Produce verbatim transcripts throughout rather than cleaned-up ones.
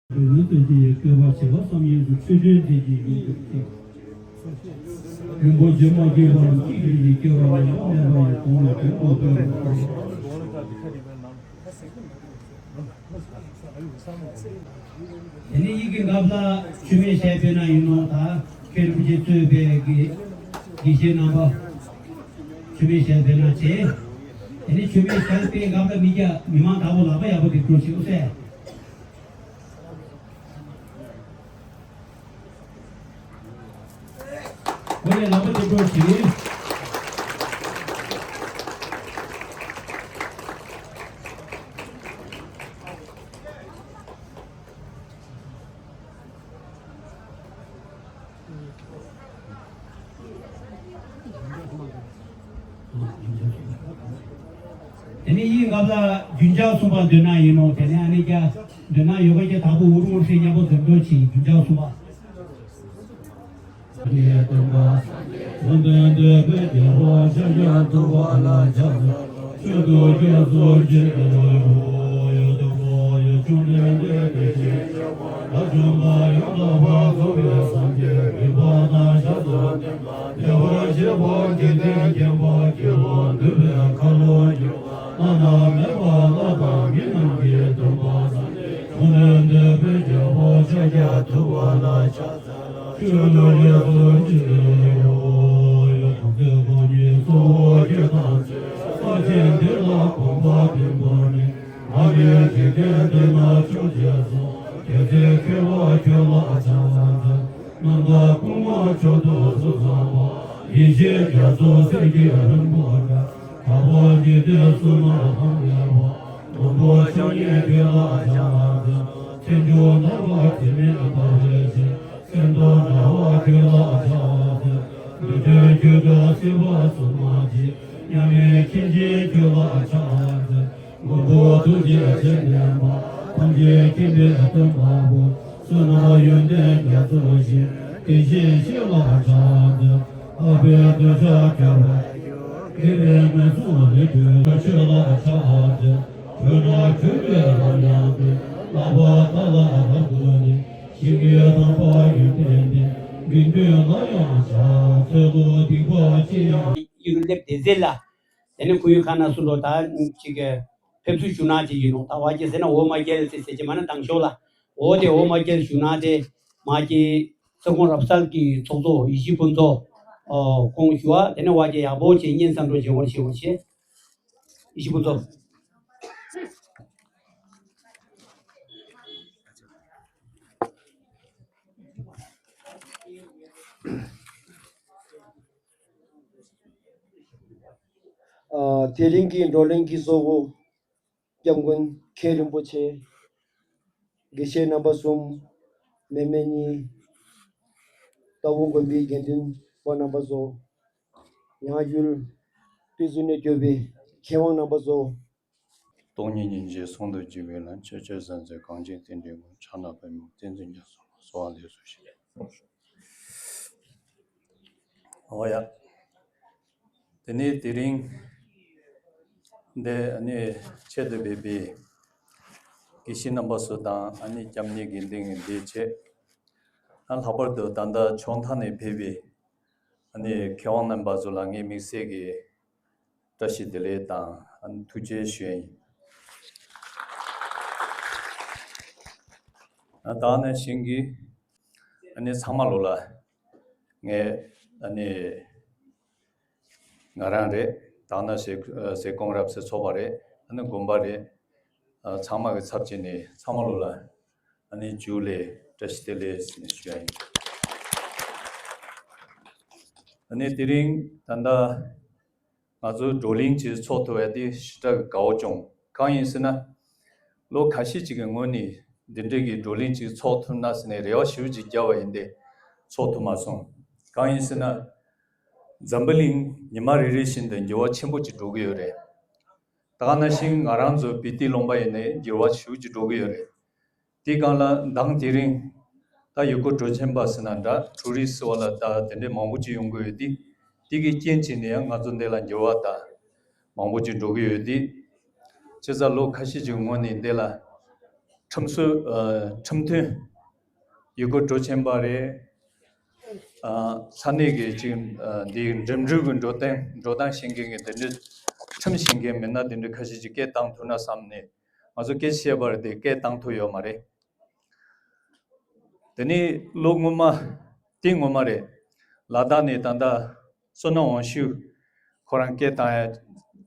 ཡོད་དེ་ཀྱི་ཡི་སྐལ་བ་བྱེ་བ་ཙམ་ཡིན་ཞིང་ཆོས་ཅན་དེ་ཀྱི་ཡིན་དུ་གཅིག་རིན་པོ་ཆེ་མ་སྐྱེས་པ་ལ་གཅིག་གིས་ཡི་སྐལ་བ་ལ་མ་མེད་པ་ཡི་གོང་ལ་དོན་དུ་སྟོན་པ་དང་། དེ་ནས་ཡིད་ཀྱི་འགབ་ལ་ཆུ་མིག་ཞལ་ཕེབས་ན་ཡིན་ནོ། ད་མཁན་རིན་པོ་ཆེ་གཙོས་པའི་དགེ་དགེ་བཤེས་རྣམ་པ་ཆུ་མིག་ཞལ་ཕེབས་ན་བྱེད། དེ་ནས་ཆུ་མིག་ཞལ་ཕེབས་འགབ་ལ་མི་རྒྱ་མི་མང་དག་པོ་ལག་པ་ཡག་པོ་དེ་སྒྲུབ་ཤིག་ཨོ་སེ། ཁོ་ལས་ལག་པ་དེ་སྒྲུབ་ཤིག་དེ་ནས་ཡིད་འགབ་ལ་རྒྱུན་ཆགས་གསུམ་པ་འདོན་ན་ཡིན་ནོ། དེ་ནས་ཨ་ནི་རྒྱ་འདོན་ན་ཡོ་ག་རྒྱ་དྭགས་པོ་འུར་འུར་ཟེར་མཉམ་པོ་འདོན་འགྲོ་བྱེད། རྒྱུན་ཆགས་གསུམ་པ། སངས་རྒྱས་བསྟན་པ་དོན་ལྡན་འདོད་པའི་རྒྱལ་པོ་ཤཱཀྱ་ཐུབ་པ་ལ་ཕྱག་འཚལ་ལོ། ཆོས་རྒྱལ་སོགས་ཀྱི་ཡུལ་དུ་ཡོད་དོ། ཡུལ་ཆུང་ལས་འདས་དེ་བཞིན་གཤེགས་པ་ལ་བྱོན་པ་ཡང་དག་པར་རྫོགས་པའི་སངས་རྒྱས་རིག་པ་དང་ཞབས་སུ་ལྡན་པ་བདེ་བར་གཤེགས་པ་འཇིག་རྟེན་མཁྱེན་པ་སྐྱེ་བོ་འདུལ་བའི་ཁ་ལོ་སྒྱུར་བ་བླ་ན་མེད་པ་ལྷ་དང་མི་རྣམས་ཀྱི་སྟོན་པ་སངས་རྒྱས་ཆུང་ལས་འདས་པའི་རྒྱལ་པོ་ཤཱཀྱ་ཐུབ་པ་ལ་ཕྱག་འཚལ་ལོ། ཆོས་རྒྱལ་སོགས་ཀྱི་ཡུལ་དུ་ཡོད་དོ། གང་གི་གང་ཉིད་གཙོ་བོ་སྐྱེ་དང་ཚེ། ས་ཆེན་འདི་ལ་གོམ་པ་བདུན་བོར་ནས། ང་ནི་འཇིག་རྟེན་འདི་ན་ཕྱོགས་བཅུ་སོང་། རྒྱལ་སྲས་མཁས་པ་ཁྱོད་ལ་ཕྱག་འཚལ། ནམ་མཁའ་ཁུག་མ་མཆོག་ཏུ་གཟུགས་བཟང་བ། ཡེ་ཤེས་རྒྱ་མཚོ་གསེར་གྱི་རི་བོ་འདྲ། དག་པ་འཇིག་རྟེན་གསུམ་ན་གང་ལེགས་པ། མགོན་པོ་ཕྱག་གཉིས་ཁྱོད་ལ་ཕྱག་འཚལ། མཚན་མཆོག་ནོར་བུ་དྲི་མེད་འབར་བའི་ཞིང་། གསེར་མདོག་འདྲ་བ་ཁྱོད་ལ་ཕྱག་འཚལ། འདི་དུས་ཁྱོད་དང་སྲིད་པ་གསུམ་མ་མཆིས། མཉམ་མེད་མཁྱེན་ཅིང་ཁྱོད་ལ་ཕྱག་འཚལ། མགོན་པོ་ཐུགས་རྗེ་ཆེ་ལྡན་པ། ཐམས་ཅད་མཁྱེན་པའི་སྟོན་པ་པོ། བསོད་ནམས་ཡོན་ཏན་རྒྱ་མཚོ་ཞིང་། དེ་བཞིན་གཤེགས་ལ་ཕྱག་འཚལ། འཕགས་པའི་གདུལ་བྱ་ཁྱབ་པར་འགྱུར། དགེ་བའི་ངན་སོང་ལས་གྲོལ་ཕྱིར་ཆོས་ལ་ཕྱག་འཚལ། གྲོལ་ན་གྲོལ་བའི་ལམ་ཡང་སྟོན། ལག་པ་དག་ལ་རབ་ཏུ་གནས། ཞིང་གི་དམ་པ་ཡོན་ཏན་ལྡན། དགེ་འདུན་ལ་ཡང་ཕྱག་འཚལ་ལོ། སྡིག་པ་ཅི་ཡང་ཡུལ་སླེབས་དེ་ཟེར་ལ། དེ་ནས་ཁོ་ཡུལ་ཁ་ན་སུ་ལོ་ད་ཅིག་གི་ཕེབས་བསུ་ཞུ་ན་ཅིག་ཡིན་ནོ། ད་བ་ཅི་ཟེར་ན་འོ་མ་རྒྱལ་ཟེར་ཟེར་གྱི་མ་ན་དང་ཤོག་ལ། འོ་དེ་འོ་མ་རྒྱལ་ཞུ་ན་དེ་མ་ཅི་ས་ཁོངས་རབ་གསལ་གྱི་ཚོགས་གཙོ་ཡེ་ཤེས་ཕུན་ཚོགས་ཁོང་ཞུ་བ། དེ་ནས་བ་ཅི་ཡག་པོ་ཅིག་བརྙན་བཟང་འགྲོ་བྱེད་འོར་བྱེད་འོར་བྱེད། ཡེ་ཤེས་ཕུན་ཚོགས། ཨ། དེ་རིང་གི་བགྲོ་གླེང་གི་གཙོ་བོ་སྐྱབས་མགོན་མཁན་རིན་པོ་ཆེ། དགེ་བཤེས་རྣམ་པ་གསུམ། མེ་མེ་གཉིས། རྟ་བོ་དགོན་པའི་དགེ་འདུན་པ་རྣམ་པ་ཚོ། ཡང་ཡུལ་དུས་སུ་ནས་བསྐྱོད་པའི་མཁས་དབང་རྣམ་པ་ཚོ། སྟོང་ཉིད་སྙིང་རྗེ་ཟུང་དུ་འཇུག་པའི་ལམ། ཆོས་སྤྱོད་བཟང་མཛད་གངས་ཅན་བསྟན་འགྲོའི་མགོན། ཕྱག་ན་པདྨོ་བསྟན་འཛིན་རྒྱ་མཚོ་ལ། གསོལ་བ་འདེབས་སོ་ཞེས། འོ་ཡ། དེ་ནས་དེ་རིང་འདི་ཨ་ནི་ཆེད་དུ་ཕེབས་པའི་དགེ་བཤེས་རྣམ་པ་ཚོ་དང་ཨ་ནི་སྐྱབས་གནས་དགེ་འདུན་གྱི་སྡེ་བཅས། ཨ། ལྷག་པར་དུ་ད་ལྟ་ཕྱོགས་མཐའ་ནས་ཕེབས་པའི་ཨ་ནི་མཁས་དབང་རྣམ་པ་ཚོ་ལ་ངས་དམིགས་བསལ་གྱི་བཀྲ་ཤིས་བདེ་ལེགས་དང་ཨ་ནི་ཐུགས་རྗེ་ཞུ་ཡ་ཡིན། ཨ། ད་ནང་བཞིན་གྱི་ཨ་ནི་ཚང་མ་ལོ་ལ་ངས་ཨ་ནི་ང་རང་རེད། ད་ནང་བཞིན་ཨ་ཟས་སྐོམ་རབ་གསལ་ཚོགས་པ་རེད། ཨ་ནི་དགོན་པ་རེད། ཨ། ཚང་མ་གི་ཚབ་བྱས་ནས་ཚང་མ་ལོ་ལ་ཨ་ནི་ཇུ་ལེ་བཀྲ་ཤིས་བདེ་ལེགས་ཞུ་ཡ་ཡིན། ཨ་ནི་དེ་རིང་ད་ལྟ་ང་ཚོ་བགྲོ་གླེང་ཅིག་ཚོགས་ཐུབ་པ་དེ་ཞེ་དྲག་གི་དགའ་བོ་བྱུང་། གང་ཡིན་ཟེར་ན། ལོ་ཁ་ཤས་ཅིག་གི་སྔོན་ནས་འདི་འདྲའི་གི་བགྲོ་གླེང་ཅིག་ཚོགས་ཐུབ་ན་ཟེར་ནས་རེ་བ་ཞེ་པོ་ཅིག་བརྒྱབ་པ་ཡིན་ཏེ། ཚོགས་ཐུབ་མ་སོང་། གང་ཡིན་ཟེར་ན། འཛམ་བུ་གླིང་ཉི་མ་རེ་རེ་བཞིན་དུ་འགྱུར་བ་ཆེན་པོ་ཅིག་འགྲོ་གི་ཡོད་རེད། ད་ག་ནང་བཞིན་ང་རང་ཚོ་བི་ཏི་ལུང་པ་ཡིན་ནའི་འགྱུར་བ་ཞེ་པོ་ཅིག་འགྲོ་གི་ཡོད་རེད། དེ་སྒང་ལ་མདང་དེ་རིང་ད་ཡུལ་སྐོར་སྤྲོ་འཆམ་པ་ཟེར་ན་འདྲ། ཊུ་རི་སི་བ་ལ་ད་དེ་འདྲའི་མང་པོ་ཅིག་ཡོང་གི་ཡོད་དེ། དེ་གི་རྐྱེན་བྱས་ནས་ཡང་ང་ཚོ་འདི་ལ་འགྱུར་བ་ད་མང་པོ་ཅིག་འགྲོ་གི་ཡོད་དེ། བྱས་ཙང་ལོ་ཁ་ཤས་ཅིག་སྔོན་ནས་འདི་ལ་ ཁྲིམས་སྲོལ་ཨ་ཁྲིམས་མཐུན་ཡུལ་སྐོར་སྤྲོ་འཆམ་པ་རེད། ཨ་ས་གནས་ཀྱི་ཅིག་ཨ་འདིའི་འགྲིམ་འགྲུལ་གྱི་འགྲོ་སྟངས་འགྲོ་སྟངས་ཤེས་མཁན་གྱི་དེ་འདྲའི་ཁྲིམས་ཤེས་མཁན་མི་སྣ་དེ་འདྲ་ཁ་ཤས་ཅིག་སྐད་བཏང་ཐུབ་ན་བསམ་ནས། ང་ཚོ་སྐད་ཆ་བཤད་པ་རེད་དེ་སྐད་བཏང་ཐུབ་ཡོད་མ་རེད། དེ་ནས་ལོ་སྔོན་མ་དེ་སྔོན་མ་རེད། ལ་དྭགས་ནས་ད་ལྟ་བསོད་ནམས་དབང་ཕྱུག་ཁོ་རང་སྐད་བཏང་ཡ་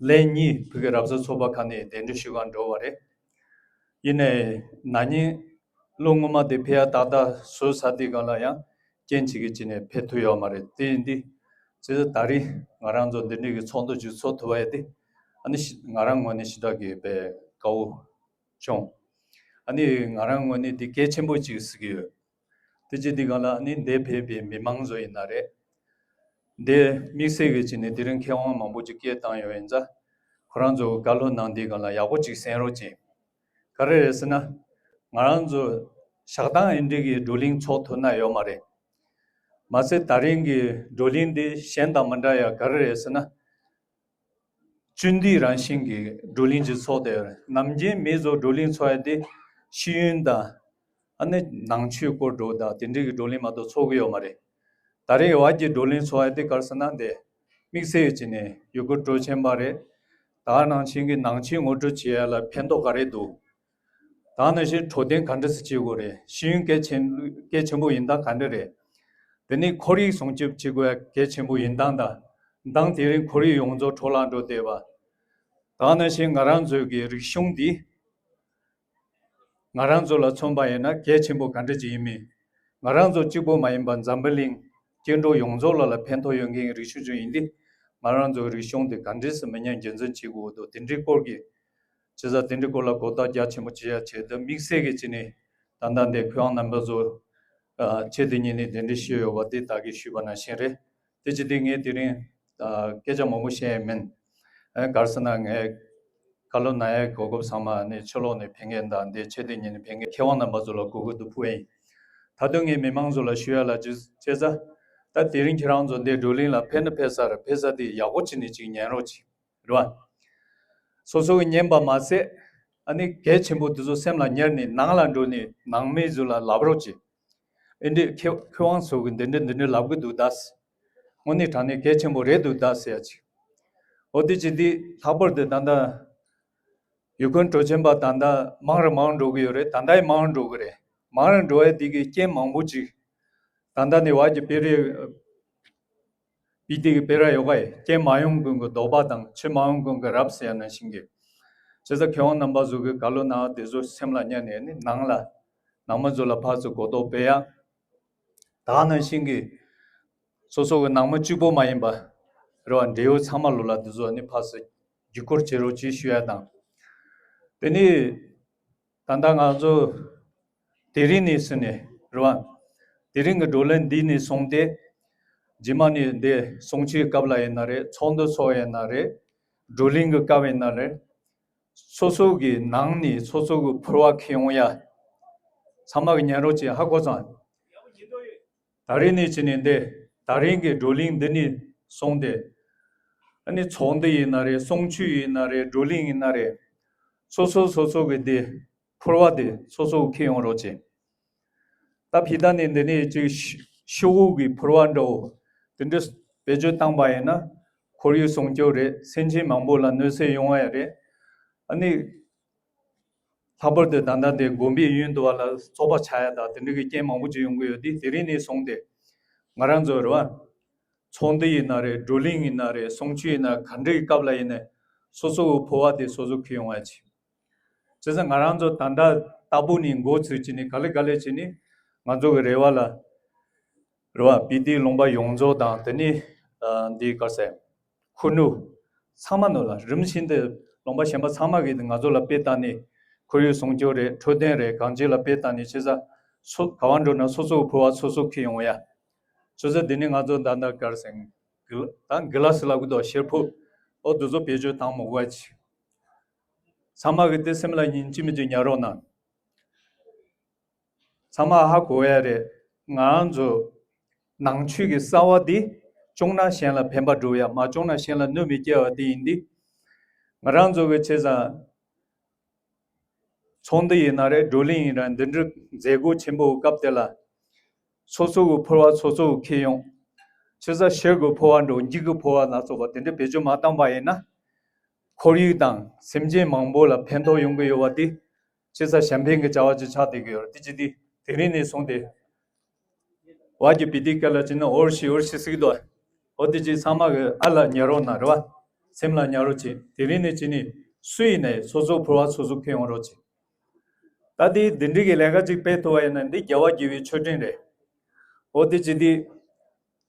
ལན་གཉིས་བོད་ཀྱི་རབ་གསལ་ཚོགས་པ་ཁག་ནས་གདན་འདྲེན་ཞུ་གར་འགྲོ་བ་རེད། ཡིན་ནའི་ན་ནིང་ལོ་སྔོན་མ་དེ་ཕེབས་ཡ་ཏག་ཏག་བཟོས་ཚར་དུས་སྒང་ལ་ཡང་རྐྱེན་གཅིག་གི་རྐྱེན་ནས་ཕེབས་ཐུབ་ཡོད་མ་རེད། དེ་ཡིན་དུས་ཙི་ཙི་ད་རིང་ང་རང་ཚོ་འདི་འདྲའི་གི་ཚོགས་འདུ་ཅིག་ཚོགས་ཐུབ་པ་ཡ་དེ་ཨ་ནི་ང་རང་ངོས་ནས་ཞེ་དྲག་གི་དཔེ་དགའ་བོ་བྱུང་། ཨ་ནི་ང་རང་ངོས་ནས་འདི་གལ་ཆེན་པོ་ཅིག་གཟིགས་ཀྱི་ཡོད། དེ་ཅི་འདི་གང་ལ་ཨ་ནི་འདིར་ཕེབས་པའི་མི་མང་ཚོ་ཡིན་ན་རེད། འདི་དམིགས་བསལ་གྱི་ཅི་ནས་དེ་རིང་མཁས་དབང་མང་པོ་ཅིག་སྐད་བཏང་ཡོད་ཡིན་ཙང་ཁོ་རང་ཚོ་བཀའ་སློབ་གནང་འདི་གང་ལ་ཡག་པོ་ཅིག་གསན་རོགས་གྱིས། ག་རེ་རེད་ཟེར་ན། ང་རང་ཚོ་ཞག་དང་ཨིན་འདྲི་གི་བགྲོ་གླེང་ཚོགས་ཐུབ་ན་ཡོད་མ་རེད། མ་ཚད་ད་རིང་གི་བགྲོ་གླེང་འདི་གཞན་དང་མི་འདྲ་ཡ་ག་རེ་རེད་ཟེར་ན། བཅུད་འདུས་རང་བཞིན་གྱི་བགྲོ་གླེང་ཅིག་ཚོགས་ཏེ་ནམ་རྒྱུན་མི་ཚོ་བགྲོ་གླེང་ཚོགས་ཡ་དེ་ཤེས་ཡོན་དང་ཨ་ནི་ནང་ཆོས་སྐོར་འགྲོ་དང་དེ་འདྲའི་གི་བགྲོ་གླེང་མ་གཏོགས་ཚོགས་ཀྱི་ཡོད་མ་རེད། ད་རེས་བར་གྱི་བགྲོ་གླེང་ཚོགས་ཡ་དེ་ག་རེ་ཟེར་ན་དེ་དམིགས་བསལ་གྱི་ནས་ཡུལ་སྐོར་སྤྲོ་འཆམ་པ་རེད། ད་ནང་བཞིན་གྱི་ནང་ཆོས་ངོ་སྤྲོད་བྱེད་ཡ་ལ་ཕན་ཐོགས་ག་རེ་འདུག་ད་ནང་བཞིན་འཕྲོད་བསྟེན་ག་འདྲ་སེ་བྱེད་དགོས་རེད། ཤེས་ཡོན་གལ་ཆེན་གལ་ཆེན་པོ་ཡིན་སྟངས་ག་འདྲ་རེད། དེ་ནས་ཁོར་ཡུག་སྲུང་སྐྱོབ་བྱེད་དགོས་ཡ་གལ་ཆེན་པོ་ཡིན་སྟངས་དང་། མདང་དེ་རིང་ཁོར་ཡུག་ཡོངས་རྫོགས་འཕྲོ་བརླག་འགྲོ་བསྡད་པ། ད་ནང་བཞིན་ང་རང་ཚོའི་གི་རིག་གཞུང་འདི་ང་རང་ཚོ་ལ་མཚོན་པ་ཡིན་ན་གལ་ཆེན་པོ་ག་འདྲ་ཅིག་ཡིན་མིན། ང་རང་ཚོ་གཅིག་པོ་མ་ཡིན་པ་འཛམ་བུ་གླིང་སྐྱེ་འགྲོ་ཡོངས་རྫོགས་ལ་ལ་ཕན་ཐོགས་ཡོད་མཁན་རིག་གཞུང་ཅིག་ཡིན་དུས། ང་རང་ཚོའི་རིག་གཞུང་འདི་ག་འདྲ་སེ་མི་ཉམས་རྒྱུན་འཛིན་བྱེད་དགོས་འདུག་དེ་འདྲའི་སྐོར་གྱི་བྱས་ཙང་དེ་འདྲའི་སྐོར་ལ་གོ་བརྡ་རྒྱ་ཆེན་པོ་བྱེད་ཡ་ཆེད་དུ་དམིགས་བསལ་གྱི་བྱས་ནས་ད་ལྟ་འདི་མཁས་དབང་རྣམ་པ་ཚོ་ཨ་ཆེད་དུ་གཉེར་ནས་གདན་འདྲེན་ཞུས་ཡོད་པ་འདི་བདག་གིས་ཞུས་པ་ནང་བཞིན་རེད། དེ་བྱས་ཏེ་ངས་དེ་རིང་ཨ་སྐད་ཆ་མང་པོ་བཤད་ཡ་མིན། ཨ་ག་རེ་ཟེར་ན་ངས་བཀའ་སློབ་གནང་ཡའི་གོ་སྐབས་ཚང་མ་ནི་ཕྱི་ལོགས་ནས་ཕེབས་མཁན་དང་འདི་ཆེད་དུ་གཉེར་ནས་ཕེབས་མཁན་མཁས་དབང་རྣམ་པ་ཚོ་ལ་གུས་གུས་དུ་ཕུལ་བ་ཡིན། ད་དུང་ངས་མི་མང་ཚོ་ལ་ཞུ་ཡ་ལ་བྱས་བྱས་ཙང་། ད་དེ་རིང་ཁྱེད་རང་ཚོ་འདི་བགྲོ་གླེང་ལ་ཕེབས་ན་ཕེབས་ས་རེད། ཕེབས་ས་དེ་ཡག་པོ་བྱས་ནས་ཅིག་ཉན་རོགས་གྱིས། རེད་བ། སོ་སོ་གི་ཉན་པ་མ་ཟད། ཨ་ནི་གལ་ཆེན་པོ་དེ་ཚོ་སེམས་ལ་ཉར་ནས་ནང་ལ་འགྲོ་ནས་ནང་མི་ཚོ་ལ་ལབ་རོགས་གྱིས། ཨེ་འདི་མཁས་མཁས་དབང་ཚོ་གི་འདི་འདྲ་འདི་འདྲ་ལབ་གི་འདུག་ད། དངོས་གནས་དྲང་གནས་གལ་ཆེན་པོ་རེད་འདུག་ད་ཟེར་ཡ་ཅིག་འོ་དེ་ཅིག་འདི་ལྷག་པར་དུ་ད་ལྟ་ཡུལ་སྐོར་སྤྲོ་འཆམ་པ་ད་ལྟ་མང་རུ་མང་རུ་འགྲོ་གི་ཡོད་རེད། ད་ལྟ་ཡང་མང་རུ་འགྲོ་གི་རེད། མང་རུ་འགྲོ་ཡ་དེ་གི་རྐྱེན་མང་པོ་ཅིག་ད་ལྟ་ནས་བར་གྱི་དཔེ་རེད། དཔེ་དེ་གི་དཔེ་ར་ཡོད་ག་ཡི་རྐྱེན་མ་ཡོང་ཀུན་གྱི་ལྡོག་པ་དང་ཆོས་མ་ཡོང་ཀུན་གྱི་རབ་ཟེར་ཡ་ནང་བཞིན་གྱི། བྱས་ཙང་མཁས་དབང་རྣམ་པ་ཚོ་གི་བཀའ་སློབ་གནང་བ་དེ་ཚོ་སེམས་ལ་ཉར་ནས་ནི་ནང་ལ་ནང་མི་ཚོ་ལ་ཕར་ཚུར་གོ་རྟོགས་སྤེལ་ཡ། ད་ནང་བཞིན་གྱི་སོ་སོ་གི་ནང་མི་གཅིག་པོ་མ་ཡིན་པ་རེད་བ། འབྲེལ་ཡོད་ཚང་མ་ལོ་ལ་དེ་ཚོ་ནི་ཕར་ཚུར་བརྒྱུད་སྐུར་བྱེད་རོགས་གྱིས་ཞུ་ཡ་དང་། དེ་ནི། ད་ལྟ་ང་ཚོ་དེ་རིང་ནས་ཟིན་ནས་རེད་བ། དེ་རིང་གི་བགྲོ་གླེང་འདི་ནས་བཟུང་སྟེ། རྗེས་མ་ནས་འདི་གསུང་ཆོས་སྐབས་ལ་ཡིན་ན་རེད། ཚོགས་འདུ་ཚོགས་ཡིན་ན་རེད། བགྲོ་གླེང་གི་སྐབས་ཡིན་ན་རེད། སོ་སོ་གི་ནང་ནས་སོ་སོ་གི་ཕོར་བ་འཁྱེར་ཡོང་ཡ། ཚང་མ་གི་ཉན་རོགས་བྱེད། ཧ་གོ་སོང་། ད་རིང་ནས་བྱས་ནས་འདི་ད་རིང་གི་བགྲོ་གླེང་འདི་ནས་བཟུང་སྟེ། ཨ་ནི་ཚོགས་འདུ་ཡིན་ན་རེད། གསུང་ཆོས་ཡིན་ན་རེད། བགྲོ་གླེང་ཡིན་ན་རེད། སོ་སོ་སོ་སོ་གི་འདི་ཕོར་བ་དེ་སོ་སོ་འཁྱེར་ཡོང་རོགས་བྱེད། ད་ཕྱི་ད་ནི་འདི་ནས་ཅིག་ཤོག་གུ་གི་ཕོར་བ་འདྲ་བོ་དེ་འདྲ་བེད་སྤྱོད་བཏང་པ་ཡིན་ན་ཁོར་ཡུག་སྲུང་སྐྱོབ་རེད། སེམས་ཅན་མང་པོ་ལ་གནོད་འཚེ་ཡོང་བ་ཡ་རེད། ཨ་ནི་ལྷག་པར་དུ་ད་ལྟ་འདི་དགོན་པའི་ཡུན་དུ་བ་ལ་བཙོག་པ་ཆགས་ཡ་དང་དེ་འདྲ་གི་རྐྱེན་མང་པོ་ཅིག་ཡོང་གི་ཡོད་དེ། དེ་རིང་ནས་བཟུང་སྟེ་ང་རང་ཚོ་རེད་བ། ཚོགས་འདུ་ཡིན་ན་རེད། བགྲོ་གླེང་ཡིན་ན་རེད། གསུང་ཆོས་ཡིན་ན་ག་འདྲའི་སྐབས་ལ་ཡིན་ནའི་སོ་སོ་གི་ཕོར་བ་དེ་སོ་སོ་འཁྱེར་ཡོང་བ་བྱེད། བྱས་ཙང་ང་རང་ཚོ་ད་ལྟ་ལྟ་བུ་ནས་འགོ་ཚུགས་བྱས་ནས་ག་ལེ་ག་ལེ་བྱས་ནས་ང་ཚོ་གི་རེ་བ་ལ་རེད་བ། སྤི་ཏི་ལུང་པ་ཡོངས་རྫོགས་དང་དེ་ནས་འདི་ག་ཟེར། ཁུ་ནུ་ཚང་མ་ནོ་ལ་རིམ་བཞིན་དུ་ལུང་པ་གཞན་པ་ཚང་མ་གིས་ང་ཚོ་ལ་དཔེ་བལྟས་ནས་ཁོར་ཡུག་སྲུང་སྐྱོབ་རེད། འཕྲོད་བསྟེན་རེད། གང་ཅི་ལ་དཔེ་བལྟས་ནས་བྱས་ཙང་སོ་ག་བ་འགྲོ་ན་སོ་སོ་གི་ཕོར་བ་སོ་སོ་འཁྱེར་ཡོང་ཡ། བྱས་ཙང་འདི་ནི་ང་ཚོ་ད་ལྟ་ག་རེ་ཟེར། གི་ད་གི་ལ་སི་ལབ་གི་འདུག་ཤེར་ཕུ། ཨོ་དེ་ཚོ་བེད་སྤྱོད་བཏང་མི་དགོས་ཅི། ཚང་མ་གི་དེ་སེམས་ལ་ཉིན་གཅིག་མིན་གཅིག་ཉར་རོགས་གནང་། ཚང་མ་ཧ་གོ་ཡ་རེད། ང་ཚོ་ནང་ཆོས་ཀྱི་རྩ་བ་འདི་བྱུང་ན་གཞན་ལ་ཕན་པ་སྒྲུབ་ཡ། མ་བྱུང་ན་གཞན་ལ་གནོད་མི་སྐྱེལ་བ་དེ་ཡིན་དུས། ང་རང་ཚོ་གི་བྱས་ཙང་ ཐོན་དེ་ཡིན་ན་རེད། བགྲོ་གླེང་ཡིན་ན་འདི་འདྲའི་མཛད་སྒོ་ཆེན་པོའི་སྐབས་དེ་ལ་སོ་སོ་གི་ཕོར་བ་སོ་སོ་གི་ཁྱེར་ཡོང་། ཆུ་ཚ་ཤེལ་གི་ཕོར་བ་འགྲོ་འགྱིག་གི་ཕོར་བ་སྣ་ཚོགས་པ་དེ་འདྲ་བེད་སྤྱོད་མ་བཏང་པ་ཡིན་ན། ཁོར་ཡུག་དང་སེམས་ཅན་མང་པོ་ལ་ཕན་ཐོགས་ཡོང་གི་ཡོད་པ་དེ་ཆེ་ས་གཞན་ཕན་གྱི་བྱ་བ་ཅིག་ཆགས་བསྡད་ཀྱི་ཡོད་རེད། དེ་ཅི་སྟེ་དེ་རིང་ནས་བཟུང་སྟེ་བ་གི་བི་དི་སྐད་ལ་ཅི་ན་འོར་ཤི་འོར་ཤི་ཟིག་དོ། འོ་དེ་ཅི་ཚང་མ་གི་ཨ་ལ་ཉར་རོགས་གནང་རེད་བ། སེམས་ལ་ཉར་རོགས་བྱེད། དེ་རིང་ནས་ཅི་ནི་སུ་ཡིན་ནའི་སོ་སོ་ཕོར་བ་སོ་སོ་ཁྱེར་ཡོང་རོགས་བྱེད། ད་དེ་འདི་འདྲི་གི་ལས་ཀ་ཅིག་སྤེལ་ཐུབ་པ་ཡིན་ན་འདི་རྒྱལ་བ་དགྱེས་པའི་མཆོད་སྤྲིན་རེད། འོ་དེ་ཅི་སྟེ།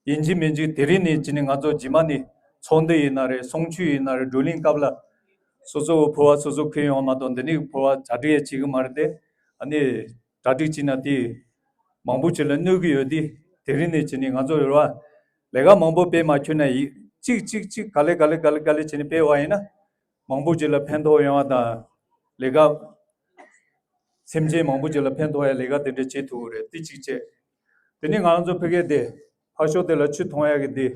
ཡིན་གཅིག་མིན་གཅིག་དེ་རིང་ནས་ཅི་ནི་ང་ཚོ་རྗེས་མ་ནི་ཚོགས་འདུ་ཡིན་ན་རེད། གསུང་ཆོས་ཡིན་ན་རེད། བགྲོ་གླེང་སྐབས་ལ་སོ་སོ་ཕོར་བ་སོ་སོ་ཁྱེར་ཡོང་བ་མ་གཏོགས་འདི་ནི་ཕོར་བ་གྲ་སྒྲིག་ཡང་བྱེད་གི་མ་རེད་དེ། ཨ་ནི་གྲ་སྒྲིག་བྱེད་ན་དེ་མང་པོ་ཅིག་ལ་གནོད་གི་ཡོད་དེ། དེ་རིང་ནས་ཅི་ནི་ང་ཚོ་ཡོད་བ་ལས་ཀ་མང་པོ་སྤེལ་མ་ཁྱོད་ན་ཡིག་གཅིག་གཅིག་གཅིག་ག་ལེ་ག་ལེ་ག་ལེ་ག་ལེ་བྱས་ནས་སྤེལ་བ་ཡིན་ན། མང་པོ་ཅིག་ལ་ཕན་ཐོགས་ཡོང་བ་དང་། ལས་ཀ་སེམས་ཅན་མང་པོ་ཅིག་ལ་ཕན་ཐོགས་ཡ་ལས་ཀ་དེ་འདྲ་བྱེད་ཐུབ་ཀྱི་རེད། དེ་གཅིག་བྱས། དེ་ནས་ང་རང་ཚོ་ཕ་གི་དེ་ཕར་ཕྱོགས་དེ་ལ་ཆུ་འཐུང་ཡ་གི་དེ་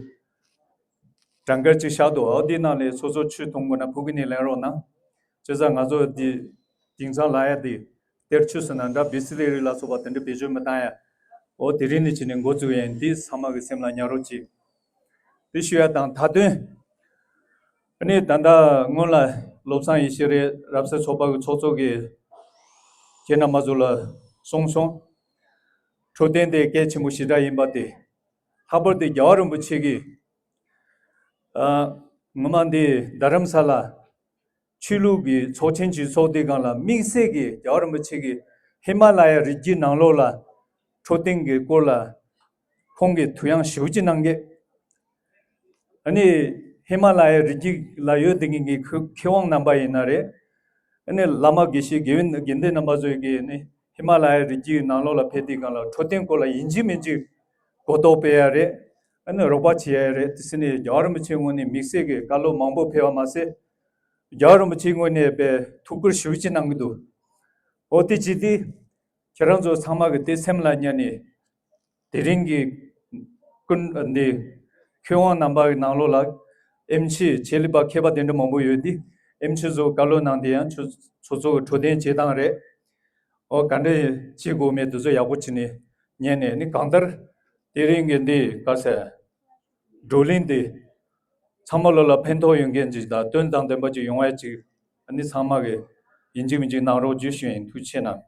གྲངས་ཀ་ཅིག་བཞག་འདུག་འོ་དེ་ནང་ལས་སོ་སོ་ཆུ་འཐུང་དགོས་ན་ཕ་གི་ནས་ལེན་རོགས་གནང་། བྱས་ཙང་ང་ཚོ་དེ་དེང་སང་ལ་ཡ་དེ་གཏེར་ཆུ་ཟེར་ན་འདྲ་བི་སི་ལེ་རི་ལ་སོགས་པ་དེ་འདྲ་བེད་སྤྱོད་མི་བཏང་ཡ། འོ་དེ་རིང་ནས་བྱས་ནས་འགོ་བཙུགས་ཡ་ཡིན། དེ་ཚང་མ་གི་སེམས་ལ་ཉར་རོགས་གྱིས། དེ་ཞུ་ཡ་དང་མཐའ་དོན། ཨ་ནི་ད་ལྟ་སྔོན་ལ་བློ་བཟང་ཡེ་ཤེས་རེད། རབ་གསལ་ཚོགས་པ་གི་ཚོགས་གཙོ་གིས་ཁྱེད་རྣམ་པ་ཚོ་ལ་གསུངས་སོང་། འཕྲོད་བསྟེན་དེ་གལ་ཆེན་པོ་ཞེ་དྲག་ཡིན་པ་དེ། ལྷག་པར་དུ་རྒྱལ་བ་རིན་པོ་ཆེ་གིས་ཨ་ངོ་མ་འདི་རྡ་རམ་ས་ལ་ཆོས་ལུགས་ཀྱི་ཚོགས་ཆེན་ཅིག་ཚོགས་དུས་སྒང་ལ་དམིགས་བསལ་གྱི་རྒྱལ་བ་རིན་པོ་ཆེ་གིས་ཧི་མ་ལ་ཡ་རི་རྒྱུད་ནང་ལོགས་ལ་འཕྲོད་བསྟེན་གྱི་སྐོར་ལ་ཁོང་གིས་ཐུགས་ཡངས་ཞེ་པོ་ཅིག་གནང་གི། ཨ་ནི་ཧི་མ་ལ་ཡ་རི་རྒྱུད་ལ་ཡོད་དེ་ངེད་ཀྱི་མཁས་དབང་རྣམ་པ་ཡིན་ན་རེད། ཨ་ནི་བླ་མ་དགེ་བཤེས་དགེ་འདུན་དགེ་འདུན་རྣམ་པ་ཚོས་ཀྱིས་ནི་ཧི་མ་ལ་ཡ་རི་རྒྱུད་ནང་ལོགས་ལ་ཕེབས་དུས་སྒང་ལ་འཕྲོད་བསྟེན་སྐོར་ལ་ཡིན་གཅིག་མིན་གཅིག་གོ་རྟོགས་སྤེལ་ཡ་རེད། ཨ་ནི་རོགས་པ་བྱེད་ཡ་རེད། དེ་ཟེར་ནས་རྒྱལ་བ་རིན་པོ་ཆེའི་ངོས་ནས་དམིགས་བསལ་གྱི་བཀའ་སློབ་མང་པོ་ཕེབས་པ་མ་ཟད། རྒྱལ་བ་རིན་པོ་ཆེའི་ངོས་ནས་དཔེ་ཐུགས་ཁུར་ཞེ་པོ་ཅིག་གནང་གི་འདུག་འོ་དེ་ཅི་སྟེ། ཁྱེད་རང་ཚོ་ཚང་མ་གི་དེ་སེམས་ལ་ཉར་ནས། དེ་རིང་གི་ཀུན་འདི་མཁས་དབང་རྣམ་པ་གི་ནང་ལོགས་ལ་ཨེམ་ཆི་ཆེད་ལས་པ་མཁས་པ་དེ་འདྲ་མང་པོ་ཡོད་དེ། ཨེམ་ཆི་ཚོ་བཀའ་སློབ་གནང་དེ་ཡང་ཚོ་ཚོ་ཚོ་གི་འཕྲོད་བསྟེན་བྱེད་སྟངས་རེད། འོ་ག་འདྲ་བྱེད་དགོས་མེད་དེ་ཚོ་ཡག་པོ་བྱས་ནས་ཉན་ནས་ནི་གང་ལྟར་དེ་རིང་གི་འདི་ག་ཟེར་བགྲོ་གླེང་འདི་ཚང་མ་ལོ་ལ་ཕན་ཐོགས་ཡོང་མཁན་ཅིག་དང་དོན་དང་ལྡན་པ་ཅིག་ཡོང་བ་ཅིག་ཨ་ནི་ཚང་མ་གི་ཡིན་གཅིག་མིན་གཅིག་གནང་རོགས་བྱོས་ཞུ་ཡིན། ཐུགས་རྗེ་ཆེ་གནང་།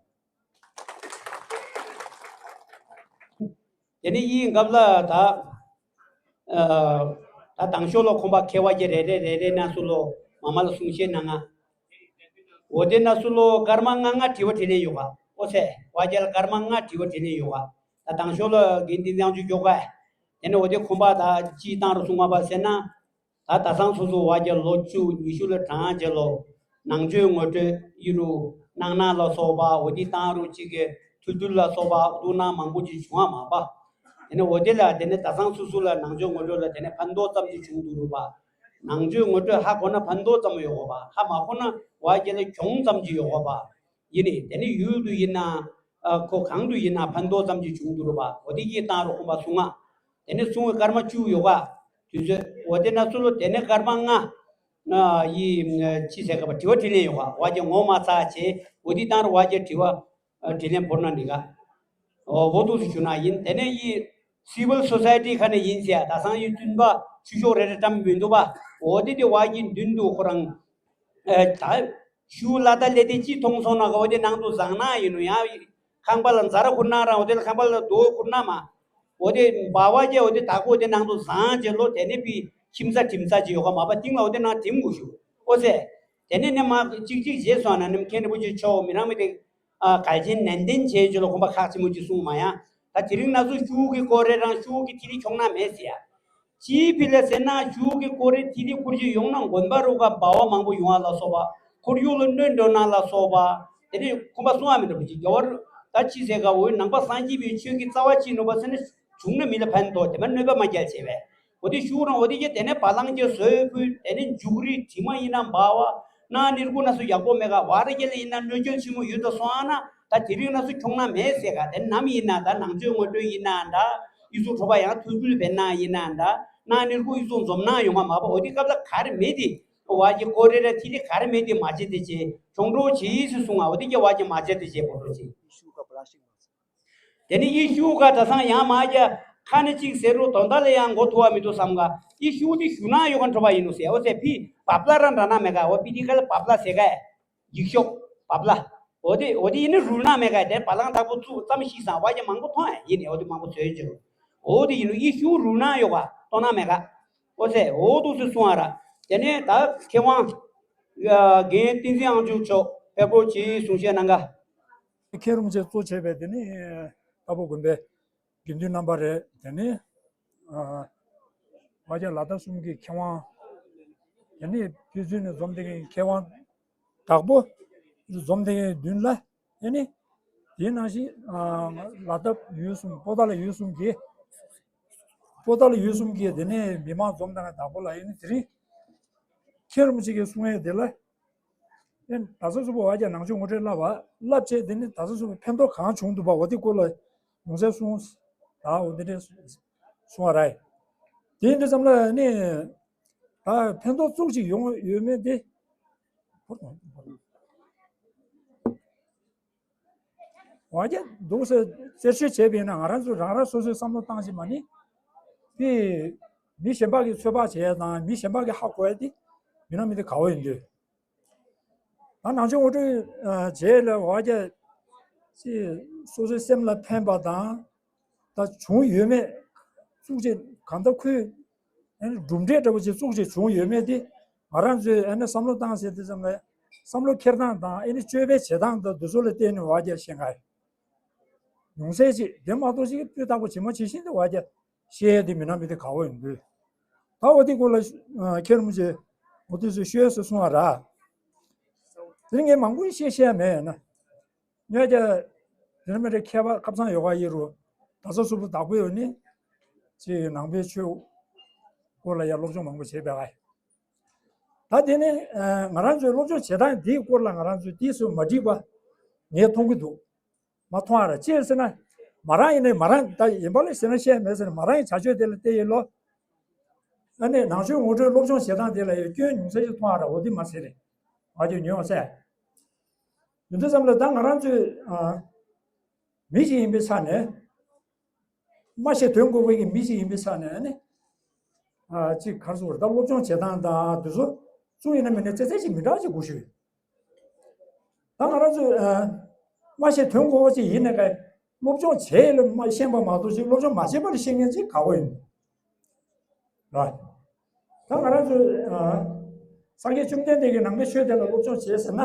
དེ་ནས་ཡིན་སྐབས་ལ་ད་ཨ་ད་དང་ཤོག་ལོ་ཁོམ་པ་ཁེ་བ་ཀྱི་རེ་རེ་རེ་རེ་ན་སུ་ལོ་མ་མ་ལ་གསུང་བཤད་གནང་ང་། འོ་དེ་ན་སུ་ལོ་སྐར་མ་ལྔ་ལྔ་དྲི་བ་དྲིས་ལན་ཡོད་ག། ཨོ་སེ་བ་རྒྱལ་སྐར་མ་ལྔ་དྲི་བ་དྲིས་ལན་ཡོད་ག། ད་དང་ཤོག་ལོ་དགེ་འདུན་ལྔ་བཅུ་མགྱོགས་ག། དེ་ནས་འོ་དེ་ཁོམ་པ་ད་ཅི་བཏང་རུ་གསུང་བ་པ་ཟེར་ན། ད་ད་སང་སོ་སོ་བ་རྒྱ་ལོ་བཅུ་ཉི་ཤུ་ལ་གྲངས་རྒྱ་ལོ་ནང་ཆོས་ངོ་སྤྲོད་ཡི་རུ་གནང་ན་ལ་སོགས་པ་འོ་དེ་བཏང་རུ་གཅིག་གི་ཐུལ་ཐུལ་ལ་སོགས་པ་ཐུགས་སྣང་མང་པོ་ཅིག་བྱུང་བ་མ་པ། དེ་ནས་འོ་དེ་ལ་དེ་ནས་ད་སང་སོ་སོ་ལ་ནང་ཆོས་ངོ་སྤྲོད་ལ་དེ་ནས་ཕན་ཐོགས་ཙམ་ཅིག་བྱུང་འདུག་རུ་པ། ནང་ཆོས་ངོ་སྤྲོད་ཧ་གོ་ན་ཕན་ཐོགས་ཙམ་ཡོད་གོ་པ། ཧ་མ་གོ་ན་བ་རྒྱ་ལ་གྱོང་ཙམ་ཅིག་ཡོད་གོ་པ། ཡིན་ནི་དེ་ནས་ཡུལ་དུ་ཡིན་ན་ཨ་ཁོ་གང་དུ་ཡིན་ན་ཕན་ཐོགས་ཙམ་ཅིག་བྱུང་འདུག་རུ་པ། འོ་དེ་གིས་བཏང་རུ་ཁོམ་པ་གསུང་ང་། དེ་ནས་གསུང་བའི་སྐར་མ་བཅུ་ཡོད་ག། དུས་ཚོད་འོ་དེ་ན་སུ་ལོ་དེ་ནས་སྐར་མ་ལྔ་ཨ་ཡི་ཅི་ཟེར་ག་པ་དྲི་བ་དྲིས་ལན་ཡོད་ག། བ་རྒྱ་ངོ་མ་ཚ་བྱས་འོ་དེ་བཏང་རུ་བ་རྒྱ་དྲི་བ་ཨ་དྲིས་ལན་བོར་ན་འགྲིག་ག། འོ་འོ་འདུག་སེ་ཞུ་ན་ཡིན། དེ་ནས་ཡི་སི་ཝིལ་སོ་སའི་ཊི་ཁ་ནས་ཡིན་ཟེར་ད་སང་ཡི་བཙུན་པ་ཆུ་ཤོག་རེ་རེ་བཀྲམ་མི་འདུག་པ། འོ་དེ་དེ་བ་རྒྱའི་མདུན་དུ་ཁོ་རང་ཨ་ད་ཞུ་ལ་ད་ལེ་དེ་ཅི་མཐོང་སོང་ན་ག། འོ་དེ་ནང་དུ་བཟང་ན་ཡིན་ནོ་ཡང་། ཁང་པ་ལ་འཛར་ཁུར་ན་རང་འོ་དེ་ལ་ཁང་པ་ལ་རྡོ་ཁུར་ན་མ། འོ་དེ་འབའ་བ་ཅེ་འོ་དེ་ད་གོ་དེ་ནང་དུ་བཟང་ཅེ་ལོ། དེ་ནས་པི་ཁྱིམ་ས་ཁྲིམ་ས་ཅེ་ཡོད་ག་མ་པ་སྟེང་ལ་འོ་དེ་ནང་ཁྲིམ་དགོས་ཞུ། ཨོ་ཟེ། དེ་ནས་ནས་མ་གཅིག་གཅིག་བྱས་སོང་ན་ནམ་མཁན་རིན་པོ་ཆེ་མཆོག་མི་རང་མི་དེ་ཨ་གལ་ཆེན་ནན་ཏན་བྱས་ཅེ་ལོ། ཁོང་པ་ཁག་ཆེན་མོ་ཅིག་གསུངས་མ་ཡང་། ད་དེ་རིང་ན་ཚོ་ཤུགས་ཀྱི་སྐོར་རེ་རང་ཤུགས་ཀྱི་ཐི་རི་ཁྱོང་ན་མེད་ཟེར་ཡ། ཅིའི་ཕི་ལ་ཟེར་ན་ཤུགས་ཀྱི་སྐོར་རེ་ཐི་རི་ཁུར་ཅིག་ཡོང་ན་དགོན་པ་རུ་ག་འབའ་བ་མང་པོ་ཡོང་བ་ལ་སོགས་པ། ཁོར་ཡུག་ལ་གནོད་འགྲོ་ན་ལ་སོགས་པ། དེ་ནས་ཁོང་པ་གསུང་བ་མི་འདྲ་བ་ཅིག་རྒྱལ་བར་ད་ཅི་ཟེར་ག། འོ་ནང་པ་སངས་རྒྱས་པའི་ཆོས་ཀྱི་རྩ་བ་ཅི་ནོ་པ་ཟེར་ན། བྱུང་ན་མི་ལ་ཕན་ཐོགས་དེ་མ་གནོད་པ་མ་རྒྱལ་བྱས་པས། འོ་དེ་ཤུགས་རང་འོ་དེ་ཀྱེ་དེ་ནས་བ་ལང་ཀྱེ་བཟོས་ཕུལ། དེ་ནས་མཇུག་རིགས་དྲི་མ་ཡིན་ན་འབའ་བ། ན་ནིར་ཁུ་ན་སུ་ཡག་པོ་མེད་ག། བ་ར་ཀྱེ་ལ་ཡིན་ན་གནོད་སྐྱོན་ཆེན་མོ་ཡོད་ད་སོང་ཨ་ན། ད་དེ་རིང་ན་སུ་ཁྱོང་ན་མེད་ཟེར་ག། དེ་ནམ་ཡིན་ན་ད་ནང་ཆོས་ངོ་སྤྲོད་ཡིན་ན་འདྲ། ཨི་ཟུ་ཁྲོ་བ་ཡང་ཐུགས་ཁུར་བེད་ན་ཡིན་ན་འདྲ། ན་ནིར་ཁུ་ཨི་ཟུ་འཛོམས་ན་ཡོང་བ་མ་པ། འོ་དེ་སྐབས་ལ་ག་རེ་མེད་དེ། བ་ཅི་ཀོ་རེ་ར་ཐི་རི་ག་རེ་མེད་དེ་མ་བྱེད་དེ་བྱེད། གྱོང་གྲོགས་བྱེད་ཟེར་གསུང་ང་། འོ་དེ་གི་བ་ཅི་མ་བྱེད་དེ་བྱེད་གོ་གྲོགས་བྱེད། དེ་ནི་ཡེ་ཤུ་ག་ད་སང་ཡང་མ་རྒྱ་ཁ་ནི་གཅིག་ཟེར་རོ་དོན་དག་ལ་ཡང་མགོ་ཐུ་བ་མི་འདུག་བསམ་ག། ཡེ་ཤུ་དེ་ཞུ་ན་ཡོ་ག་འགྲོ་བ་ཡིན་ནོ་ཟེར། འོ་ཟེར་ཕི་བབ་ལ་ར་འདྲ་ན་མེད་ག། འོ་ཕི་དེ་ག་ལ་བབ་ལ་ཟེར་ག། ཡིག་ཤོག་བབ་ལ། འོ་དེ་འོ་དེ་ཡིན་ནི་རུ་ན་མེད་ག། དེ་བ་ལང་དག་པོ་ཚུགས་ཙམ་ཤིག་སང་བ་ཅི་མང་པོ་མཐོང་ཡ་ཡིན་ནི། འོ་དེ་མང་པོ་ཚོད་ཅིག། འོ་དེ་ཡིན་ནོ་ཡེ་ཤུ་རུ་ན་ཡོ་ག་ཏོ་ན་མེད་ག། འོ་ཟེར་འོ་དུ་སུ་གསུང་བ་ར། དེ་ནས་ད་མཁས་དབང་རྒན་བསྟན་འཛིན་དབང་ཕྱུག་མཆོག་ཕེབས་སྒོ་ཆེ་གསུང་བཤད་གནང་ག། མཁན་རིན་པོ་ཆེ་གཙོ་བྱས་པའི་དེ་ནི་ལྟ་བུ་དགོན་པའི་དགེ་འདུན་རྣམ་པ་རེད། དེ་ནི་ཨ་ཝ་རྒྱ་ལ་དྭགས་གསུམ་གྱི་མཁས་དབང་། དེ་ནི་ཕན་ཚུན་ནས་འཛོམས་དེ་གའི་མཁས་དབང་དག་པོ་འཛོམས་དེ་གའི་མདུན་ལ། དེ་ནི་དེའི་ནང་བཞིན་ཨ་ལ་དྭགས་ཡུལ་གསུམ་པོ་ཏཱ་ལ་ཡུལ་གསུམ་གྱི་པོ་ཏཱ་ལ་ཡུལ་གསུམ་གྱི་དེ་ནི་མི་མང་འཛོམས་དེ་གའི་དག་པོ་ལ་ཡིན་ནི་དེ་རིང་མཁན་རིན་པོ་ཆེ་གིས་གསུང་ཡས་དེ་ལ། ཨེ་ད་ས་སུ་པོ་ཝ་རྒྱ་ནང་ཆོས་ངོ་སྤྲོད་བསླབ་པ་བསླབ་བྱས་དེ་ནི་ད་ས་སུ་པོ་ཕན་ཐོགས་གང་བྱུང་འདུག་པ། འོ་དེ་སྐོར་ལ་ཡོང་སའི་གསུང་ད་འོ་དེ་འདྲས་གསུང་བ་རེད། དེ་ཡིན་དུས་ཙམ་ལ་ནི་ད་ཕན་ཐོགས་ཙུག་ཅིག་ཡོང་ཡོད་མེད་དེ། ཝ་རྒྱ་འདུག་ཟེར་རྩད་ཆོད་བྱས་པ་ཡིན་ན་ང་རང་ཚོ་རང་རང་སོ་སོའི་བསམ་བློ་བཏང་ཅིག་མ་ནི། དེ་མི་གཞན་པ་གིས་ཚོད་དཔག་བྱས་དང་མི་གཞན་པ་གིས་ཧ་གོ་ཡ་དེ་མི་ན་མི་དེ་ག་བོ་ཡིན་དུས། ད་ནང་ཆོས་ངོ་སྤྲོད་ཨ་བྱས་ལ་ཝ་རྒྱ་ཅི་སོ་སོའི་སེམས་ལ་ཕན་པ་དང་། ད་བྱུང་ཡོད་མེད་ཙུག་ཅིག་གང་ལྟར་ཁོས་ཨ་ནི་གྲུབ་འབྲས་འདྲ་བོ་ཅིག་ཙུག་ཅིག་བྱུང་ཡོད་མེད་དེ་ང་རང་ཚོས་ཨ་ནི་བསམ་བློ་བཏང་ཟེར་དུས་ཙམ་ལ་བསམ་བློ་འཁྱེར་སྟངས་དང་ཨ་ནི་སྤྱོད་པའི་བྱེད་སྟངས་དང་འདི་ཚོ་ལ་བརྟེན་ནས་ཝ་རྒྱ་ཤེས་ང་ཡོང་སའི་ཅིག་དེ་མ་གཏོགས་ཅིག་སྤུས་དག་པོ་ཇི་མ་ཇི་བཞིན་དུ་ཝ་རྒྱ་བཤད་ཡས་དེ་མི་ན་མི་དེ་ག་བོ་ཡིན་དུས། ད་འོ་དེ་སྐོར་ལ་ཨ་མཁན་རིན་པོ་ཆེ་འོ་དེ་ཚོས་ཤོད་ཟེར་གསུང་བ་ར། དེ་ངས་མང་པོ་བཤད་བཤད་མེད་ན། ཉོས་ཀྱ་དེ་ནི་མི་རེ་མཁས་པ་ཁ་སང་ཡོ་ག་ཡེ་རུ་ད་ས་སུ་པོ་བདག་པོ་ཡོད་ནི་ཅི་ནང་པའི་ཆོས་སྐོར་ལ་ཡ་སློབ་སྦྱོང་མང་པོ་བྱས་པའི་ཨ། ད་དེ་ནི་ཨ་ང་རང་ཚོའི་སློབ་སྦྱོང་བྱེད་སྟངས་འདིའི་སྐོར་ལ་ང་རང་ཚོས་དུས་སུ་མ་འགྲིག་པ་ངས་མཐོང་གི་འདུག་མ་མཐོང་ཨ་ར་ཅི་ཟེར་ན། མ་རང་ཡིན་ནའི་མ་རང་ད་ཡིན་པ་ལ་ཟེར་ན་བཤད་མེད་ཟེར་ན་མ་རང་ཡི་བྱ་སྤྱོད་དེ་ལ་བལྟས་ཡིན་ལོ། ཨ་ནི་ནང་ཆོས་ངོ་སྤྲོད་སློབ་སྦྱོང་བྱེད་སྟངས་དེ་ལ་ཡང་སྐྱོན་ཉུང་ས་ཞིག་མཐོང་ཨ་ར། འོ་དེ་མ་ཟེར་རེད། ང་ཚོས་ཉོན་ཟེར། ཡིན་དུས་ཙམ་ལ་ད་ང་རང་ཚོས་ཨ་མི་ཞིག་ཡིན་པའི་ཆ་ནས། སྨྲ་ཤེས་དོན་གོ་བའི་གི་མི་ཞིག་ཡིན་པའི་ཆ་ནས་ཨ་ནི། ཨ་ཅིག་ག་རེ་ཟེར་དགོས་རེད། ད་སློབ་སྦྱོང་བྱེད་སྟངས་དང་དེ་ཚོ་ཅུང་ཡིན་ན་མིན་ན་ཙེ་ཙེ་ཞིག་མི་འདྲ་ཞིག་དགོས་ཞུ། ད་ང་རང་ཚོས་ཨ་སྨྲ་ཤེས་དོན་གོ་བ་ཅིག་ཡིན་ན་ག་སློབ་སྦྱོང་བྱས་ལ་མ་ཤེས་པ་མ་གཏོགས་ཅིག་སློབ་སྦྱོང་མ་བྱས་པ་ལ་ཤེས་མཁན་ཅིག་ག་བོ་ཡིན། ར། ད་ང་རང་ཚོས་ཨ་སངས་རྒྱས་བཅོམ་ལྡན་འདས་ཀྱི་ནང་པའི་ཆོས་དེ་ལ་སློབ་སྦྱོང་བྱས་ཟེར་ན།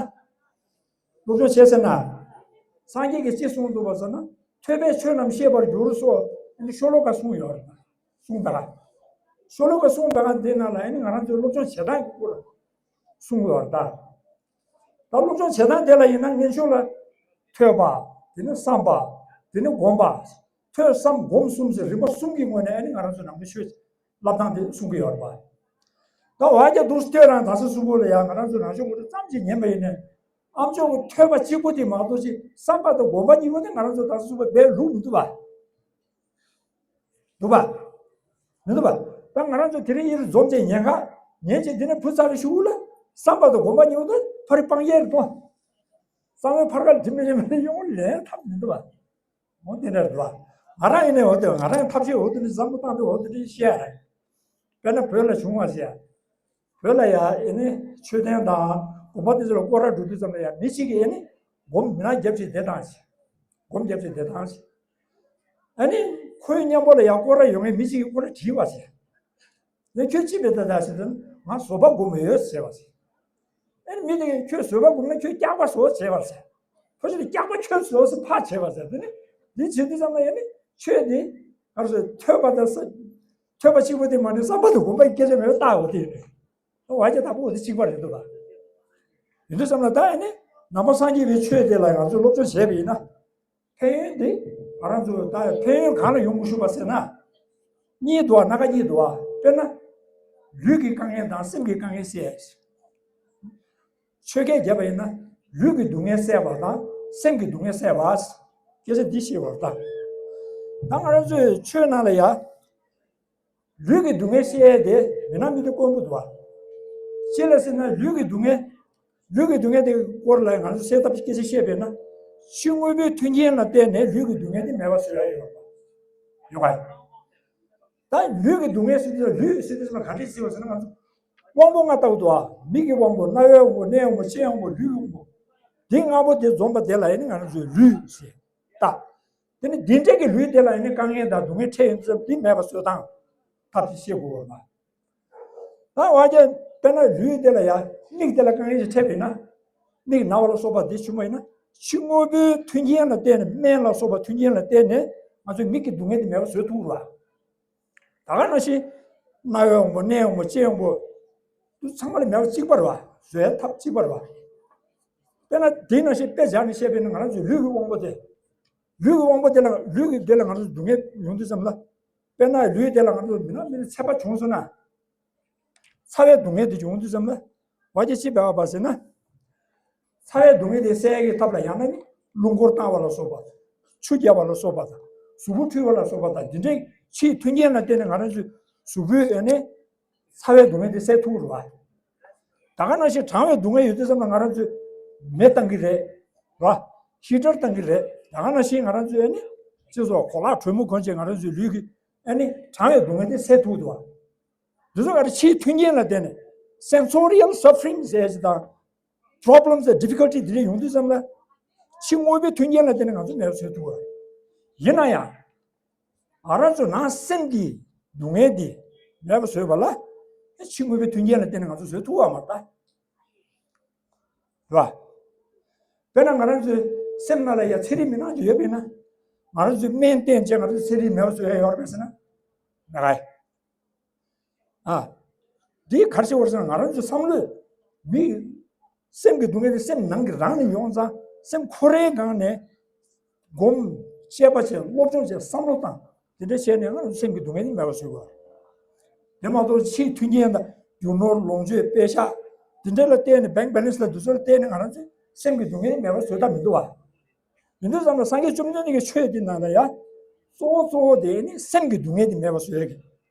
སློབ་སྦྱོང་བྱས་ཟེར་ན། སངས་རྒྱས་ཀྱིས་ཅི་གསུངས་འདུག་པ་ཟེར་ན། ཐོས་པས་ཆོས་རྣམས་ཤེས་པར་འགྱུར་སོགས་ཨ་ནི་ཤོ་ལོ་ཀ་གསུངས་ཡོད་རེད། གསུངས་པ་ལ། ཤོ་ལོ་ཀ་གསུངས་པ་ག་འདི་ནང་ལ་ཨ་ནི་ང་རང་ཚོའི་སློབ་སྦྱོང་བྱེད་སྟངས་ཀྱི་སྐོར་གསུངས་ཡོད་རེད་ད། ད་སློབ་སྦྱོང་བྱེད་སྟངས་དེ་ལ་ཡིན་ན་སྔོན་ཆད་ལ་ཐོས་པ། དེ་ནས་བསམ་པ། དེ་ནས་སྒོམ་པ། ཐོས་བསམ་སྒོམ་གསུམ་ཟེར་རིམ་པ་གསུམ་གྱི་ངོས་ནས་ཨ་ནི་ང་རང་ཚོ་ནང་པའི་ཆོས་བསླབ་སྟངས་དེ་གསུང་གི་ཡོད་རེད་པ། ད་ཝ་རྒྱ་འདུག་སེ་ཐོས་རང་ད་ས་གསུམ་པོ་ལ་ཡང་ང་རང་ཚོ་ནང་ཆོས་ངོ་སྤྲོད་ཙམ་ཅིག་ཉན་པ་ཡིན་ནའི། ཨ་མཆོག་གི་ཐོས་པ་གཅིག་པོ་དེ་མ་གཏོགས་ཅིག་བསམ་པ་དང་སྒོམ་པ་གཉིས་པོ་དེ་ང་རང་ཚོ་ད་ས་གསུམ་པོ་དཔེ་ལུགས་མི་འདུག་པ། འདུག་པ། མི་འདུག་པ། ད་ང་རང་ཚོ་དེ་རིང་ཡིར་འཛོམས་བྱས་ཉན་ག་ཉན་བྱས་དེ་ནས་བུ་ཚ་བའི་ཤུགས་ལ་བསམ་པ་དང་སྒོམ་པ་གཉིས་པོ་དེ་ཕ་རི་སྤང་རྒྱལ་རེད་དོ། གཙང་བོའི་ཕར་ཁ་ལ་དེ་མི་རེ་མི་རེ་ཡོང་ལས་ཐབས་མི་འདུག་པ། འོ་དེ་འདྲ་རེད་པ། ང་རང་ཡིན་ནའི་འོ་དེ་ང་རང་ཐབས་ཤེས་འོ་དེ་འདྲ་བསམ་བློ་བཏང་དུས་འོ་དེ་འདྲ་བཤད་ཡ་རེད། དཔེར་ན་བོད་ལ་བྱུང་བ་ཟེར། བོད་ལ་ཡ་ཨེ་ནི་མཆོད་རྟེན་དང་དགོན་པ་དེ་ཚོ་ལ་སྐོར་ར་འགྲོ་དུས་ཙམ་ལ་ཡ་མི་གཅིག་གིས་ཨེ་ནི་སྒོམ་མི་ནག་རྒྱབ་ཅིག་བསྡད་བཏང་ཞིག་སྒོམ་རྒྱབ་ཅིག་བསྡད་བཏང་ཞིག་ཨེ་ནི་ཁོའི་མཉམ་པོ་ལ་ཡ་སྐོར་ར་ཡོང་མཁན་མི་གཅིག་གིས་སྐོར་ར་དྲིས་པ་ཟེར། ནས་ཁྱོད་ཅི་བྱེད་བསྡད་བཞག་ཟེར་དུས་ང་བཟོད་པ་སྒོམ་ཡོད་ཟེར་བ་ཟེར། ཨེ་ནི་མི་དེ་གིས་ཁྱོད་བཟོད་པ་སྒོམ་ན་ཁྱོད་སྐྱག་པ་བཟོ་ཟེར་བ་ཟེར། ཁོ་ཚོས་སྐྱག་པ་ཁྱོད་བཟོ་ཟེར་ཕར་བྱས་པ་ཟེར། དེ་ནི་འདི་བྱེད་དུས་ཙམ་ལ་ཨེ་ནི་ཆོས་འདི་ག་རེ་ཟེར་ཐོས་པ་དང་ས་ཐོས་པ་གཅིག་པོ་དེ་མ་ནི་བསམ་པ་དང་སྒོམ་པའི་སྐད་ཆ་མེད་པ་ལྟ་འོ་དེ་ཡིན། ཝ་རྒྱ་དང་པོ་འོ་དེ་གཅིག་པ་རེད་འདུག་པ། ཡིན་དུས་ཙམ་ལ་ད་ཨེ་ནི་ནང་པ་སངས་རྒྱས་པའི་ཆོས་དེ་ལ་ང་ཚོས་སློབ་སྦྱོང་བྱས་པ་ཡིན་ན། ཕན་ཡོན་འདི་ང་རང་ཚོ་ད་ཕན་ཡོན་གང་ལ་ཡོང་དགོས་ཞུ་བ་ཟེར་ན། གཉིས་འདུག་པ། སྣ་ཁ་གཉིས་འདུག་པ། དཔེར་ན། ལུས་ཀྱི་དཀའ་ངལ་དང་སེམས་ཀྱི་དཀའ་ངལ་སེལ། ཆོས་སྐད་བརྒྱབ་པ་ཡིན་ན་ལུས་ཀྱི་སྡུག་བསྔལ་སེལ་བ་དང་སེམས་ཀྱི་སྡུག་བསྔལ་སེལ་བ། སྐད་ཆ་འདི་ཤེས་པར་གདའ། ད་ང་རང་ཚོའི་ཆོས་ནང་ལ་ཡ། ལུས་ཀྱི་སྡུག་བསྔལ་སེལ་ཡས་དེ་མི་ནག་མི་དེ་དཀོན་པོ་འདུག་པ། ཅི་ལ་ཟེར་ན་ལུས་ཀྱི་སྡུག་བསྔལ། ལུས་ཀྱི་སྡུག་བསྔལ་དེ་སྐོར་ལ་ང་ཚོ་གསལ་ཐབས་སྐད་ཆ་བཤད་པས་ན། ཕྱི་དངོས་པོའི་མཐུན་རྐྱེན་ལ་བརྟེན་ནས་ལུས་ཀྱི་སྡུག་བསྔལ་དེ་མེད་པ་བཟོ་ཡ་ཡོད་པ། ཡོད་པ། ད་ལུས་ཀྱི་སྡུག་བསྔལ་ཟེར་དུས་ལུས་ཟེར་དུས་ལ་ག་འདྲ་ཟེར་བ་ཟེར་ན། ང་ཚོ་དབང་པོ་ལྔ་ལྟ་བུ་འདུག་ཨ། མིག་གི་དབང་པོ། རྣ་བའི་དབང་པོ། སྣའི་དབང་པོ། ལྕེའི་དབང་པོ། ལུས་ཀྱི་དབང་པོ། འདི་ལྔ་པོ་དེ་འཛོམས་པ་དེ་ལ་ཡིན་ན་ང་ཚོས་ལུས་ཟེར། ད་དེ་ནི་འདི་འདྲ་གི་ལུས་དེ་ལ་ཡིན་ན་དཀའ་ངལ་དང་སྡུག་བསྔལ་འཕྲད་ཡོང་དུས་ཙམ་འདི་མེད་པ་བཟོ་སྟངས་ཐབས་ཤེས་དགོས་པ། ད་བ་ཀྱ་དཔེར་ན་ལུས་དེ་ལ་ཡ་མིག་དེ་ལ་དཀའ་ངལ་ཞིག་འཕྲད་པས་ན། མིག་ན་བ་ལ་སོགས་པ་འདི་བྱུང་བ་ཡིན་ན། ཕྱི་དངོས་པོའི་མཐུན་རྐྱེན་ལ་བརྟེན་ནས། སྨན་ལ་སོགས་པ་མཐུན་རྐྱེན་ལ་བརྟེན་ནས་ང་ཚོས་མིག་གི་སྡུག་བསྔལ་དེ་མེད་པ་བཟོ་ཐུབ་ར། ད་ག་ནང་བཞིན་རྣ་བའི་དབང་པོ། སྣའི་དབང་པོ། ལྕེའི་དབང་པོ། འདི་ཚང་མ་ལ་མེད་པ་གཅིག་པ་རེད་བ། བཟོ་ཡ་ཐབས་གཅིག་པ་རེད་བ། དཔེར་ན་དེ་ནང་བཞིན་དཔེ་སྦྱར་ནས་བཤད་པས་ན། ང་རང་ཚོའི་ལུས་ཀྱི་དབང་པོ་དེ། ལུས་ཀྱི་དབང་པོ་དེ་ལ། ལུས་ཀྱི་དེ་ལ་ང་ཚོ་སྡུག་བསྔལ་ཡོང་དུས་ཙམ་ལ། དཔེར་ན་ལུས་དེ་ལ་ང་ཚོ་མི་ན་མི་ན་ཚད་པ་བྱུང་སོང་ན། ཚ་བའི་སྡུག་བསྔལ་དེ་ཡོང་དུས་ཙམ་ལ། བ་ཀྱ་ཅི་འབད་བ་ཟེར་ན། ཚ་བའི་སྡུག་བསྔལ་དེ་སེལ་ཡག་གི་ཐབས་ལ་ཡང་ན་ནི་རླུང་འཁོར་བཏང་བ་ལ་སོགས་པ། ཆུ་བརྒྱབ་པ་ལ་སོགས་པ་དང་། གཟུགས་པོ་འཁྲུད་པ་ལ་སོགས་པ་དང་། འདི་འདྲའི་ཕྱིའི་མཐུན་རྐྱེན་ལ་བརྟེན་ནས་ང་རང་ཚོའི་གཟུགས་པོའི་ཨ་ནི་ཚ་བའི་སྡུག་བསྔལ་དེ་སེལ་ཐུབ་རེད་བ། ད་ག་ནང་བཞིན་གྲང་བའི་སྡུག་བསྔལ་ཡོད་དུས་ཙམ་ལ་ང་རང་ཚོས་མེ་བཏང་གི་རེད་བ། ཧི་ཊར་བཏང་གི་རེད། ད་ག་ནང་བཞིན་ང་རང་ཚོས་ཨ་ནི་སྤྱི་ཚོགས་གོ་ལག་དྲོན་མོ་གོན་བྱས་ང་རང་ཚོའི་ལུས་ཀྱི་ཨ་ནི་གྲང་བའི་སྡུག་བསྔལ་དེ་སེལ་ཐུབ་འདུག་བ། འདི་ཚོ་ག་རེ། ཕྱིའི་མཐུན་རྐྱེན་ལ་བརྟེན་ནས། སེན་སོ་རི་ཡལ་སབ་ཕ་རིང་ཟེར་ཞིག་དང་། པོ་རོབ་ལེམ་ཟེར། ཌི་ཕི་ཁལ་ཊི་འདི་འདྲ་ཡོང་དུས་ཙམ་ལ། ཕྱི་དངོས་པོའི་མཐུན་རྐྱེན་ལ་བརྟེན་ནས་ང་ཚོ་མེད་པ་བཟོ་ཐུབ་པ། ཡིན་ན་ཡང་། ང་རང་ཚོ་ནང་སེམས་ཀྱི་སྡུག་བསྔལ་འདི་མེད་པ་བཟོས་པ་ལ། ཕྱི་དངོས་པོའི་མཐུན་རྐྱེན་ལ་བརྟེན་ནས་ང་ཚོ་བཟོ་ཐུབ་པ་མ་རེད། རེད་བ། དཔེར་ན་ང་རང་ཚོའི་སེམས་ནང་ལ་ཡ་ཚན་རིག་མི་སྣ་ཡོད་པས་ན། ང་རང་ཚོའི་སྨན་བསྟེན་བྱས་ང་རང་ཚོའི་ཚན་རིག་མེད་པ་བཟོ་ཡ་ཡོད་རེད་པས་ཟེར་ན། མེད་ག་ཡ། ཨ། འདི་ག་རེ་ཟེར་བ་ཟེར་ན། ང་རང་ཚོའི་བསམ་བློས་མི་སེམས་ཀྱི་སྡུག་བསྔལ་དེ་སེམས་ནང་གི་རང་ནས་ཡོང་ཙང་། སེམས་ཁོ་རའི་སྒང་ནས་སྒོམ། དཔྱད་པ་བྱས། སློབ་སྦྱོང་བྱས། བསམ་བློ་བཏང་། དེ་འདྲ་བྱས་ནས་ང་རང་ཚོའི་སེམས་ཀྱི་སྡུག་བསྔལ་དེ་མེད་པ་བཟོ་དགོས། དེ་མ་གཏོགས་ཕྱིའི་མཐུན་རྐྱེན་དང་། རྒྱུ་ནོར་ལོངས་སྤྱོད། པེ་ཤག། དེ་འདྲ་ལ་བརྟེན་ནས། བེང་ཀི་བེ་ལེན་སི་ལ་འདི་ཚོ་ལ་བརྟེན་ནས་ང་རང་ཚོའི་སེམས་ཀྱི་སྡུག་བསྔལ་དེ་མེད་པ་བཟོ་ཐབས་མི་འདུག་བ། མི་འདུག་བསམ་ན། སངས་རྒྱས་བཅོམ་ལྡན་འདས་ཀྱི་ཆོས་འདི་ནང་ལ་ཡ། གཙོ་བོ་གཙོ་བོ་དེ་ནི་སེམས་ཀྱི་སྡུག་བསྔལ་དེ་མེད་པ་བཟོ་ཡ་གི་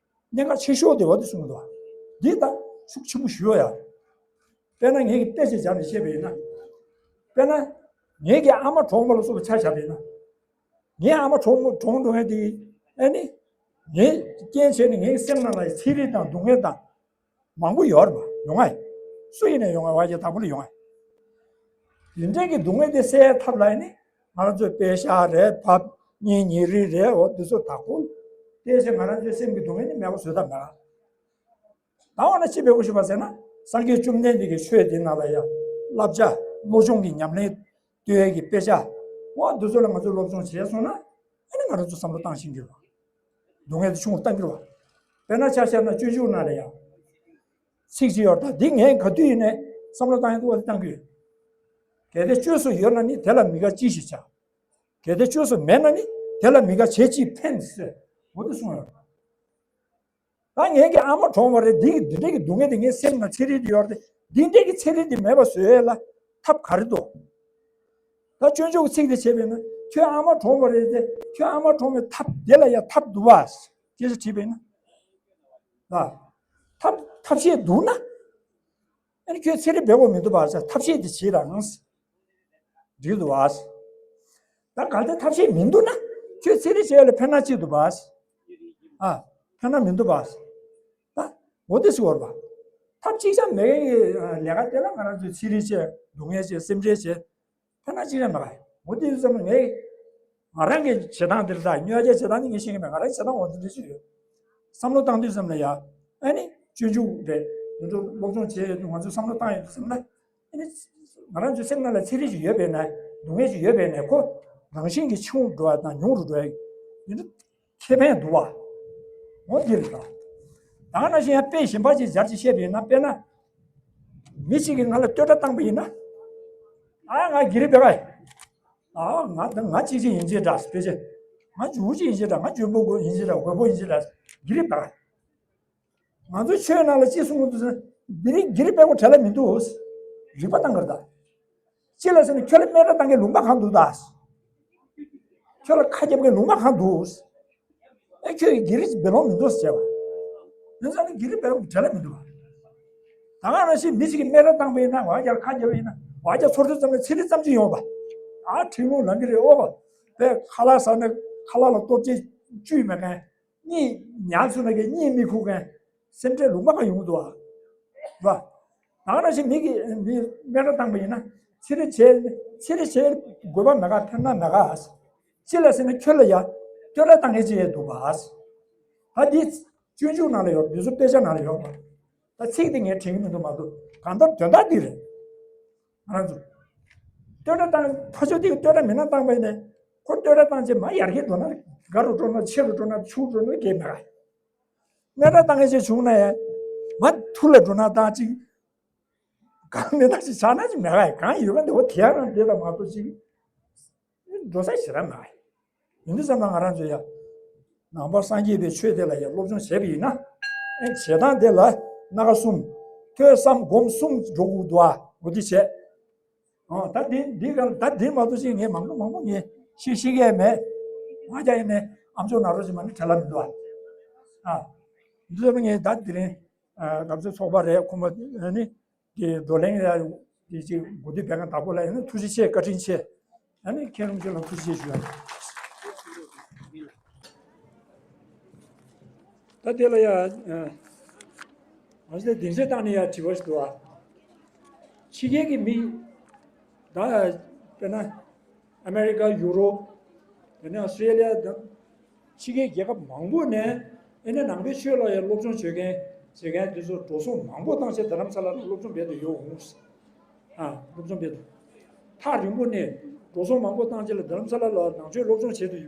གནད་འགག་ཆེ་ཤོས་དེ་བ་དེ་གསུངས་འདུག་བ། འདི་ད་ཤུགས་ཆེན་པོ་ཞུ་ཡ། དཔེར་ན་ངེད་ཀྱི་དཔེ་ཅིག་སྦྱར་ནས་བཤད་པ་ཡིན་ན། དཔེར་ན་ངེད་ཀྱི་ཨ་མ་གྲོངས་པ་ལ་སོགས་པ་ཆ་བཞག་པ་ཡིན་ན། ངའི་ཨ་མ་གྲོངས་གྲོངས་འགྲོ་མཁན་དེ། ཨ་ནི་ངའི་རྐྱེན་བྱས་ནས་ངའི་སེམས་ནང་ལ་ཚན་རིག་དང་སྡུག་བསྔལ་དང་མང་པོ་ཡོད་རེད་པ། ཡོང་ང་། སུ་ཡིན་ནའི་ཡོང་ང་། བ་ཀྱ་དང་པོ་ལ་ཡོང་ང་། དེ་འདྲའི་གི་སྡུག་བསྔལ་དེ་སེལ་ཐབས་ལ་ནི་ང་རང་ཚོའི་པེ་ཤག་རེད། བབ་གཉིས་ཉེ་རིང་རེད། འོ་འདི་ཚོ་དག་པོ་བལྟས་ཚེ་ང་རང་ཚོའི་སེམས་ཀྱི་སྡུག་བསྔལ་ནི་མེད་པ་བཟོ་ཐབས་མེད། ད་འོ་ན་ཅི་འབད་དགོས་ཞུ་བ་ཟེར་ན། སངས་རྒྱས་བཅོམ་ལྡན་འདས་ཀྱི་ཆོས་འདི་ནང་ལ་ཡ་བསླབ་བྱ། བློ་སྦྱོང་གི་ཉམས་ལེན་སྟོན་ཡས་ཀྱི་དཔེ་ཆ། འོ་འདི་ཚོ་ལ་ང་ཚོས་སློབ་སྦྱོང་བྱས་སོང་ན། ཨ་ནི་ང་རང་ཚོ་བསམ་བློ་བཏང་ཤེས་ཀྱི་རེད། སྡུག་བསྔལ་དེ་ཆུང་རུ་བཏང་གི་རེད་པ། དཔེར་ན་ཆ་བཞག་ན་སྤྱོད་འཇུག་ནང་ལ་ཡ་ཚིག་ཅིག་ཡོད་རེད། ད་འདི་ངས་ག་དུས་ཡིན་ནའི་བསམ་བློ་བཏང་ཡས་འདུག་པ་དེ་བཏང་གི་ཡོད། གལ་ཏེ་བཅོས་སུ་ཡོད་ན་ནི། དེ་ལ་མི་དགའ་ཅི་ཞིག་བྱ། གལ་ཏེ་བཅོས་སུ་མེད་ན་ནི། དེ་ལ་མི་དགའ་བྱས་ཅི་ཕན་ཟེར། འོ་དེ་གསུངས་ཡོད། ད་ངེད་ཀྱི་ཨ་མ་གྲོངས་པ་རེད། འདི་འདི་འདྲ་གི་སྡུག་བསྔལ་དེ་ངའི་སེམས་ནང་ཚན་རིག་དེ་ཡོད་རེད། འདི་འདྲ་གི་ཚན་རིག་དེ་མེད་པ་བཟོ་ཡས་ལ་ཐབས་ག་རེ་འདུག་ད་སྤྱོད་འཇུག་གི་ཚིག་དེ་བྱས་པས་ན། ཁྱོད་ཨ་མ་གྲོངས་པ་རེད་དེ། ཁྱོད་ཨ་མ་གྲོངས་པའི་ཐབས་དེ་ལ་ཡ་ཐབས་འདུག་པ། སྐད་ཆ་དྲིས་པས་ན། ད་ཐབས་ཐབས་ཤེས་འདུག་ན། ཨ་ནི་ཁྱོད་ཚན་རིག་འབད་དགོས་མི་འདུག་པ་ཟེར། ཐབས་ཤེས་དེ་བྱེད་རང་ཟེར། འགྲིག་འདུག་པ་ཟེར། ད་གལ་ཏེ་ཐབས་ཤེས་མི་འདུག་ན། ཁྱོད་ཚན་རིག་བྱེད་ཡ་ལ་ཕན་ན་ཅི་འདུག་པ་ཟེར། ཨ། ཕན་ན་མི་འདུག་པ་ཟེར། ད་འོ་དེ་ཟེར་བ་རེད་པ། ཐབས་ཅིག་ཀྱང་མེད་མཁན་གྱི་ལས་ཀ་དེ་ལ་ང་རང་ཚོས་ཚན་རིག་བྱས། སྡུག་བསྔལ་བྱས། སེམས་ཁྲལ་བྱས། ཕན་ན་ཅི་ཡང་མེད་པ། འོ་དེ་ཡིན་ཙང་ངས་ང་རང་གི་བྱེད་སྟངས་འདི་རེད། ད་སྨྱོ་རྒྱག་བྱེད་སྟངས་ནི་ངས་ཤེས་ཀྱི་མེད། ང་རང་བྱེད་སྟངས་འོ་དེ་འདྲ་ཞིག་ཡོད། བསམ་བློ་བཏང་དུས་ཙམ་ལ་ཡ། ཨ་ནི་སྤྱོད་འཇུག་རེད། དེ་ཚོ་སློབ་སྦྱོང་བྱས་ཡོད་དུས། ང་ཚོས་བསམ་བློ་བཏང་ཡོད་དུས་ཙམ་ལ། ཨ་ནི་ང་རང་ཚོའི་སེམས་ནང་ལ་ཚན་རིག་ཅིག་ཡོད་པས་ན། སྡུག་བསྔལ་ཅིག་ཡོད་པས་ན། ཁོ་རང་བཞིན་གྱིས་ཆུང་རུ་འགྲོ་བ་དང་ཉུང་རུ་འགྲོ་བའི་དེ་འདྲ་ཁེ་ཕན་འདུག་པ། འོ་འདི་རེད་ད། ད་ག་ནང་བཞིན་ཡང་དཔེ་གཞན་པ་ཅིག་སྦྱར་ཅིག་བཤད་པ་ཡིན་ན། དཔེར་ན་མི་གཅིག་གིས་ང་ལ་བསྟོད་སྒྲ་བཏང་པ་ཡིན་ན། ཨ། ང་སྒེར་པ་རེད་པ། ཨ། ང་ད་ང་གཅིག་གཅིག་ཡིན་ཅེས་འདྲ། ཕལ་ཆེར་ང་ཇུ་བོ་གཅིག་ཡིན་ཅེས་འདྲ། ང་འཇོན་པོ་ཡིན་ཅེས་འདྲ། རྒོད་པོ་ཡིན་ཅེས་འདྲ། སྒེར་པ་རེད་པ། ང་ཚོའི་ཆོས་ནང་ལ་ཅི་གསུངས་འདུག་ཟེར་ན། འདི་རིགས་སྒེར་པའི་སྒོ་བྲལ་ལ་མི་འདུག། རིག་པ་བཏང་གི་རེད་ད། ཅི་ལ་ཟེར་ན། ཁྱོད་ལ་སྨད་སྒྲ་བཏང་མཁན་ལུང་པ་གང་འདུག་ད། ཁྱོད་ལ་ཁ་རྒྱབ་མཁན་ལུང་པ་གང་འདུག། ཨེ། ཁྱོད་ཀྱི་སྒེར་རིགས་བེ་ལོང་མི་འདུག་ཟེར་བ། ཡིན་ཙང་ནི་སྒེར་རིགས་བེ་ལོང་བྲལ་ལ་མི་འདུག་བ། ད་ག་ནང་བཞིན་མི་ཞིག་གིས་སྨད་ར་བཏང་པ་ཡིན་ན། ཝ་རྒྱལ་ཁ་རྒྱབ་ཡིན་ན། ཝ་རྒྱལ་ཚོར་དུས་ཙམ་ནས་ཚི་རི་ཙམ་ཅིག་ཡོང་བ། ཨ་ཁྲིག་ལུང་ལང་གི་རེད། ཨོ་བ། དཔེ་ཁ་ལག་ཟ་ནས་ཁ་ལག་ལ་ལྟོ་ཆས་བཅུད་མེད་མཁན། གཉིད་ཉལ་སོང་ན་གི་གཉིད་མི་ཁུག་མཁན། སེམས་ཁྲལ་ལུང་པ་ག་ཡོང་འདུག་ཨ། བ། ད་ག་ནང་བཞིན་མི་གིས་མི་སྨད་ར་བཏང་པ་ཡིན་ན། ཚི་རི་བྱས། ཚི་རི་བྱས་དགོས་པ་མེད་ག། ཕན་ན་མེད་ག། ཅི་ལ་ཟེར་ན་ཁྱོད་ལ་ཡ་བསྟོད་ར་བཏང་མཁན་ཅིག་ཡོད་འདུག་པ། ད་འདི་སྤྱོད་འཇུག་ནང་ལ་ཡོད། འདི་ཚོ་དཔེ་ཆ་ནང་ལ་ཡོད་པ། ད་ཚིག་དེ་ངས་དྲན་གྱི་མི་འདུག་མ་གཏོགས། གང་ལྟར་དོན་དག་འདི་རེད། ང་རང་ཚོ་བསྟོད་ར་བཏང་། ཕ་ཆོས་དེ་བསྟོད་ར་མི་སྣ་བཏང་པ་ཡིན་ནས། ཁོ་བསྟོད་ར་བཏང་རྗེས་མ་ཡར་རྒྱས་འགྲོ་ན། དགའ་རུ་འགྲོ་ན། ཆེ་རུ་འགྲོ་ན། ཆུང་འགྲོ་ན་གལ་མེད་ག། སྨད་ར་བཏང་ཡས་ཅིག་བྱུང་ན་ཡང་མ་ཐུར་ལ་འགྲོ་ན་ད་ཅིག། གང་མེད་ད་ཅིག་བྱ་ན་ཅིག་མེད་ག། གང་ཡོད་ག་འདི་བ་དེ་རང་དེ་ལ་མ་གཏོགས་ཅིག་འགྲོ་ས་ཞེ་དྲག་མེད་ག། ཡིན་དུས་ཙམ་ན་ང་རང་ཚོ་ཡ་ནང་པ་སངས་རྒྱས་པའི་ཆོས་དེ་ལ་ཡ་སློབ་སྦྱོང་བྱས་པ་ཡིན་ན། ཨེ་བྱེད་སྟངས་དེ་ལ་སྣ་ཁ་གསུམ། ཐོས་བསམ་སྒོམ་གསུམ་འགྲོ་དགོས་འདུག་ཨ། འོ་དེ་བྱས། ཨོ་ད་འདི་འདི་ག་ད་འདི་མ་གཏོགས་ཅིག་ངས་མང་པོ་མང་པོ་ངས་ཤེས་ཤེས་ཀྱི་མེད། ང་རྒྱ་ཡིན་ནས་ཨམ་ཅོག་ནང་རོགས་ཅིག་མ་ནི་བྲེལ་བ་མི་འདུག་ཨ། ཨ་འདི་ཚོ་ངས་ད་དེ་རིང་ཨ་རྒྱ་མཚོའི་ཚོགས་པ་རེད། ཁོང་མ་ནི་གི་བགྲོ་གླེང་ཡ་དེ་ཅིག་གོ་སྒྲིག་བྱེད་མཁན་དང་པོ་ལ་ཡིན་ན་ཐུགས་རྗེ་ཆེ། བཀའ་དྲིན་ཆེ། ཨ་ནི་མཁན་རིན་པོ་ཆེ་ལ་ཐུགས་རྗེ་ཆེ་ཞུ་ཡ། ད་དེ་ལ་ཡ་ཨ་ང་ཚོས་སྡིངས་ཆ་བཏང་ནས་ཡ་དྲི་བ་ཞིག་འདུག་ཨ། ཕྱི་རྒྱལ་གྱི་མི་ད་དཔེར་ན་ཨ་མེ་རི་ཀ། ཡུ་རོབ། དེ་ནས་ཨོ་སི་ཀྲེ་ལི་ཡ་དང་། ཕྱི་རྒྱལ་རྒྱལ་ཁབ་མང་པོ་ནས་ཨེ་ནས་ནང་པའི་ཆོས་ལ་ཡང་སློབ་སྦྱོང་བྱེད་མཁན་བྱེད་མཁན་དེ་ཚོ་འགྲོ་སོང་མང་པོ་བཏང་བྱས་རྡ་རམ་ས་ལ་ལ་སློབ་སྦྱོང་འབད་དུ་ཡོང་། ཨ་སློབ་སྦྱོང་འབད་དུ། ཐག་རིང་པོ་ནས་འགྲོ་སོང་མང་པོ་བཏང་བྱས་ལ་རྡ་རམ་ས་ལ་ལ་ནང་ཆོས་སློབ་སྦྱོང་བྱེད་དུ་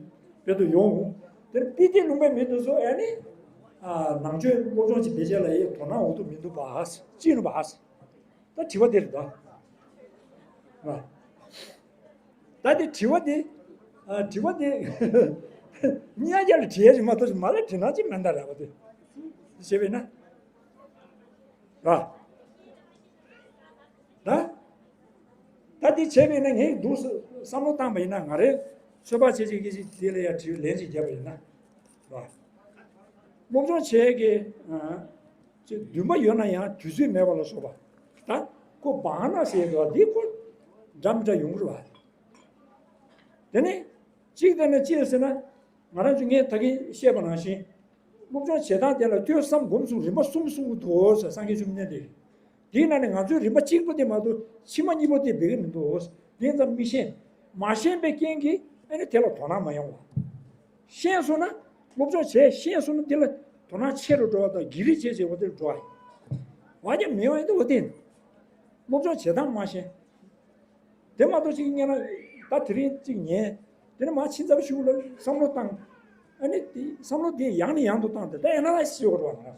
འབད་དུ་ཡོང་། དེར་སྤི་ཏི་ལུང་པའི་མི་དེ་ཚོ་ཨེ་ནི་ཨ་ནང་ཆོས་སློབ་སྦྱོང་ཅིག་འབད་བྱས་ལ་ཡི་དོ་སྣང་འོང་དུ་མི་འདུག་པ། ཅི་ཡིན་པ། ད་དྲི་བ་དེ་རེད་ད། ད་དེ་དྲི་བ་དེ། དྲི་བ་དེ་ཉིན་ཡར་ལ་དྲི་ཡ་ཞིག་མ་གཏོགས་མ་ལ་དྲི་ན་ཅི་མེད་ད་ར་བ་དེ། བྱས་པས་ན། ར། ད། ད་དེ་བྱས་པས་ན་ངས་འདུག་བསམ་བློ་བཏང་པ་ཡིན་ན། ང་རའི་ཚོད་དཔག་བྱེད་ཅིག་གི་ཅིག་དེ་ལ་ཡ་དྲི་ལན་ཅིག་བརྒྱབ་པ་ཡིན་ན། ར། སློབ་སྦྱོང་བྱེད་ཀྱི་ཅིག་འདུན་པ་ཡོད་ན་ཡང་དུས་ཚོད་མེད་པ་ལ་སོགས་པ། ད་ཁོ་བང་ན་ཟེར་འདུག་བ། འདི་ཁོ་འདྲ་མི་འདྲ་ཡོང་གི་རེད་བ། དེ་ནས་གཅིག་དེ་ནས་ཅི་ཡོད་ཟེར་ན། ང་རང་ཚོ་ངས་ད་གིན་བཤད་པ་ནང་བཞིན། སློབ་སྦྱོང་བྱེད་སྟངས་དེ་ལ་ཐོས་བསམ་སྒོམ་གསུམ་རིམ་པ་གསུམ་གསུམ་འདུག་ཟེར། སངས་རྒྱས་བཅོམ་ལྡན་འདས། དེའི་ནང་ནས་ང་ཚོས་རིམ་པ་གཅིག་པོ་དེ་མ་གཏོགས་ཕྱི་མ་གཉིས་པོ་དེ་འབད་གི་མི་འདུག། དེ་ཙམ་མི་ཤེས། མ་ཤེས་པའི་རྐྱེན་གྱིས་ཨ་ནི་དེ་ལ་དོ་སྣང་མ་ཡོང་བ། ཤེས་སོང་ན། སློབ་སྦྱོང་བྱས་ཤེས་སོང་ན་དེ་ལ་དོ་སྣང་ཆེ་རུ་འགྲོ་བ་དང་། བགྱི་རིགས་བྱས་བྱས་པ་དེ་ལ་འགྲོ་བ། བ་རྒྱ་མི་ཡོང་ཡ་དེ་འོ་དེ། སློབ་སྦྱོང་བྱེད་སྟངས་མ་ཤེས། དེ་མ་གཏོགས་ཅིག་ཉན་ན། ད་དེ་རིང་ཅིག་ཉན། དེ་ནས་མ་ཕྱིན་ཚར་ཞུགས་ལ་བསམ་བློ་བཏང་། ཨ་ནི་དེ་བསམ་བློ་དེ་ཡང་ནས་ཡང་དུ་བཏང་སྟེ། ད་ཨེ་ན་ལ་ཤི་བར་བ་ང་རང་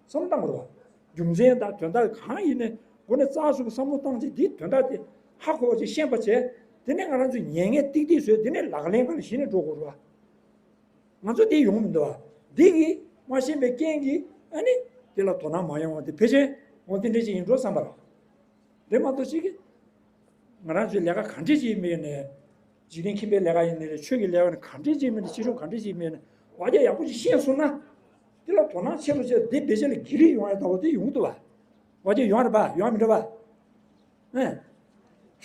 ཚོ། བསམ་བློ་བཏང་དགོས་རེད་བ། རྒྱུ་མཚན་དང་དོན་དག་གང་ཡིན་ནའི་སྒོ་ནས་རྩ་གཟུགས་བསམ་བློ་བཏང་རྗེས་འདིའི་དོན་དག་དེ་ཧ་གོ་བ་ཅིག་ཤེས་པ་བྱས། དེ་ནས་ང་རང་ཚོས་ཉན་མཁན་ཏིག་ཏིག་བཟོས། དེ་ནས་ལག་ལེན་ཁང་ལ་གཞི་ནས་འགྲོ་དགོས་རེད་བ། ང་ཚོ་དེ་ཡོང་མི་འདུག་བ། འདི་གིས་མ་ཤེས་པའི་རྐྱེན་གྱིས་ཨ་ནི་དེ་ལ་དོ་སྣང་མ་ཡོང་བ་དེ་ཕལ་ཆེར་འོ་དེ་འདྲ་ཅིག་ཡིན་འགྲོ་བསམ་པ་རེད། དེ་མ་གཏོགས་ཅིག་གིས་ང་རང་ཚོའི་ལས་ཀ་ག་འདྲ་ཅིག་མེད་ནས། འཇིག་རྟེན་ཁྱིམ་པའི་ལས་ཀ་ཡིན་ནའི་རེད། ཆོས་ཀྱི་ལས་ཀ་ནི་ག་འདྲ་ཅིག་མེད་ནས། སྤྱི་སྒྲུབ་ག་འདྲ་ཅིག་མེད་ནས། བ་རྒྱ་ཡག་པོ་ཅིག་ཤེས་སོང་ན། དེ་ལ་དོ་སྣང་ཆེ་རུ་བྱས། དེ་བེད་སྤྱོད་ལ་བགྱི་རིགས་ཡོང་ཡ་ལྟ་བུ་དེ་ཡོང་གི་འདུག་བ། བ་རྒྱ་ཡོང་རེད་པ། ཡོང་མི་འདྲ་བ། ཨེ།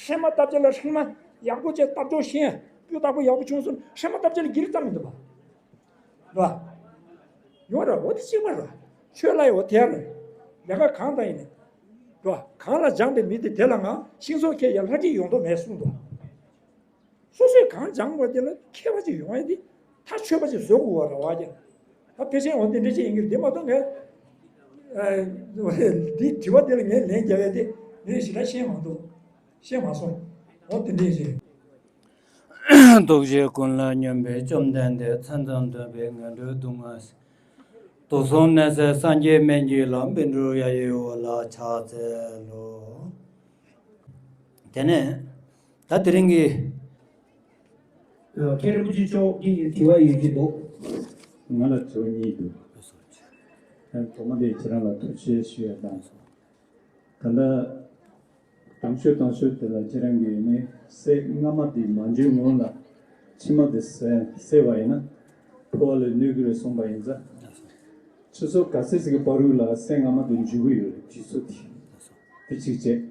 ཧྲེ་མ་བཏབ་ཅེ་ལ་ཧྲེ་མ་ཡག་པོ་བྱས་བཏབ་ཆོག་ཤེས། སྤུས་དག་པོ་ཡག་པོ་བྱུང་སོང་ན་ཧྲེ་མ་བཏབ་ཅེ་ལ་བགྱི་རིགས་ཙམ་མི་འདུག་བ། རེད་བ། ཡོང་རེད། འོ་དེ་གཅིག་པ་རེད་བ། ཆོས་ལ་ཡང་འོ་དེ་རེད། ལས་ཀ་གང་དང་ཡིན་ནའི། རེད་བ། གང་ལ་སྦྱངས་པའི་མི་དེ་དེ་ལ་ངང་། ཤིང་ཚོགས་ཁྱེར་ཡང་ལྷ་བྲིས་ཡོང་དོ་མེད་གསུངས་འདུག། སོ་སོས་གང་སྦྱངས་པ་དེ་ལ་མཁས་པ་ཅིག་ཡོང་ཡ་དེ་ཐག་ཆོད་པ་ཅིག་བཟོ་དགོས་པ་རེད་བ། ཀྱེ། ད་ཕལ་ཆེར་འོ་དེ་འདྲ་ཅིག་ཡིན་གྱི་རེད། དེ་མ་གཏོགས་ངས་ཨ་འདི་དྲི་བ་དེ་ལ་ངས་ལན་རྒྱག་ཡ་དེ་ངས་ཞེ་དྲག་ཤེས་མ་འདུག། ཤེས་མ་སོང་། འོ་དེ་འདྲ་ཞིག། ཐུགས་རྗེ་ཀུན་ལ་སྙོམས་པའི་བཅོམ་ལྡན་འདས། མཚན་ཙམ་འདོན་པས་ངན་འགྲོའི་སྡུག་བསྔལ་སེལ། དུག་གསུམ་ནད་སེལ་སངས་རྒྱས་སྨན་གྱི་བླ། བཻ་ཌཱུརྱ་ཡི་འོག་ལ་ཕྱག་འཚལ་ལོ། དེ་ནས་ད་དེ་རིང་གི་མཁན་རིན་པོ་ཆེ་མཆོག་གིས་དྲི་བ་ཡོད་ཀྱི་འདུག། ང་ལ་དྲི་བ་གཉིས་འདུག། ཐོག་མ་དེ་ཁྱེད་རང་ལ་ཐུགས་རྗེ་ཆེ་ཞུ་ཡ་དང་། ད་ལྟ་དང་ཤོས་དང་ཤོས་དེ་ལ་ཁྱེད་རང་གིས་ནི་སྲས་སྔ་མ་དེ་མ་འབྱོན་སྔོན་ལ་ཕྱི་མ་དེ་བསད་བསད་པ་ཡིན་ན་འཕོ་བ་ལ་གནོད་ཀྱི་རེད་གསུངས་པ་ཡིན་ཙང་། ཆུ་ཚོད་ག་ཚོད་ཅིག་གི་བར་དུ་ལ་སེམས་སྔ་མ་དུ་འཇུག་གི་ཡོད་རེད། དུས་ཚོད་དེ་དེ་གཅིག་བྱས།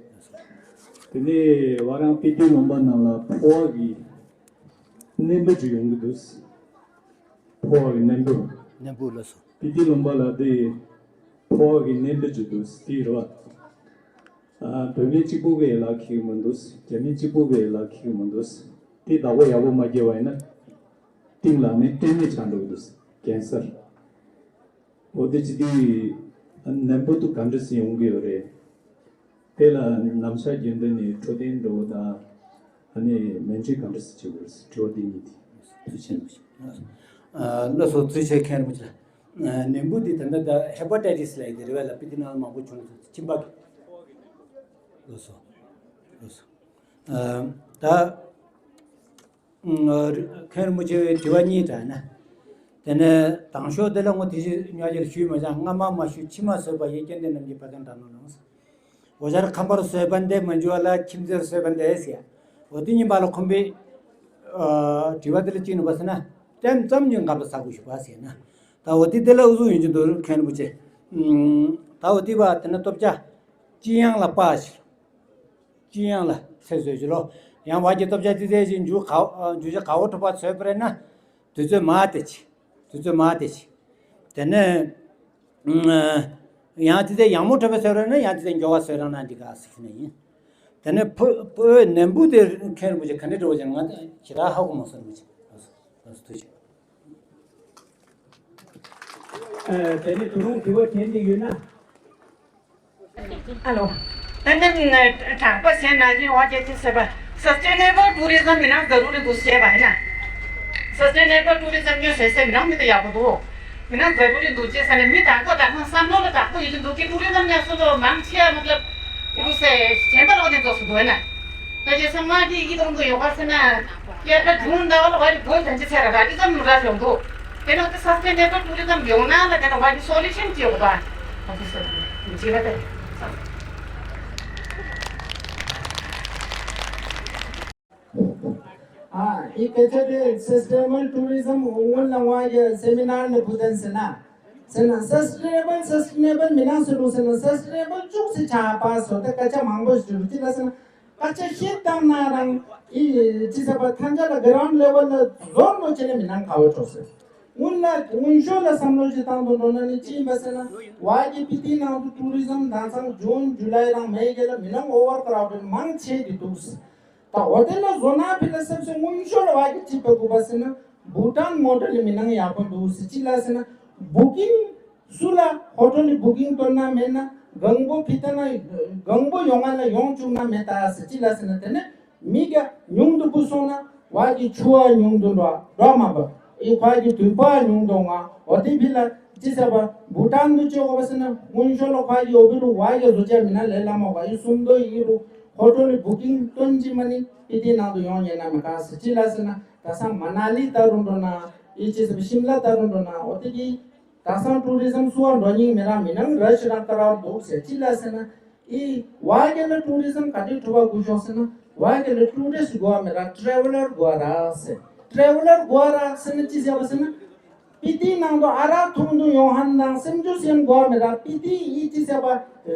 དེ་ནས་ཝ་རང་པི་ཏི་ལུང་པ་ནང་ལ་ཕོ་བ་གི་གནས་བབ་ཅིག་ཡོང་གི་འདུག་ཕོ་བ་གི་གནས་བབ། གནས་བབ་ལ་སོ། པི་ཏི་ལུང་པ་ལ་དེ་ཕོ་བ་གི་གནས་བབ་ཅིག་འདུག་དེ་རེད་བ། ཨ། བོད་མི་གཅིག་པུ་གིས་ལག་འཁྱེར་གྱི་མི་འདུག་རྒྱ་མི་གཅིག་པུ་གིས་ལག་འཁྱེར་གྱི་མི་འདུག་དེ་བདག་པོ་ཡག་པོ་མ་བརྒྱབ་པ་ཡིན་ན། གཏིང་ལ་ནི་སྐྲན་ནད་ཆགས་འགྲོ་གི་འདུག་གེན་སར། འོ་དེ་ཅི་དུས་ནན་པོ་དུ་ག་འདྲ་སེ་ཡོང་གི་ཡོད་རེད། དེ་ལ་ནམ་ཞག་རྒྱུན་ལྡན་ནས་འཕྲོད་བསྟེན་འགྲོ་བ་དང་། ཨ་ནི་སྨན་བཅོས་ག་འདྲ་སེ་བྱེད་དགོས་རེད། དྲི་བ་འདི་གཉིས་དེ། ཐུགས་རྗེ་ཆེ། ཨ། ལགས་སོ། ཐུགས་རྗེ་ཆེ། མཁན་རིན་པོ་ཆེ་ལགས། ཨ། ནད་འབུ་འདི་ད་ལྟ་ད་ཧེ་པ་ཊའི་ཊི་སི་ལབ་ཡག་དེ་རེད་པ་ལགས། པི་ཏི་ནང་ལ་མང་པོ་བྱུང་སོང་། མཆིན་པ་གི། ལགས་སོ། ལགས་སོ། ཨ། ད་མཁན་རིན་པོ་ཆེ་དྲི་བ་གཉིས་དྲངས་ན། དེ་ནས་དང་ཤོས་དེ་ལ་ངོ་དེ་བཞིན་ཉག་ཅིག་ཞུས་མ་བྱུང་། སྔ་མ་མ་ཞུས། ཕྱི་མ་བཟོས་པ་ཡི་རྐྱེན་དེ་རྣམས་ཀྱིས་བ་དན་དྲག་ནོ་ལགས། འོ་ཇར་ཁམས་པར་བཟོས་པ་འདི་མ་འཇུ་བ་ལ་ཁྱིམ་མཚེས་བཟོས་པ་འདི་ཟེར། འོ་དེ་གཉིས་པ་ལ་ཁོམ་པའི་ཨ་དྲི་བ་དེ་ལ་ཅི་ནུས་པ་ཟེར་ན། ཙམ་ཙམ་ཉིན་ག་པ་ས་གུ་ཞུ་བ་ཟེར་ན། ད་འོ་དེ་དེ་ལ་འུ་ཟུ་ཡོང་གི་འདུག་མཁན་རིན་པོ་ཆེ། ཨུམ། ད་འོ་དེ་བ་དེ་ན་སྟོབས་ཆ་ཅི་ཡང་ལ་པ་ཞིག་ཅི་ཡང་ལ་ཚེ་བཟོས་ཞིག་ལོ། ཡང་བ་གི་སྟོབས་ཆ་དེ་ཚེ་ཞིག་འཇུ་ག་འཇུ་ཆ་ག་བོ་ཐོབ་པ་ཚོད་པ་རེད་ན། དུས་ཚོད་མ་དེ་ཆེ། དུས་ཚོད་མ་དེ་ཆེ། དེ་ནས་ཡང་དེ་ཚེ་ཡང་མོ་གྲོད་པ་སོས་ར་ན། ཡང་དེ་ཚེ་མགྱོགས་པ་སོས་ར་ན་འདི་ག་ཟེར་ནས་ཡིན། དེ་ནས་ཕོ་ཕོ་ནན་པོ་དེ་མཁན་རིན་པོ་ཆེ་ག་འདྲ་འདྲ་བོ་ཅན་ང་ཞེ་དྲག་ཧ་གོ་མ་སོང་རིན་པོ་ཆེ། ཐུགས་རྗེ་ཆེ། དེ་ནས་དུ་རུང་དྲི་བ་དྲན་གྱི་ཡོད་ན། ཨ་ལོ། ད་ནི་དྲང་པོ་བཤད་ན་ཡིན་བ་ཅེ་ཅི་ཟེར་བ། Sustainable tourism མི་ནང་ཛ་རུ་རི་འདུག་ཟེར་བ་ཡིན་ན། Sustainable tourism ཉོ་ཟེར་ཟེར་མི་ནང་མི་དེ་ཡག་པོ་འདུག་མི་ནང་ཛ་རུ་རི་འདུག་ཅེས་ཟེར་ནས་མི་དྲང་པོ་དྲང་པོ་བསམ་བློ་ལ་དྲང་པོ་ཡོད་ཀྱི་འདུག་གི། tourism ཉོ་སུ་ལོ་མང་ཆེ་བ་མ་ལབ། འུ་སེ་གཞན་པ་ལོག་ནས་འཛོགས་སུ་འདུག་ཡིན་ན། ད་ཅེ་ཚང་མ་དེ་ཡིད་རུང་གི་ཡོད་པ་ཟེར་ན། ཡར་ཁ་དྲུང་ཟླ་བ་ལ་བ་རི་བོད་དན་ཅི་ཚེ་ར་ར་ཏི་ཙམ་ལུ་ར་ཡོང་འདུག་དེ་ནང་དེ་Sustainable tourism ཡོང་ན་ལ་དེ་ནང་བ་རི་solution ཅི་ཡོད་པ། ཨོ་ཕི་སར་ཇི་ལ་དེ། ཨ་ཨི་ཀེ་ཆ་དེ་Sustainable tourism སྔོན་ལ་ང་གི་སེ་མི་ནར་ནས་བུ་དན་ཟེར་ན། ཟེར་ན་Sustainable Sustainable མི་ནང་སུ་ལུ་ཟེར་ན་Sustainable ཅུག་སི་ཆ་པ་སོ་དེ་སྐད་ཆ་མང་པོ་ཞིག་ཅི་ལ་ཟེར་ན། སྐད་ཆ་བཤད་བཏང་ན་རང་ཨི་ཅི་ཟེར་བ་ཐང་ཅ་ལ་ground level ལ་ཟོར་མོ་ཅི་ལ་མི་ནང་ག་བ་ཆོག་ཟེར། སྔོན་ལ་སྔོན་ཤོས་ལ་བསམ་བློ་ཅི་བཏང་དུ་འགྲོ་ན་ནི་ཅི་ཡིན་པ་ཟེར་ན། བ་གི་སྤི་ཏི་ནང་དུ་tourism དེང་སང་June July རང་མེ་གི་ལ་མི་ནང་overcrowded མང་ཆེ་གི་འདུག་ཟེར། ད་འོ་དེ་ལ་བཟོ་ན་ཕི་ལ་སེམས་སེ་སྔོན་ཤོས་ལ་བ་གི་ཅི་པ་གུ་པ་ཟེར་ན་Bhutan model ལ་མི་ནང་ཡག་པོ་འདུག་ཟེར། ཅི་ལ་ཟེར་ན་booking སུ་ལ་ཧོ་ཊེལ་ལི་བུ་ཀིང་བཏོན་ན་མེད་ན། གང་པོ་ཕི་ཏ་ན་གང་པོ་ཡོང་ང་ལ་ཡོང་བཅུག་ན་མེད་ད་ཟེར། ཅི་ལ་ཟེར་ན་དེ་ནས་མི་ག་ཉུང་དུ་བུ་སོང་ན་བ་གི་ཆུ་བ་ཉུང་དུ་འགྲོ་འགྲོ་མ་པ་ཨི་ཁ་གི་དུས་པ་ཉུང་དུ་ང་འོ་དེ་ཕི་ལ་ཅི་ཟེར་བ་བུ་ཏན་དུ་ཅི་གོ་བ་ཟེར་ན་སྔོན་ཤོ་ལོ་ཁ་གི་འོ་བི་རུ་བ་གི་བཟོ་ཅ་མི་ན་ལེ་ལ་མ་བ་ཨི་སུམ་དོ་ཨི་རུ་ཧོ་ཊེལ་ལི་བུ་ཀིང་བཏོན་ཅི་མ་ནི་ཕི་ཏི་ནང་དུ་ཡོང་ཉེ་ན་མི་ག་ཟེར། ཅི་ལ་ཟེར་ན་ད་སང་མ་ན་ལི་ད་རུ་འགྲོ་ན་ཨི་ཅི་ཟེར་བ་ཤིམ་ལ་ད་རུ་འགྲོ་ན་འོ་དེ་གི་ད་སང་ཊུ་རི་ཛམ་སུ་བ་འགྲོ་སྙིང་མེད་ར་མི་ནང་ར་ཤི་ར་ཀ་ར་འདུག་ཟེར། ཅི་ལ་ཟེར་ན་ཨི་བ་གི་ལ་ཊུ་རི་ཛམ་ག་དུས་ཐུབ་པ་དགོས་ཤོག་ཟེར་ན་བ་གི་ལ་ཊུ་རི་སི་དགོས་མེད་ར་ཊ་རེ་ཝ་ལར་དགོས་ར་ཟེར། ཊ་རེ་ཝ་ལར་དགོས་ར་ཟེར་ན་ཅི་ཟེར་བ་ཟེར་ན་སྤི་ཏི་ནང་དུ་ཨ་རག་འཐུང་དུ་ཡོང་ཧན་དང་སེམས་ཆུ་སེམས་དགོས་མེད་ར་སྤི་ཏི་ཨི་ཅི་ཟེར་བ་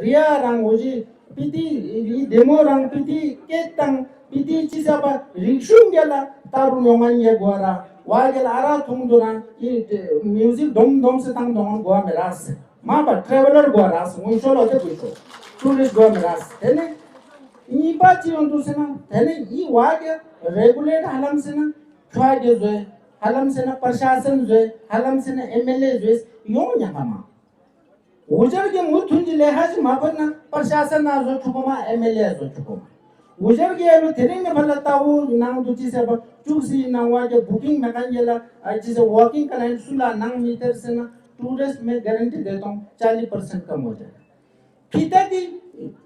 རི་ཡ་རང་འོ་ཅི་སྤི་ཏི་ཡི་བདེ་མོ་རང་སྤི་ཏི་སྐད་དང་སྤི་ཏི་ཅི་ཟེར་བ་རིག་གཞུང་གི་ལ་ལྟ་རུ་ཡོང་ང་ཉེ་དགོས་ར་བ་གི་ལ་ཨ་རག་འཐུང་དུ་རང་ཨི་མིའུ་ཟིག་སྡོམ་སྡོམ་སེ་བཏང་དུ་ཡོང་དགོས་མེད་ར་ཟེར། མ་པ་ཊ་རེ་ཝ་ལར་དགོས་ར་ཟེར། སྔོན་ཤོ་ལོ་དེ་དགོས་ཤོག་ཊུ་རི་སི་དགོས་མེད་ར་ཟེར། དེ་ནས་གཉིས་པ་ཅི་ཡོང་འདུག་ཟེར་ན་དེ་ནས་ཨི་བ་གི་རེ་གུ་ལེ་ཊ་ཧ་ལམ་ཟེར་ན་ཁྱོ་གི་བཟོས་ཧ་ལམ་ཟེར་ན་པར་ཤ་སན་བཟོས་ཧ་ལམ་ཟེར་ན་ཨེམ་ཨེལ་ཨེ་བཟོས་ཡོང་ཉག་ག་མ། འུ་ཅག་གི་མུ་མཐུན་གྱི་ལས་ཧ་ཅི་མ་ཕུད་ན་པར་ཤ་སན་ན་བཟོ་ཆུག་གོ་མ་ཨེམ་ཨེལ་ཨེ་བཟོ་ཆུག་གོ་མ། འུ་ཅག་གི་ཡ་ལོ་དེ་རིང་ནས་ཕར་ལ་ལྟ་བུ་ནང་དུ་ཅི་ཟེར་བ་ཅུག་སི་ནང་བ་གི་བུ་ཀིང་མེ་ཁན་གྱི་ལ་ཨ་ཅི་ཟེར་ཝོག་ཀིང་ཀ་ལ་ཡན་སུ་ལ་ནང་མི་ཐེར་ཟེར་ན་ཊུ་རི་སི་མེ་ག་རན་ཊི་དེ་ཏོང་ཅཱ་ལི་པར་སེན་ཀམ་ཧོ་ཇཱ། ཕི་ཏ་དི་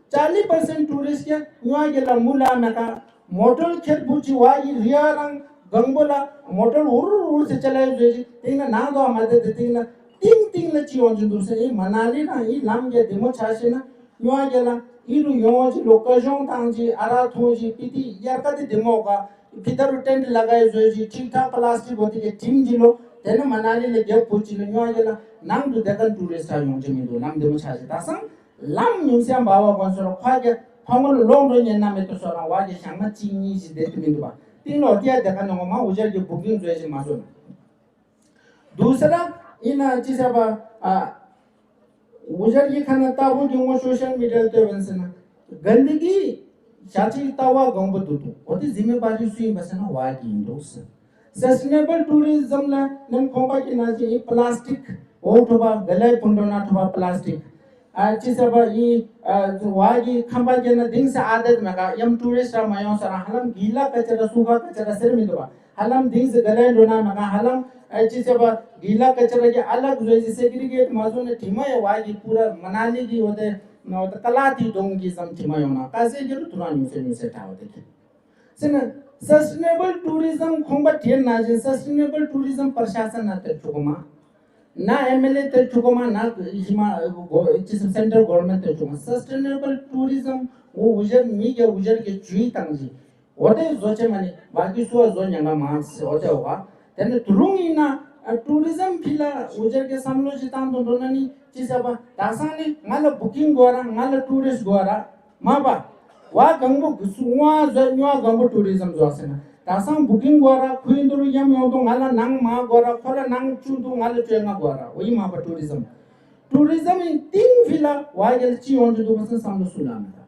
ཅཱ་ལི་པར་སེན་ཊུ་རི་སི་ཀྱ་ཉོ་གི་ལ་མུ་ལ་མེ་ཁ་མོ་ཊར་ཁེར་བུ་ཅི་བ་ཡི་རི་ཡ་རང་གང་པོ་ལ་མོ་ཊར་འུར་འུར་ཟེར་ཅ་ལ་ཡོད་ཟེར་ཅི་ཏིང་ན་ནང་དོ་མ་དེ་དེ་ཏིང་ན་ཏིང་ཏིང་ལ་ཅི་ཡོང་ཅི་འདུག་ཟེར། ཨི་མ་ན་ལི་རང་ཨི་ལམ་གྱི་བདེ་མོ་ཆ་ཤེ་ན་ཉོ་གི་ལ་ཨི་རུ་ཡོང་ཅི་ལོ་ཀ་ཤོང་ཏང་ཅི་ཨ་རག་འཐུང་ཅི་སྤི་ཏི་དབྱར་ཁ་དི་བདེ་མོ་ག་ཕི་ཏ་རུ་ཊེན་ཊི་ལ་ག་ཡི་བཟོས་ཅི་ཁྲིག་ཐག་པ་ལ་སི་ཊིག་བོ་དེ་གི་ཁྲིམས་ཅི་ལོ་དེ་ནི་མ་ན་ལི་ལ་རྒྱབ་བུ་ཅི་ལ་ཉོ་གི་ལ་ ནང་དུ་དེ་ག་ཊུ་རི་སི་ཊི་ར་ཡོང་ཅི་མི་འདུག་ལམ་བདེ་མོ་ཆགས་ཤིག་ད་སང་ལམ་ཉུང་སེ་འབའ་བ་གོན་སོ་ར་ཁོ་གི་ཁོ་ངོ་ལོག་འགྲོ་ཉན་ན་མེད་དུ་སོ་ར་བ་གི་ཞང་མ་གཅིག་གཉིས་ཤིག་བསྡད་དུ་མི་འདུག་པ། ཏིང་ལོ་ཏི་ཡ་དེ་ག་ནང་མ་འུ་ཅར་གི་བུ་ཀིང་བཟོས་ཤིག་མ་བཟོ་ན། འདུག་ཟེར་ར་ཡིན་ན་ཅི་ཟེར་བ། ཨ། འུ་ཅར་གྱི་ཁ་ན་ལྟ་བུ་གི་ངོ་སོ་ཤལ་མི་ཌི་ཡ་ལ་ལྟོས་པ་ཟེར་ན། གན་དི་གི་ཞ་ཅིག་ལྟ་བ་གང་པོ་འདུག་འདུག་འོ་དེ་ཟིན་མེད་པ་རི་སུ་ཡིན་པ་ཟེར་ན་བ་གི་ཡིན་འདུག་ཟེར། སས་ཊེ་ནེ་བལ་ཊུ་རི་ཛམ་ལ་ནམ་ཁོང་པ་གི་ན་ཅི་ཡིན་པ་ལ་སི་ཊིག་འོ་ཐོ་བ་ག་ལའི་ཕུན་འགྲོ་ན་ཐོ་བ་པ་ལ་སི་ཊིག་ཨ་ཅི་ཟེར་བ་ཡིན། ཨ་བ་གི་ཁང་པ་གྱེན་ན་དིང་སེ་ཨ་དེ་མེ་ག་ཡམ་ཊུ་རི་སི་ཊི་ར་མ་ཡོང་ས་ར་ཧ་ལམ་གི་ལ་ཀ་ཅ་ར་སུ་ཁ་ཀ་ཅ་ར་ཟེར་མི་འདུག་པ། ཧ་ལམ་དིང་སེ་ག་ལའི་འགྲོ་ན་མ་ག་ཧ་ལམ་ཨ་ཅི་ཟེར་བ་གི་ལ་ཀ་ཅ་ར་གི་ཨ་ལག་བཟོས་ཟི་སེ་གི་རི་གེ་ཊི་མ་བཟོ་ན་དྲི་མ་ཡོད་བ་གི་པུ་ར་མ་ན་ལི་གི་འོ་དེ་འོ་དེ་ཀ་ལ་དི་དོང་གི་ཙམ་དྲི་མ་ཡོང་ན་ཀ་ཟེ་གི་རུ་ཐུ་ར་ཉུང་སེ་ཉུང་སེ་ད་འོ་དེ་གི་ཟེར་ན། སས་ཊེ་ནེ་བལ་ཊུ་རི་ཛམ་ཁོང་པ་དེ་ན་བཞིན་སས་ཊེ་ནེ་བལ་ཊུ་རི་ཛམ་པར་ཤ་སན་ན་དེ་ཆུ་གོ་མ། ན་ཨེམ་ཨེལ་ཨེ་དེ་ཆུ་གོ་མ་ན་ཧི་མ་ཅི་སེ་ཊར་གོ་ཝར་མེན་ཊི་དེ་ཆུ་གོ་མ། སས་ཊེ་ནེ་བལ་ཊུ་རི་ཛམ་འོ་འུ་ཅར་མི་གི་འུ་ཅར་གི་ཇུས་བཏང་ཞིག་འོ་དེ་བཟོ་ཆེ་མ་ནི་བ་གི་སུ་བ་བཟོ་ཉན་ན་མ་ཟེར་འོ་དེ་འོ་ག་དེ་ནི་དུ་རུང་ཡིན་ན་ཊུ་རི་ཛམ་ཕི་ལ་འུ་ཅར་གི་བསམ་བློ་ཞིག་བཏང་དུ་འགྲོ་ན་ནི་ཅི་ཟེར་བ་ད་སང་ནི་ང་ལ་བུ་ཀིང་དགོས་ར་ང་ལ་ཊུ་རི་སི་ཊི་དགོས་ར་མ་པ། བ་གང་པོ་གི་སུ་ངོ་བ་བཟོ་ཉོ་བ་གང་པོ་ཊུ་རི་ཛམ་བཟོ་ཟེར་ན། ད་སང་བུ་ཀིང་དགོས་ར་ཁོའི་འདུ་རུ་ཡམ་ཡོང་དུ་ང་ལ་ནང་མ་དགོས་ར་ཁོ་ལ་ནང་བཅུ་འདུ་ང་ལ་བཅོ་ལྔ་དགོས་ར་འོ་ཡི་མ་པ་ཊུ་རི་ཛམ། ཊུ་རི་ཛམ་ཡིན་ཏིང་ཕི་ལ་བ་གལ་ཅི་ཡོང་ཅི་འདུག་པ་སང་བསམ་བློ་སུ་ལ་མེད་ད།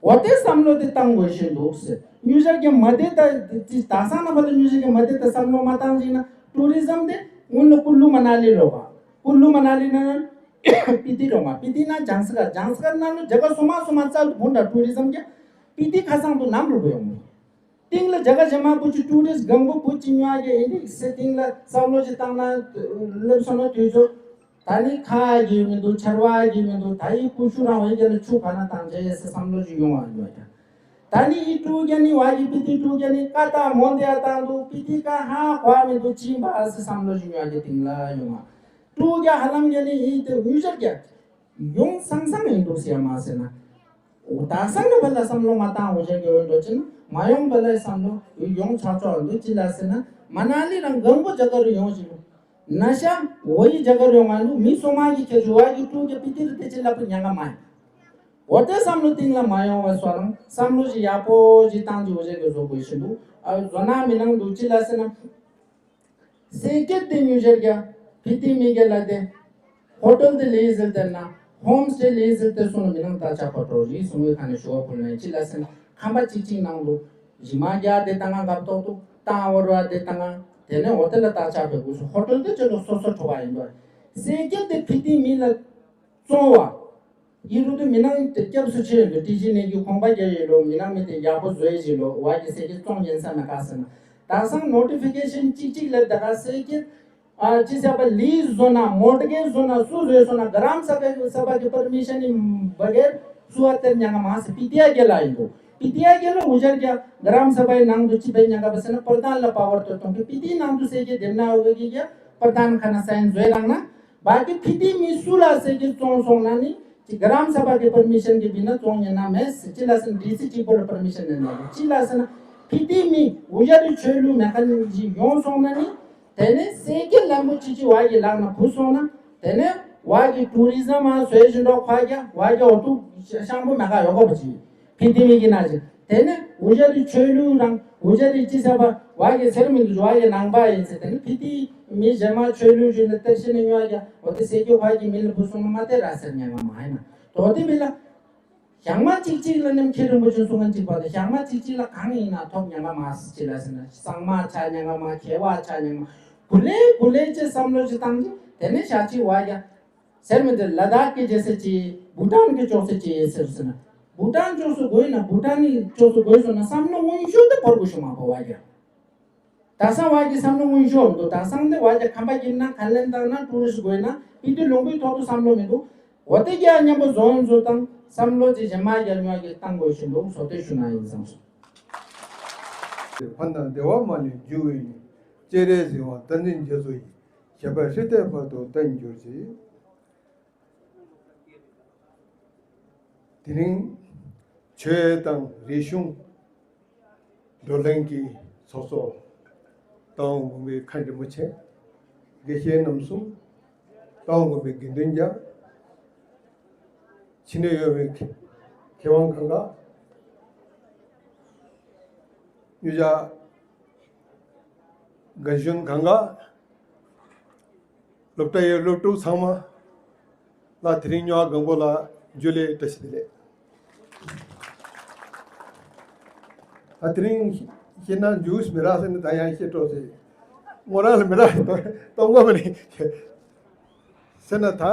འོ་དེ་བསམ་བློ་དེ་བཏང་དགོས་ཤིག་འདུག་ཟེར། ཉུ་ཞར་གྱི་མ་དེ་ད་ད་སང་ན་བ་ལ་ཉུ་ཞར་གྱི་མ་དེ་ད་བསམ་བློ་མ་བཏང་ཞིག་ན་ཊུ་རི་ཛམ་དེ་སྔོན་ལ་ཀུ་ལུ་མ་ན་ལི་རོ་བ། ཀུ་ལུ་མ་ན་ལི་ན་སྤི་ཏི་རོ་མ། སྤི་ཏི་ན་ཇང་སི་གར། ཇང་སི་གར་ན་ལུ་ཇ་ག་སོ་མ་སོ་མ་ཙལ་དུ་བུན་ད་ཊུ་རི་ཛམ་གྱི་སྤི་ཏི་ཁ་སང་དུ་ནམ་རུ་བུ་ཡོང་། ཏིང་ལ་ཇ་ག་ཇ་མ་བུ་ཅི་ཊུ་རི་ཛམ་གང་བུ་བུ་ཅི་ཉོ་གི་ཨིན་དི་སེ་ཏིང་ལ་བསམ་བློ་ཅི་བཏང་ན་ལེབ་སོ་ན་དུས་ཚོད། ད་ནི་ཁ་གི་མི་འདུག་ཆར་བ་གི་མི་འདུག་ད་ཡི་ཀུ་ཤུ་རང་བའི་རྒྱ་ལ་ཆུ་ག་ན་བཏང་བྱས་ཡེ་སེ་བསམ་བློ་ཅིག་ཡོང་བ་ཡོད་ཀྱང་། ད་ནི་ཡི་ཀྲུ་རྒྱ་ནི་བ་ཡི་པི་ཏི་ཀྲུ་རྒྱ་ནི་ཀ་ཏ་མོན་དེ་ཡ་བཏང་འདུག་པི་ཏི་ཀ་ཧ་གོ་བ་མི་འདུག་ཅི་འབའ་སེ་བསམ་བློ་ཅིག་ཡོང་བ་གི་སྟེང་ལ་ཡོང་བ། ཀྲུ་རྒྱ་ཧ་ལམ་རྒྱ་ནི་ཡི་དེ་འུ་ཞར་རྒྱ་ཡོང་སང་སང་ཡིན་འདུག་ཟེར་མ་ཟེར་ན། ད་སང་ནི་བ་ལ་བསམ་བློ་མ་བཏང་འུ་ཞར་རྒྱ་ཡོང་འགྲོ་ཅི་ན་མ་ཡོང་བ་ལ་བསམ་བློ་ཡོང་ཆ་ཆོག་འདུག་ཅི་ལ་ཟེར་ན་མ་ན་ལི་རང་གང་པོ་ཇ་ག་རུ་ཡོང་ཅི་ལུ། ན་ཤ་འོ་ཡི་ཇ་ག་རུ་ཡོང་ང་ལུ་མི་སོ་མ་གི་ཁྱེད་ཆུ་བ་གི་ཀྲུ་གི་པི་ཏི་རུ་དེ་ཅི་ལ་པུ་ཉ་ག་མ་ཡིན། འོ་དེ་བསམ་བློ་གཏིང་ལ་མ་ཡོང་བ་སོ་རང་བསམ་བློ་ཞིག་ཡག་པོ་ཞིག་བཏང་ཅི་འུ་ཞར་རྒྱ་བཟོ་དགོས་ཤིག་འདུག་ཨ་བཟོ་ན་མི་ནང་འདུག་ཅི་ལ་ཟེར་ན། སེ་ཀེད་དེ་ཉུ་ཞར་རྒྱ་ཕི་ཏི་མི་གེ་ལ་དེ་ཧོ་ཊེལ་དེ་ལེ་ཟེར་དེ་ན་ཧོམ་སི་ཊེ་ལེ་ཟེར་དེ་སོང་མི་ནང་ད་ཆ་པ་ཏོ་རི་སོང་བའི་ཁ་ནས་ཞུ་བ་ཕུལ་ན་ཅི་ལ་ཟེར་ན་ཁང་པ་གཅིག་གཅིག་ནང་དུ་རི་མ་རྒྱ་དེ་ཏང་ང་གབ་ཏོག་ཏུ་ཏང་བོར་བ་དེ་ཏང་ང་དེ་ནས་ཧོ་ཊེལ་ལ་ད་ཆ་པའི་དགོས་སུ་ཧོ་ཊེལ་དེ་ཅི་ལོ་སོ་སོ་ཁྲོ་བ་ཡིན་པ། སེ་ཀེད་དེ་ཕི་ཏི་མི་ལ་བཙོང་བ། ཡིན་རུང་དུ་མི་ནང་དེ་སྐྱབས་སུ་མཆི་ཡོད་འདུག་ཏི་ཇི་ནས་ཀྱི་ཁོང་པ་རྒྱ་ཡོད་ལོ་མི་ནང་མི་དེ་ཡག་པོ་བཟོས་ཡོད་ལོ་བ་གི་སེ་ཀེད་བཙོང་ཡིན་ས་མེད་ག་ཟེར་ན། ད་སང་ནོ་ཊི་ཕི་ཀེ་ཤན་གཅིག་གཅིག་ལ་ད་ག་སེ་ཀེད་ཨ་ཅི་ཟེར་བ་ལིས་བཟོ་ན་མོར་གེ་ཇི་བཟོ་ན་སུ་བཟོས་སོང་ན་གྷ་རམ་ས་བྷ་ས་བྷ་གི་པར་མི་ཤན་ནི་བ་གེར་སུ་བ་དེར་ཉ་ག་མ་སེ་པི་ཏི་ཡ་གེ་ལ་ཡིན་འདུག་པི་ཏི་ཡ་གེ་ལ་འུ་ཞར་རྒྱ་གྷ་རམ་ས་བྷ་ཡི་ནང་དུ་ཅི་བས་ཉ་ག་བ་ཟེར་ན་པར་དཱན་ལ་པ་ཝར་ཏོ་གཏོང་གི་པི་ཏི་ནང་དུ་སེ་ཀེད་དེབ་ན་འོ་གེ་གེ་པར་དཱན་ཁ་ན་སའིན་བཟོས་རང་ན། བ་གི་ཕི་ཏི་མི་སུ་ལ་སེ་ཀེད་བཙོང་སོང་ན་ནི་ཅི་གྷ་རམ་ས་བྷ་གི་པར་མི་ཤན་གི་བི་ན་བཙོང་ཉན་ན་མེད་ཟེར་ཅི་ལ་ཟེར་ན་ཌི་སི་གཅིག་པོ་ལ་པར་མི་ཤན་ཉན་ན་ཅི་ལ་ཟེར་ན་ཕི་ཏི་མི་འུ་ཞར་རི་ཆོས་ལུགས་མེད་མཁན་ཅིག་ཡོང་སོང་ན་ནི་དེ་ནས་སེ་ཀེད་ལམ་བུ་ཅི་ཅི་བ་གི་ལག་ན་བུ་སོང་ན་དེ་ནས་བ་གི་ཊུ་རི་ཛམ་ཨ་བཟོས་བཞིན་འགྲོ་ཁ་རྒྱ་བ་གི་འོ་ཐུག་ཤང་བུ་མེད་ག་ཡོ་གོ་བ་ཅི། ཕི་ཏི་མི་གི་ན་ཅི། དེ་ནི་འུ་ཞར་རི་ཆོས་ལུགས་རང་འུ་ཞར་རི་ཅི་ཟེར་བ་བ་གི་ཟེར་མི་འདུག་བ་གི་ནང་པ་ཡིན་ཟེར་དེ་ནི་ཕི་ཏི་མི་གཞན་མ་ཆོས་ལུགས་ཞུ་ནི་ལྟར་ཤེས་ནི་ཉོ་རྒྱ་འོ་དེ་སེ་ཀེད་བ་གི་མི་ལ་བུ་སོང་ན་མ་དེ་ར་ཟེར་ཉན་ག་མ་ཡིན་ན་དོ་དེ་མི་ལ། ཞག་མ་གཅིག་གཅིག་ལ་ནི་མཁན་རིན་པོ་ཆེ་གསུང་མཁན་གཅིག་པ་དེ་ཞག་མ་གཅིག་གཅིག་ལ་གང་ཡིན་ན་ཐོབ་ཉན་ག་མ་ཟེར་ཅི་ལ་ཟེར་ན་གཙང་མ་ཆ་ཉན་ག་མ་མཁས་པ་ཆ་ཉན་ག་མ་གུ་ལེ་གུ་ལེ་ཅེས་བསམ་བློ་ཅིག་བཏང་ཅི་དེ་ནི་ཞག་གཅིག་བ་རྒྱ། ཟེར་མི་འདི་ལ་དྭགས་ཀྱི་རྒྱལ་སྲིད་ཅིག་བྷུ་ཊན་གྱི་ལྕོགས་སྲིད་ཅིག་ཡིན་ཟེར་ཟེར་ན། བྷུ་ཊན་ལྕོགས་སུ་དགོས་ན་བྷུ་ཊན་ནི་ལྕོགས་སུ་དགོས་སོང་ན་བསམ་བློ་སྔོན་ཤོས་དེ་བོར་དགོས་ཤོག་མ་བོར་བ་རྒྱ། ད་སང་བ་གི་བསམ་བློ་སྔོན་ཤོས་འདུག་ད་སང་དེ་བ་རྒྱ་ཁམས་པ་གྱིན་ན་ཁ་ལེན་བཏང་ན་ཀྲུ་རིས་དགོས་ན་པི་ཏི་ལུང་པའི་ཐོག་ཏུ་བསམ་བློ་མི་འདུག་འོ་དེ་རྒྱ་མཉམ་པོ་བཟོ་འོང་བཟོ་དང་བསམ་བློ་ཅིག་གཞན་མ་རྒྱ་ཉོ་གི་བཏང་དགོས་ཤིག་འདུག་བཟོ་དེ་ཞུ་ན་ཡིན་བསམ་སོང་། ཕན་དང་བདེ་བ་མ་ལུས་འབྱུང་བའི་ཉིན། སྤྱན་རས་གཟིགས་དབང་བསྟན་འཛིན་རྒྱ་མཚོ་ཡི། ཞབས་པད་སྲིད་མཐའི་བར་དུ་བརྟན་གྱུར་ཅིག་དེ་རིང་ཆོས་དང་རིག་གཞུང་བགྲོ་གླེང་གི་ཚོགས་གཙོ་དང་འོག་མའི་མཁན་རིན་པོ་ཆེ་དགེ་བཤེས་རྣམ་གསུམ། ཏང་དགོན་པའི་དགེ་འདུན་ཀྱང་། ཕྱི་ནས་ཡོད་པའི་མཁས་དབང་གང་ག། གཉོས་ཆ་རྒན་གཞོན་གང་ག། སློབ་གྲྭ་ཡི་སློབ་ཕྲུག་ཚང་མ་ལ་དེ་རིང་ཉོ་བ་གང་པོ་ལ་འཇུ་ལེ་བཀྲ་ཤིས་བདེ་ལེགས། ད་དེ་རིང་བཤད་ན་འཇུས་མི་རག་ཟེར་ནས་ད་ཡང་བཤད་འགྲོ་ཟེར། ངོ་རང་ལ་མི་རག་གཏོང་གཏོང་གོ་མི་རིག་ཟེར་ན། ད་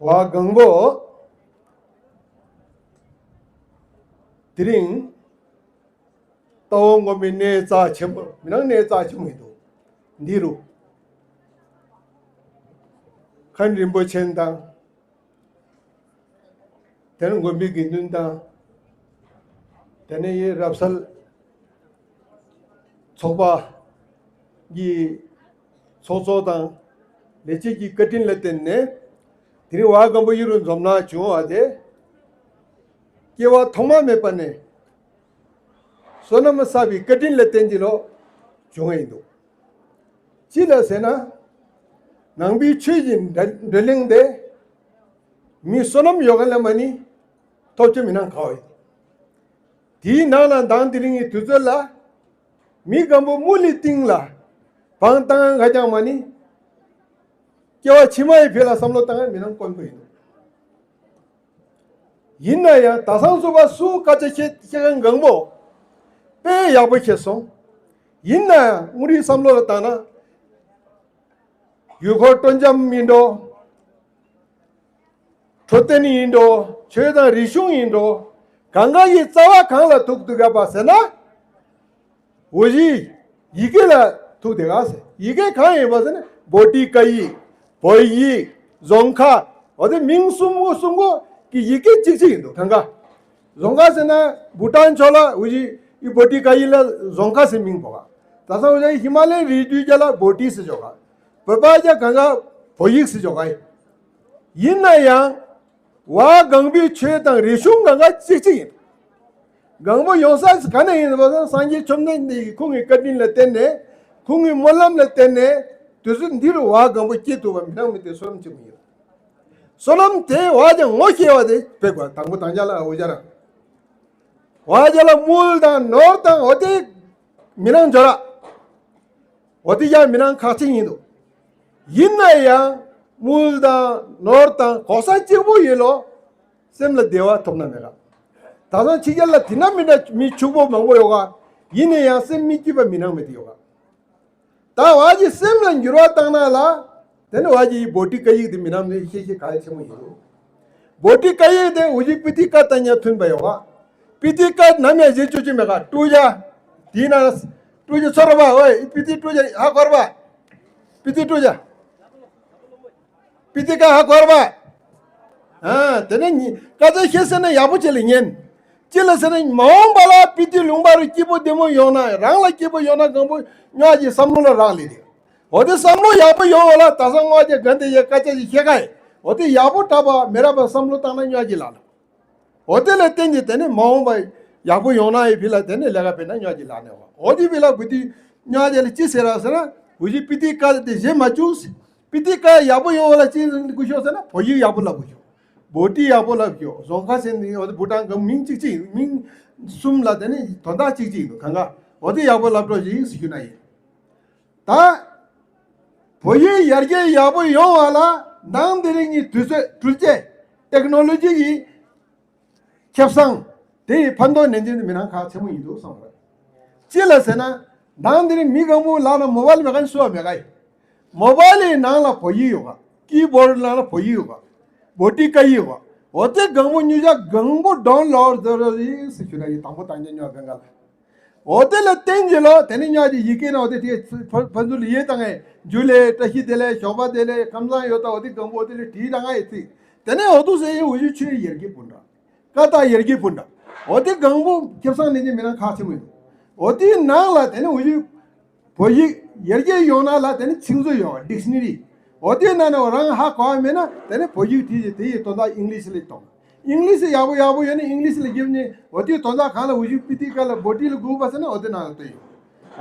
བ་གང་པོ་དེ་རིང་ཏའོ་ངོ་མི་གནས་རྩ་ཆེན་པོ་མི་ནང་གནས་རྩ་ཆེན་པོ་ཡིན་འདུག་འདི་རུ་མཁན་རིན་པོ་ཆེ་དང་། དེ་ནས་དགོན་པའི་དགེ་འདུན་དང་། དེ་ནས་ཡི་རབ་གསལ་ཚོགས་པ་གི་ཚོགས་གཙོ་དང་ལས་བྱེད་ཀྱི་བཀའ་དྲིན་ལ་བརྟེན་ནས། དེ་རིང་བ་གང་པོ་ཡུལ་རུ་འཛོམས་ན་བྱུང་བ་དེ། སྐྱེ་བ་ཐོག་མ་མེད་པ་ནས་བསོད་ནམས་བསགས་པའི་བཀའ་དྲིན་ལ་བརྟེན་གྱི་ལོ་བྱུང་བ་ཡིན་འདུག་ཅི་ལ་ཟེར་ན། ནང་པའི་ཆོས་ཀྱི་འགྲོ་གླེང་དེ་མི་བསོད་ནམས་ཡོད་མཁན་ལ་མ་ནི་ཐོབ་ཆེ་མི་ནང་ག་བ་ཡིན། དེའི་ནང་ལ་མདང་དེ་རིང་གི་དུས་ཚོད་ལ་མི་གང་པོ་མུ་ལི་སྟེང་ལ་བང་བཏང་ག་ཀྱང་མ་ནི་སྐྱེ་བ་ཕྱི་མ་ཡི་ཕི་ལ་བསམ་བློ་བཏང་མཁན་མི་ནང་དཀོན་པོ་ཡིན། ཡིན་ན་ཡང་ད་སང་སུ་བ་སུ་སྐད་ཆ་བཤད་བཤད་མཁན་གང་པོ་དཔེ་ཡག་པོ་བཤད་སོང་། ཡིན་ན་ཡང་ངུ་རིའི་བསམ་བློ་ལ་བཏང་ན། ཡུལ་འཁོར་སྤྲོ་འཆམ་ཡིན་འགྲོ། འཕྲོད་བསྟེན་ཡིན་འགྲོ། ཆོས་དང་རིག་གཞུང་ཡིན་འགྲོ། གང་ག་ཡི་རྩ་བ་གང་ལ་ཐུག་འདུག་ག་པ་ཟེར་ན། འུ་ཅག་ཡི་གེ་ལ་ཐུག་དེ་ག་ཟེར། ཡི་གེ་གང་ཡིན་པ་ཟེར་ན། བོ་ཊི་སྐད་ཡིག་བོད་ཡིག་རྫོང་ཁ། འོ་དེ་མིང་གསུམ་པོ་གསུམ་པོ་གི་ཡི་གེ་གཅིག་གཅིག་ཡིན་འདུག་གང་ག་རྫོང་ཁ་ཟེར་ན་བྷུ་ཊན་ཕྱོགས་ལ་འུ་ཅག་ཡི་བོ་ཊི་སྐད་ཡིག་ལ་རྫོང་ཁ་ཟེར་མིང་བོ་ག་ད་སང་འུ་ཅག་ཧི་མ་ལའི་རི་རྒྱུད་རྒྱ་ལ་བོ་ཊི་ཟེར་ཆོག་ག་བོད་པ་རྒྱ་གང་ག་བོད་ཡིག་ཟེར་ཆོག་ག་ཡིན་ན་ཡང་། བ་གང་པོའི་ཆོས་དང་རིག་གཞུང་གང་ག་གཅིག་གཅིག་ཡིན། གང་པོ་ཡོང་ས་ག་ནས་ཡིན་པ་སང་སངས་རྒྱས་བཅོམ་ལྡན་འདས་ཀྱི་ཁོང་གི་བཀའ་དྲིན་ལ་བརྟེན་ནས། ཁོང་གི་སྨོན་ལམ་ལ་བརྟེན་ནས། དུས་ཚོད་འདི་རུ་བ་གང་པོ་སྐྱེ་ཐུབ་པ་མི་ནང་མི་དེ་བསོད་ནམས་ཆེན་པོ་ཡིན། བསོད་ནམས་དེ་བ་ཀྱང་ངོ་ཤེས་པ་དེ་དཔེ་དགོས། དང་པོ་དང་རྒྱ་ལ་འུ་ཅག་རང་། བ་ཀྱ་ལ་དམུལ་དང་ནོར་དང་འོ་དེ་མི་ནང་འབྱོར་ར། འོ་དེ་ཡང་མི་ནང་ཁག་ཅིག་ཡིན་འདུག་ཡིན་ན་ཡང་དམུལ་དང་ནོར་དང་གོ་ས་གཅིག་པོ་ཡིན་ལོ། སེམས་ལ་བདེ་བ་ཐོབ་ན་མེད་ག་ད་ལྟ་ཕྱི་རྒྱལ་ལ་དེ་ན་མི་འདྲ་མི་ཕྱུག་པོ་མང་པོ་ཡོད་ག་ཡིན་ན་ཡང་སེམས་མི་སྐྱིད་པ་མི་ནང་མི་དེ་ཡོད་ག་ད་བ་ཀྱི་སེམས་ལ་འགྱུར་བ་བཏང་ན་ལ། དེ་ནི་བ་ཀྱི་བོ་ཊི་སྐད་ཡིག་དེ་མི་ནང་ནས་ཤེས་ཤེས་ག་ཡེ་ཆེན་མོ་ཡིན་འདུག་བོ་ཊི་སྐད་ཡིག་དེ་འུ་ཅག་པི་ཏི་ཀ་དང་ཡང་མཐུན་པ་ཡོད་ག་པི་ཏི་ཀ་ནམ་ཡང་བརྗེད་བཅུག་ཅིག་མེད་ག་ཀྲུ་ཅ། དེ་ན་ཀྲུ་ཅ་ཚོར་བ་ཨོ་པི་ཏི་ཀྲུ་ཅ་ཧ་གོ་ར་བ། པི་ཏི་ཀྲུ་ཅ། པི་ཏི་ཀ་ཧ་གོ་ར་བ། ཨ་དེ་ནས་ཉི་ཀ་ཚ་ཤེས་ཟེར་ན་ཡག་པོ་བྱས་ལ་ཉན། ཅི་ལ་ཟེར་ན་མ་འོངས་པ་ལ་པི་ཏི་ལུང་པ་རུ་སྐྱིད་པོ་བདེ་མོ་ཡོང་ན་རང་ལ་སྐྱིད་པོ་ཡོང་ན་གང་པོ་ཉོ་ཅིག་བསམ་བློ་ལ་རག་ལས་དེ། འོ་དེ་བསམ་བློ་ཡག་པོ་ཡོང་བ་ལ་ད་སང་ངོ་ཅིག་གན་དེ་ཡ་ཀ་ཚ་ཅིག་ཤེས་ག་ཡི། འོ་དེ་ཡག་པོ་དྲག་པ་མི་རག་པ་བསམ་བློ་བཏང་ན་ཉོ་ཅིག་ལ་ལ། འོ་དེ་ལ་བརྟེན་ཅིག་དེ་ནས་མ་འོངས་པ་ཡག་པོ་ཡོང་ན་ཡི་ཕི་ལ་དེ་ནས་ལས་ཀ་དཔེར་ན་ཉོ་ཅིག་ལ་ནས་བ། འོ་དེ་ཕི་ལ་བུ་དེ་ཉོ་ཅིག་ལ་ཅི་ཟེར་ར་ཟེར་ན་བུ་ཅིག་པི་ཏི་ཀ་དེ་བཞེས་མ་བཅུག་པི་ཏི་ཀ་ཡག་པོ་ཡོང་བ་ལ་ཅི་དགོས་ཤོག་ཟེར་ན་བོད་ཡིག་ཡག་པོ་ལབ་དགོས་ཤོག་བོ་ཊི་ཡག་པོ་ལབ་ཤོག་རྫོང་ཁ་ཟེར་ནི་འོ་དེ་བུ་ཊན་གི་མིང་གཅིག་གཅིག་མིང་གསུམ་ལ་དེ་ནི་དོན་དག་གཅིག་གཅིག་འདུག་གང་ག་འོ་དེ་ཡག་པོ་ལབ་འགྲོ་ཞིག་ཟེར་ཞུ་ན་ཡིན། ད་བོད་ཡིག་ཡར་རྒྱས་ཡག་པོ་ཡོང་བ་ལ་ནང་དེ་རིང་གི་དུས་ཚོད་འཕྲུལ་ཆས་ཊེག་ནོ་ལོ་ཇི་ཡི་ཁེ་བཟང་དེ་ཡི་ཕན་ཐོགས་ནན་ཏན་དུ་མི་ནང་ཁག་ཆེན་མོ་ཡིན་འདུག་བསམ་པ། ཅི་ལ་ཟེར་ན་ནང་དེ་རིང་མི་གང་པོ་ལག་ན་མོ་བལ་མེད་མཁན་སུ་བ་མེད་ག་ཡི། མོ་བལ་ཡི་ནང་ལ་བོད་ཡིག་ཡོད་ག་ཀི་བོར་ནང་ལ་བོད་ཡིག་ཡོད་ག་བོ་ཊི་སྐད་ཡིག་ཡོད་ག་འོ་དེ་གང་པོ་ཉོ་ཅིག་གང་པོ་ཌའོན་ལོཌ་ཟེར་ར་ཡིན་ཟེར་ཞུ་ན་ཡིན། དང་པོ་དང་རྒྱ་ཉོ་གང་ག་ལ། འོ་དེ་ལ་བརྟེན་ཅིག་ལོ། དེ་ནས་ཉོ་ཅིག་ཡི་གེ་ནང་འོ་དེ་དེ་ཕ་ཕ་ཚུལ་ཡེ་དང་ངས་འཇུ་ལེ་བཀྲ་ཤིས་བདེ་ལེགས་ཞོགས་པ་བདེ་ལེགས་ཁམས་བཟང་ཡོད་ད་འོ་དེ་གང་པོ་འོ་དེ་ལ་བྲིས་དང་ངས་ཡེ་ཚིག་དེ་ནས་འོ་དུ་ཟེར་ཡེ་འུ་ཅུ་ཆོས་ཡར་རྒྱས་སྤུན་ད་ར་ཀ་ད་ཡར་རྒྱས་སྤུན་ད་ར་འོ་དེ་གང་པོ་ཁེ་བཟང་ནན་ཅིག་མི་ནང་ཁག་ཆེན་མོ་ཡིན། འོ་དེའི་ནང་ལ་དེ་ནས་འུ་ཅུ་བོད་ཡིག་ཡར་རྒྱས་ཡོང་ན་ལ་དེ་ནས་ཚིག་མཛོད་ཡོད་ཌིག་ཤི་ནེ་རི། འོ་དེའི་ནང་ནས་རང་ཧ་གོ་བ་མེད་ན་དེ་ནས་བོད་ཡིག་བྲིས་ཏེ་དེ་ཡི་དོན་དག་ཨིང་ལིཤ་ལ་གཏོང་། ཨིང་ལིཤ་ཡག་པོ་ཡག་པོ་ཡོད་ན་ཨིང་ལིཤ་ལ་བརྒྱབ་ནས་འོ་དེའི་དོན་དག་གང་ལ་འུ་ཅུ་པི་ཏི་ཀ་ལ་བོ་ཊི་ལ་དགོས་པ་ཟེར་ན་འོ་དེ་ནང་ལ་བལྟས་ཡོད།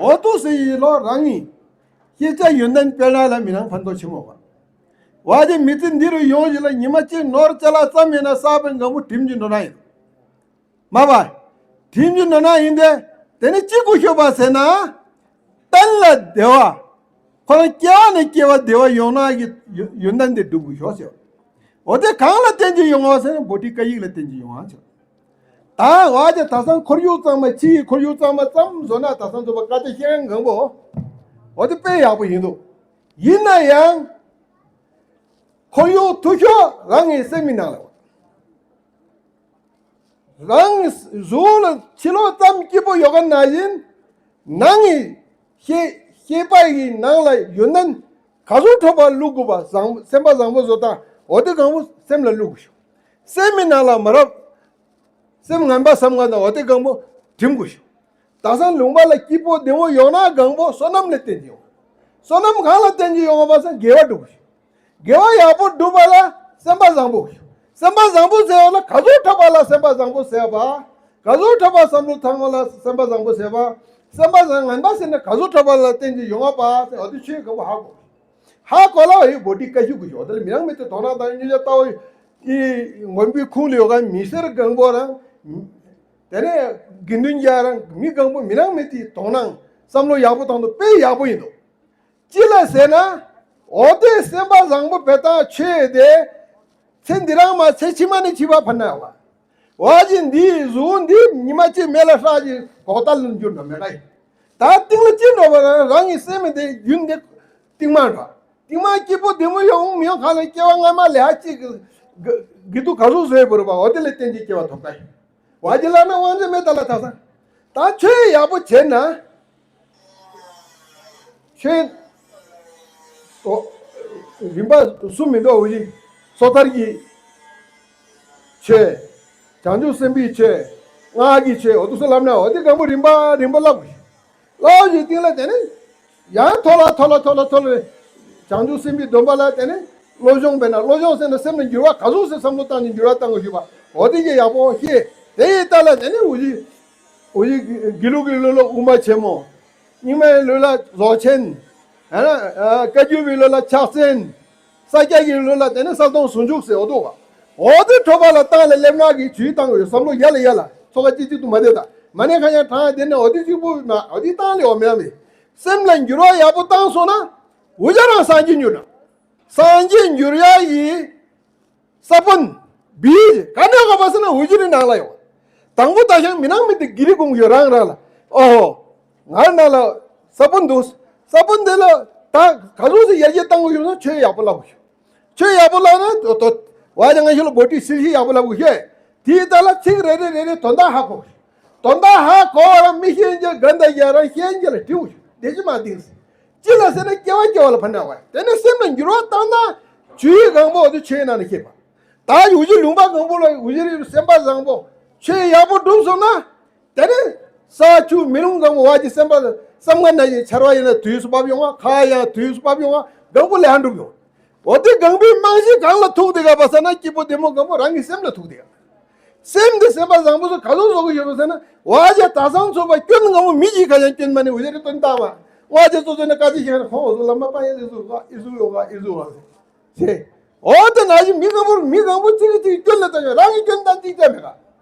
འོ་དུ་ཟེར་ཡེ་ལོ་རང་ཡིན། ཤེས་བྱ་ཡོན་ཏན་སྤེལ་ན་ལ་མི་རང་ཕན་ཐོགས་ཆེན་མོ་བ། བ་ཅན་མི་ཚེ་འདི་རུ་ཡོང་ཞིག་ལ་ཉི་མ་གཅིག་ནོར་ཅ་ལག་ཙམ་ཡིན་ན་ས་བོན་གང་པོ་དྲིམ་གྱིས་འགྲོ་ན་ཡིན། མ་བ། དྲིམ་གྱིས་འགྲོ་ན་ཡིན་ཏེ། དེ་ནི་ཅི་དགོས་ཤོག་པ་ཟེར་ན། གཏན་ལ་བདེ་བ། ཁོ་རང་སྐྱེ་བ་ནས་སྐྱེ་བ་བདེ་བ་ཡོང་ན་གི་ཡོན་ཏན་དེ་སྒྲུབ་དགོས་ཤོག་ཟེར། འོ་དེ་གང་ལ་བརྟེན་གྱིས་ཡོང་བ་ཟེར་ན་བྷོ་ཊི་ཀ་ཡིག་ལ་བརྟེན་གྱིས་ཡོང་བ་ཟེར། ད་བ་ཅན་ད་སང་ཁོར་ཡུག་གཙང་མ་ཕྱི་ཡི་ཁོར་ཡུག་གཙང་མ་ཙམ་བཟོ་ན་ད་སང་ཚོ་བ་ཀ་ཏི་ཤེས་གང་པོ། འོ་དེ་དཔེ་ཡག་པོ་ཡིན་འདུག་ཡིན་ན་ཡང་། ཁོར་ཡུག་འཐུས་ཤོར་རང་གི་སེམས་མི་ནང་ལ། རང་གཟུགས་ལ་ཕྱི་ལོགས་ཙམ་སྐྱིད་པོ་ཡོད་མཁན་ནང་བཞིན། ནང་གི་ཤེས་ཤེས་པ་ཡི་ནང་ལ་ཡོན་ཏན་ག་ཚོད་འཕྲོག་པ་བླུག་དགོས་པ་བཟང་སེམས་པ་བཟང་པོ་བཟོ་སྟངས་འོ་དེ་གང་པོ་སེམས་ལ་བླུག་དགོས་ཤོག་སེམས་མི་ནང་ལ་མ་རབས། སེམས་ངན་པ་བསམ་ངན་དང་འོ་དེ་གང་པོ་དྲིམ་དགོས་ཤོག་ད་སང་ལུང་པ་ལ་སྐྱིད་པོ་བདེ་མོ་ཡོང་ན་གང་པོ་བསོད་ནམས་ལ་བརྟེན་ཡོང་། བསོད་ནམས་གང་ལ་བརྟེན་གྱི་ཡོང་བ་སང་དགེ་བ་སྒྲུབ་དགོས་ཤོག་དགེ་བ་ཡག་པོ་སྒྲུབ་པ་ལ་སེམས་པ་བཟང་པོ། སེམས་པ་བཟང་པོ་ཟེར་བ་ལ་ག་ཚོད་འཕྲོག་པ་ལ་སེམས་པ་བཟང་པོ་ཟེར་བ། ག་ཚོད་འཕྲོག་པ་བསམ་བློ་བཏང་བ་ལ་སེམས་པ་བཟང་པོ་ཟེར་བ། སེམས་པ་བཟང་ངན་པ་ཟེར་ན་ག་ཚོད་འཕྲོག་པ་ལ་བརྟེན་གྱི་ཡོང་བ་ཟེར་བ་དེ་ཆོས་ག་པོ་ཧ་གོ། ཧ་གོ་ལ་ཡི་བྷོ་ཊི་ཀ་ཤུ་གུ་ཤོ་དེ་ལ་མི་རང་མི་དེ་དོ་སྣང་དང་ཉུ་ཅ་ལྟ་བུ་ཡི་མགོན་པོའི་ཁུངས་ལ་ཡོད་ག་མི་སེར་གང་པོ་རང་། དེ་ནས་དགེ་འདུན་རྒྱ་རང་མི་གང་པོ་མི་རང་མི་དེ་དོ་སྣང་བསམ་བློ་ཡག་པོ་བཏང་དུ་དཔེ་ཡག་པོ་ཡིན་འདུག་ཅི་ལ་ཟེར་ན། འོ་དེ་སེམས་པ་བཟང་པོ་བེ་ཏང་ཆོས་དེ། ཚེ་འདི་རང་མ་ཚེ་ཕྱི་མ་ནས་ཕྱི་པ་ཕར་ན་བ། བ་ཅན་འདིའི་གཟུགས་འདི་ཉི་མ་གཅིག་མེ་ལ་ཧྲག་ཅིག་གོག་ཏ་ལུན་འགྱུར་འགྲོ་མེད་ཀ་ཡིན། ད་རྟིང་ལ་ཅི་འགྲོ་བ་རང་རང་གི་སེམས་མི་དེ་རྒྱུན་དེ་རྟིང་མ་འགྲོ། རྟིང་མ་སྐྱིད་པོ་བདེ་མོ་ཡོང་མི་ཡོང་གང་ལ་སྐྱེ་བ་སྔ་མ་ལས་ཧ་ཅིག་གི་དུ་ག་ཟུག་བཟོས་བོར་བ་འོ་དེ་ལས་བརྟེན་གྱི་སྐྱེ་བ་ཐོབ་ཀ་ཡིན། བ་ཅན་ལ་ན་དབང་ཆ་མེད་ད་ལ་ད་ས། ད་ཆོས་ཡག་པོ་བྱས་ན། ཆོས། ཨོ། རིམ་པ་གསུམ་མི་འདུག་འོ་ཡི། སོ་ཐར་གྱི་ཆོས། བྱང་ཆུབ་སེམས་དཔའི་ཆོས། སྔགས་ཀྱི་ཆོས་འོ་དུ་སུ་ལབ་ན་འོ་དེ་གང་པོ་རིམ་པ་རིམ་པ་ལབ་དགོས། ལབ་ཀྱི་སྟེང་ལ་དེ་ནི། ཡང་མཐོ་ལ་མཐོ་ལ་མཐོ་ལ་མཐོ་ལ། བྱང་ཆུབ་སེམས་དཔའི་སྡོམ་པ་ལ་དེ་ནི། བློ་སྦྱོང་བས་ན་བློ་སྦྱོང་ཟེར་ན་སེམས་ལ་འགྱུར་བ་ག་ཟུག་སེ་བསམ་བློ་བཏང་ནས་འགྱུར་བ་བཏང་དགོས་ཞུས་པ་འོ་དེ་ཀྱི་ཡག་པོ་ཤེས། དེ་ཡི་ལྟ་ལ་དེ་ནི་འུ་ཅི། འུ་ཅི་དགེ་ལུགས་ཀྱི་ལུགས་ལ་དབུ་མ་ཆེན་མོ། རྙིང་མའི་ལུགས་ལ་རྫོགས་ཆེན། ཨ་ན། བཀའ་བརྒྱུད་པའི་ལུགས་ལ་ཕྱག་ཆེན། ས་སྐྱ་གི་ལུགས་ལ་དེ་ནི་གསལ་སྟོང་ཟུང་འཇུག་ཟེར་འོ་དོ་བ། འོ་དེ་ཁྲོ་བ་ལ་བཏང་ལ་སླེབས་ན་གི་ཇུས་བཏང་དགོས་བསམ་བློ་ཡ་ལ་ཡ་ལ་ཚོ་ཁ་གཅིག་གཅིག་ཏུ་མ་བསྡད་ད་མ་ནས་ཁ་ཡང་དྲང་དེ་ནི་འོ་དེ་གཅིག་པུ་མ་འོ་དེ་བཏང་ལེ་འོ་མེད་མེད། སེམས་ལ་འགྱུར་བ་ཡག་པོ་བཏང་སོང་ན། འུ་ཅག་རང་སངས་རྒྱས་འགྱུར་ན། སངས་རྒྱས་འགྱུར་ཡ་ཡི། ས་བོན། བི། ག་ནས་གོ་བ་ཟེར་ན་འུ་ཅི་རི་ནང་ལ་ཡོད། དང་པོ་ད་ཞང་མི་ནང་མི་དེ་གི་རི་གུང་ཡོད་རང་རང་ལ། ཨོ། ང་ནང་ལ། ས་བོན་འདུག་ས་བོན་དེ་ལ། ད་ག་ཚོད་སེ་ཡར་རྒྱས་བཏང་དགོས་ཡོད་ན་ཆོས་ཡག་པོ་ལབ་དགོས། ཆོས་ཡག་པོ་ལབ་ན་དོ་དོ། བ་ཅང་ང་ཤི་ལ་བོ་ཏི་སིལ་ཤི་ཡག་པོ་ལབ་དགོས་ཤེས། དེའི་ལྟ་ལ་ཚིག་རེ་རེ་རེ་རེ་དོན་དག་ཧ་གོ། དོན་དག་ཧ་གོ་བ་རང་མི་ཤེས་རྒྱུ་ག་འདའ་རྒྱ་རང་ཤེས་རྒྱུ་ལ་དྲིའུ་བདེ་ཅི་མ་དེ། ཅི་ལ་ཟེར་ན་སྐྱེ་བ་སྐྱེ་བ་ལ་ཕན་འདྲ་བ་དེ་ནི་སེམས་ལ་འགྱུར་བ་བཏང་ན་ཇུས་གང་པོ་དེ་ཆོས་ནང་ནས་ཤེས་པ། ད་འུ་ཅི་ལུང་པ་གང་པོ་ལ་འུ་ཅི་རི་སེམས་པ་བཟང་པོ་ཆོས་ཡག་པོ་སྒྲུབ་སོང་ན། དེ་ནི་ས་ཆུ་མེ་རླུང་གང་པོ་བ་ཅི་སེམས་པ་བསམ་ངན་ན་ཡི་ཆར་བ་ཡིན་ན་དུས་སུ་བབ་ཡོང་བ་ཁ་ཡང་དུས་སུ་བབ་ཡོང་བ་གང་པོ་ལས་ཧ་འགྲུབ་ཡོང་། འོ་དེ་གང་པོའི་རྨང་གཞི་གང་ལ་ཐུག་དེ་ག་པ་ཟེར་ན་སྐྱིད་པོ་བདེ་མོ་གང་པོ་རང་གི་སེམས་ལ་ཐུག་དེ་ག་སེམས་དེ་སེམས་པ་བཟང་པོ་ཚོ་ག་ཚོད་བཟོ་གི་ཡོད་པ་ཟེར་ན་བ་ཅ་ད་སང་ཚོ་བ་སྐྱོན་གང་པོ་མི་གཅིག་ག་ཡང་སྐྱོན་མ་ནི་འུ་ཅག་རི་སྟོན་བཏང་བ་བ་ཅ་ཚོ་ཚོ་ནི་བཀའ་ཅི་ཞིག་ཁོང་འོ་ཚོ་ལ་མ་པ་ཡ་ཨི་ཟུ་བ་ཨི་ཟུ་ཡོ་ག་ཨི་ཟུ་བ་ཟེར། འོ་དེ་ན་ཞིག་མི་གང་པོ་མི་གང་པོ་གཅིག་གིས་གཅིག་སྐྱོན་ལ་བཏང་ཡོད་རང་གི་སྐྱོན་བཏང་གཅིག་ཀྱང་མེད་ག་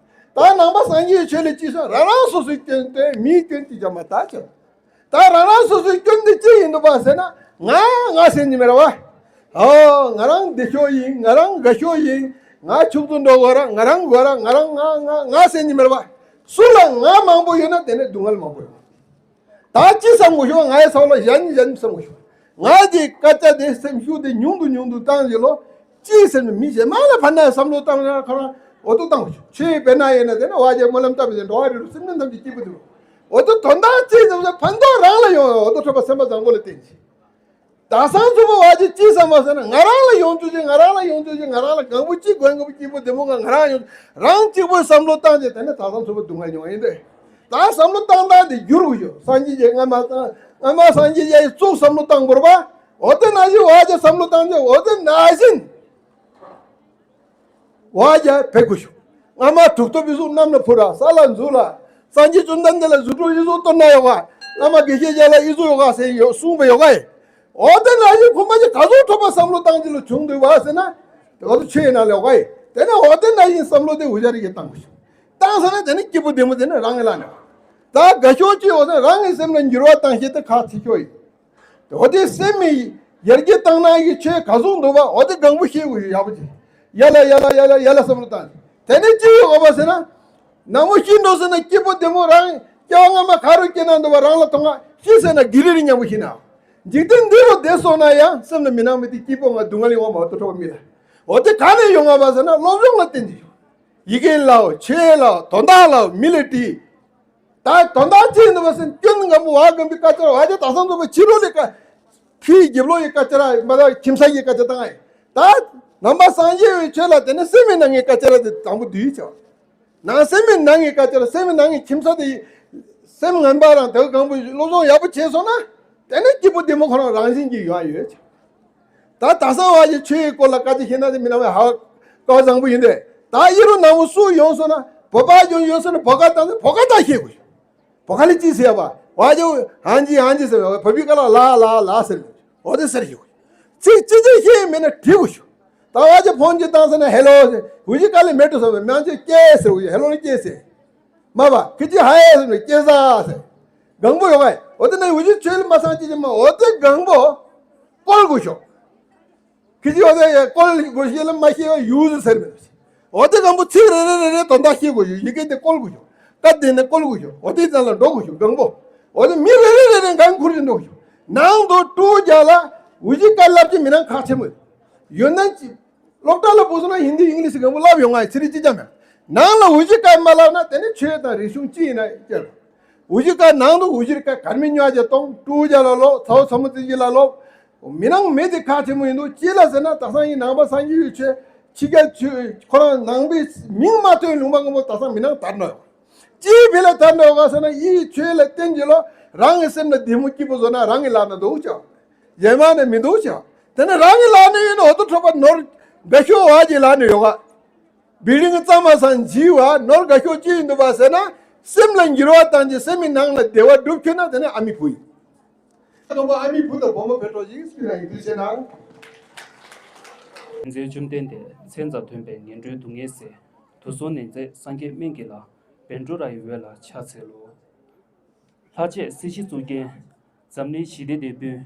ད་ནང་པ་སངས་རྒྱས་ཆོས་ལ་གཅིག་སོང་རང་རང་སོ་སོའི་སྐྱོན་དེ་མིའི་སྐྱོན་གཅིག་ཀྱང་མ་ད་ཆོག་ད་རང་རང་སོ་སོའི་སྐྱོན་འདི་ཅི་ཡིན་འདུག་པ་ཟེར་ན་ང་ང་ཟེར་ནི་མེད་ར་བ། ཨོ་ང་རང་བདེ་ཤོས་ཡིན། ང་རང་དགའ་ཤོས་ཡིན། ང་ཕྱུག་ཏུ་འགྲོ་དགོས་ར། ང་རང་དགོས་ར། ང་རང་ང་ང་ང་ཟེར་ནི་མེད་ར་བ། སུ་ལ་ང་མང་པོ་ཡོད་ན་དེ་ནས་སྡུག་བསྔལ་མང་པོ་ཡོད། ད་ཅི་བསམ་དགོས་ཤོག་ང་ཡི་སོགས་ལ་གཞན་གཞན་བསམ་དགོས་ཤོག་ང་དེ་སྐད་ཆ་དེ་སེམས་ཤུགས་དེ་ཉུང་དུ་ཉུང་དུ་བཏང་ཞིག་ལོ། ཅི་ཟེར་ན་མི་གཞན་མ་ལ་ཕན་ན་བསམ་བློ་བཏང་ན་ཁོ་རང་འོ་དོ་བཏང་དགོས་ཤོག་ཆོས་པས་ན་ཡིན་ན་དེ་ན་བ་ཅན་སྨོན་ལམ་བཏབ་པའི་འགྲོ་བ་རིགས་དྲུག་སེམས་ཅན་ཐམས་ཅད་སྐྱིད་པོ་འདུག་འོ་དོ་དོན་དག་ཅི་ཙམ་ཟེར་ཕན་ཐོགས་རང་ལ་ཡོང་འོ་དོ་ཁྲོད་པ་སེམས་པ་བཟང་པོ་ལ་བརྟེན་ཅིག་ད་སང་ཚུགས་པ་བ་ཅི་ཅི་བསམ་པ་ཟེར་ན་ང་རང་ལ་ཡོང་ཚུལ་ཅིག་ང་རང་ལ་ཡོང་ཚུལ་ཅིག་ང་རང་ལ་གང་པོ་ཅི་དགོས་གང་པོ་སྐྱིད་པོ་བདེ་མོ་ང་ང་རང་ཡོང་རང་གཅིག་པོའི་བསམ་བློ་བཏང་ཅིག་དེ་ནས་ད་སང་ཚུགས་པ་སྡུག་བསྔལ་མྱོང་ཡིན་ཏེ། ད་བསམ་བློ་བཏང་སྟངས་དེ་བསྒྱུར་དགོས་ཤོག་སངས་རྒྱས་ཀྱི་སྔ་མ་སྔ་མ་སངས་རྒྱས་ཀྱི་གཙུག་བསམ་བློ་བཏང་བོར་བ། འོ་དེ་ན་བཞིན་བ་ཅི་བསམ་བློ་བཏང་ཅིག་འོ་དེ་ན་བཞིན། བ་ཅི་བེད་དགོས་ཤོག་སྔ་མ་གྲུབ་ཐོབ་ཨི་ཟུག་གནམ་ལ་འཕུར་ར་ས་ལ་འཛུལ་ལ། སངས་རྒྱས་བཅོམ་ལྡན་འདས་ལ་རྫུ་འཕྲུལ་ཨི་ཟུག་སྟོན་ན་ཡོད་ག་བླ་མ་དགེ་བཤེས་རྒྱ་ལ་ཨི་ཟུག་ཡོད་ག་ཟེར་ཡོད་གསུངས་པ་ཡོད་ག་འོ་དེ་ན་ཡིན་ཁོ་མ་ཅིག་ག་ཟུག་ཐོབ་པ་བསམ་བློ་བཏང་ཅི་ལ་བྱུང་འདུག་བ་ཟེར་ན། འོ་དེ་ཆོས་ཡིན་ན་ལེགས་ག་ཡི། དེ་ནས་འོ་དེ་ན་ཡིན་བསམ་བློ་དེ་འུ་ཅག་རིགས་ཀྱིས་བཏང་དགོས་ཤོག་བཏང་ཟེར་ན་དེ་ནས་སྐྱིད་པོ་བདེ་མོ་དེ་ནས་རང་གི་ལ་ནས། ད་དགའ་ཤོག་ཅིག་འོ་དེ་རང་གི་སེམས་ལ་འགྱུར་བ་བཏང་ཤེས་དེ་ཁག་ཆེ་ཤོས་ཡིན། འོ་དེ་སེམས་མི་ཡར་རྒྱས་བཏང་ན་ཡི་ཆོས་ག་ཟུག་འདུག་བ་འོ་དེ་གང་པོ་ཤེས་དགོས་ཡོད་ཡག་པོ་ཅིག་ཡ་ལ་ཡ་ལ་ཡ་ལ་ཡ་ལ་བསམ་བློ་བཏང་། དེ་ནས་ཅི་ཡོད་གོ་བ་ཟེར་ན། ནང་མོ་ཤི་འགྲོ་ཟེར་ན་སྐྱིད་པོ་བདེ་མོ་རང་སྐྱེ་བ་སྔ་མ་ག་རུ་སྐྱེས་ན་འདུག་བ་རང་ལ་མཐོང་ང་ཤི་ཟེར་ན་གི་རི་རི་མཉམ་པོ་ཤི་ན། འཇིག་རྟེན་འདི་རུ་བསྡད་སོང་ན་ཡང་སེམས་ལ་མི་སྣང་མི་དེ་སྐྱིད་པོ་ང་སྡུག་བསྔལ་ཡོང་བ་མ་གཏོགས་ཐོབ་མི་ལ། འོ་དེ་ག་ནས་ཡོང་ང་བ་ཟེར་ན་སློབ་སྦྱོང་ལ་བརྟེན་ཏེ་ཡོང་། ཡི་གེ་ལའོ་ཆོས་ལའོ་དོན་དག་ལའོ་མི་ལ་དྲིས། ད་དོན་དག་ཅི་ཡིན་ནམ་ཟེར་ན་སྐྱོན་ངན་པོ་བ་གམ་པའི་སྐད་ཆ་བ་ཅི་ད་སང་འཛོམས་པ་ཕྱི་རོལ་ལས་ཀ་ཕྱིའི་རྒྱབ་ལོགས་ཡི་སྐད་ཆ་ར་མ་ད་ཁྱིམ་ས་ཡི་སྐད་ཆ་བཏང་ཨེ། ད་ནང་པ་སངས་རྒྱས་པའི་ཆོས་ལ་དེ་ནི་སེམས་མི་ནང་གི་སྐད་ཆ་ར་དེ་དང་པོ་བསྡུས་ཆོག་ནང་སེམས་མི་ནང་གི་སྐད་ཆ་ར་སེམས་མི་ནང་གི་ཁྱིམ་ས་དེ་སེམས་ངན་པ་རང་དེ་གང་པོ་སློབ་སྦྱོང་ཡག་པོ་བྱས་སོང་ན་དེ་ནི་སྐྱིད་པོ་བདེ་མོ་ཁོ་རང་རང་བཞིན་གྱིས་ཡོང་ཡོད་ཆོག་ད་དེང་སང་བ་ཡི་ཆོས་ཡི་སྐོར་ལ་བཀའ་ཅི་ཤེས་ན་དེ་མི་ནང་བའི་ཧ་གོ་བཟང་པོ་ཡིན་ཏེ། ད་ཨི་རུ་ནང་མོ་སུ་ཡོང་སོང་ན་བོད་པ་ཡོང་ཡོང་སོང་ན་བོད་སྐད་བཏང་ཚེ་བོད་སྐད་བཏང་ཤེས་དགོས་ཤོག་བོད་སྐད་ལ་ཅི་ཟེར་བ་བ་ཇོ་ཧན་ཇི་ཧན་ཇི་ཟེར་བ་བོད་པའི་སྐད་ལ་ལ་ལ་ལ་ཟེར་ནས་འོ་དེ་ཟེར་ཤེས་དགོས་ཤོག་ཚིག་ཅི་ཅི་ཤེས་མེད་ན་དྲི་དགོས་ཤོག་ད་བ་ཇོ་ཕོན་ཅི་བཏང་སོང་ན་ཧེ་ལོ་ཟེར་འུ་ཅི་སྐད་ལ་མེད་དུ་སོང་བས་མང་ཆེ་ཀྱེ་ཟེར་འུ་ཅི་ཧེ་ལོ་ནི་ཀྱེ་ཟེར། མ་བ་ཁི་ཅི་ཧ་ཡེ་ཟེར་ནས་ཀྱེ་ཟ་ཟེར། གང་པོ་ཡོང་ཨེ། འོ་དེ་ན་འུ་ཅི་ཆོས་ལ་མ་སང་ཅི་ཅི་མ་འོ་དེ་གང་པོ་བཀོལ་དགོས་ཤོག་ཁི་ཅི་འོ་དེ་བཀོལ་དགོས་ཤེས་ལ་མ་ཤེས་པ་ཡུལ་ཟེར་མེད། འོ་དེ་གང་པོ་ཚིག་རེ་རེ་རེ་རེ་དོན་དག་ཤེས་དགོས་ཤོག་ཡི་གེ་དེ་བཀོལ་དགོས་ཤོག་སྐད་དེ་ནས་བཀོལ་དགོས་ཤོག་འོ་དེ་ཙམ་ལ་འགྲོ་དགོས་ཤོག་གང་པོ། འོ་དེ་མི་རེ་རེ་རེ་རེ་གང་ཁུར་གྱིས་འགྲོ་དགོས་ཤོག་ནང་དུ་ཀྲུའུ་རྒྱ་ལ་འུ་ཅི་སྐད་ལབ་ཀྱི་མི་ནང་ཁག་ཆེན་མོ་ཡོད་ན་ཅི། སློབ་གྲྭ་ལ་བུ་སོང་ན་ཧིན་དི་ཨིང་ལིཤ་གང་པོ་ལབ་ཡོང་ང་ཡི་ཚིག་རིགས་ཅི་ཅང་མེད། ནང་ལ་འུ་ཅི་སྐད་མ་ལབ་ན་དེ་ནི་ཆོས་དང་རིག་གཞུང་ཅི་ཡིན་ན་ཡང་སྐྱེ་རུང་། འུ་ཅི་སྐད་ནང་དུ་འུ་ཅི་སྐད་གར་མི་ཉོ་རྒྱ་གཏོང་ཀྲུའུ་རྒྱ་ལ་ལོ་ཚའོ་ཚ་མོ་ཙི་ཅི་ལ་ལོ། མི་ནང་མི་དེ་ཁག་ཆེན་མོ་ཡིན་འདུག་ཅི་ལ་ཟེར་ན་དེང་སང་ཡིན་ནང་པ་སངས་རྒྱས་ཡུལ་ཆོས་ཕྱི་རྒྱལ་ཆོས་ཁོ་རང་ནང་པའི་མིང་མ་ཐོན་ལུང་པ་གང་པོ་དེང་སང་མི་ནང་དར་འགྲོ་ཡོང་། ཅིའི་ཕི་ལ་དར་འགྲོ་ག་ཟེར་ན་ཡིད་ཆོས་ལ་བརྟེན་གྱི་ལོ་རང་གི་སེམས་ལ་བདེ་མོ་སྐྱིད་པོ་བཟོ་ན་རང་གི་ལག་ན་འདུག་ཅག་གཞན་མ་ནས་མི་འདུག་ཅག་དེ་ནས་རང་གི་ལག་ན་ཡོད་ན་འོ་དོ་ཁྲོ་པ་ནོར་འགའ་ཤོ་བ་གྱི་ལག་ན་ཡོད་ག་བི་ལིང་གཙང་མ་སང་འཇིག་བ་ནོར་འགའ་ཤོ་ཅི་ཡིན་འདུག་བ་ཟེར་ན་སེམས་ལ་འགྱུར་བ་བཏང་གྱི་སེམས་མི་ནང་ལ་བདེ་བ་སྒྲུབ་ཁྱོད་ན་དེ་ནས་ཨ་མི་བུ་ཡིན། སྟོན་པ་ཨ་མི་བུ་དང་བུ་མོ་བེ་ཏྲོ་ཞིག་སུ་ཡང་ཡིན་དུས་ཆེ་ན། མཛད་བཅོམ་ལྡན་འདས་མཚན་ཙམ་ཐོས་པས་ངན་འགྲོའི་སྡུག་བསྔལ་སེལ། དུག་གསུམ་ནད་མཛད་སངས་རྒྱས་སྨན་གྱི་བླ། བཻ་ཌཱུརྱ་ཡི་འོད་ལ་ཕྱག་འཚལ་ལོ། ལྷ་བཅས་སྲིད་ཞིའི་གཙུག་རྒྱན། འཛམ་གླིང་ཞི་བདེའི་དེད་དཔོན།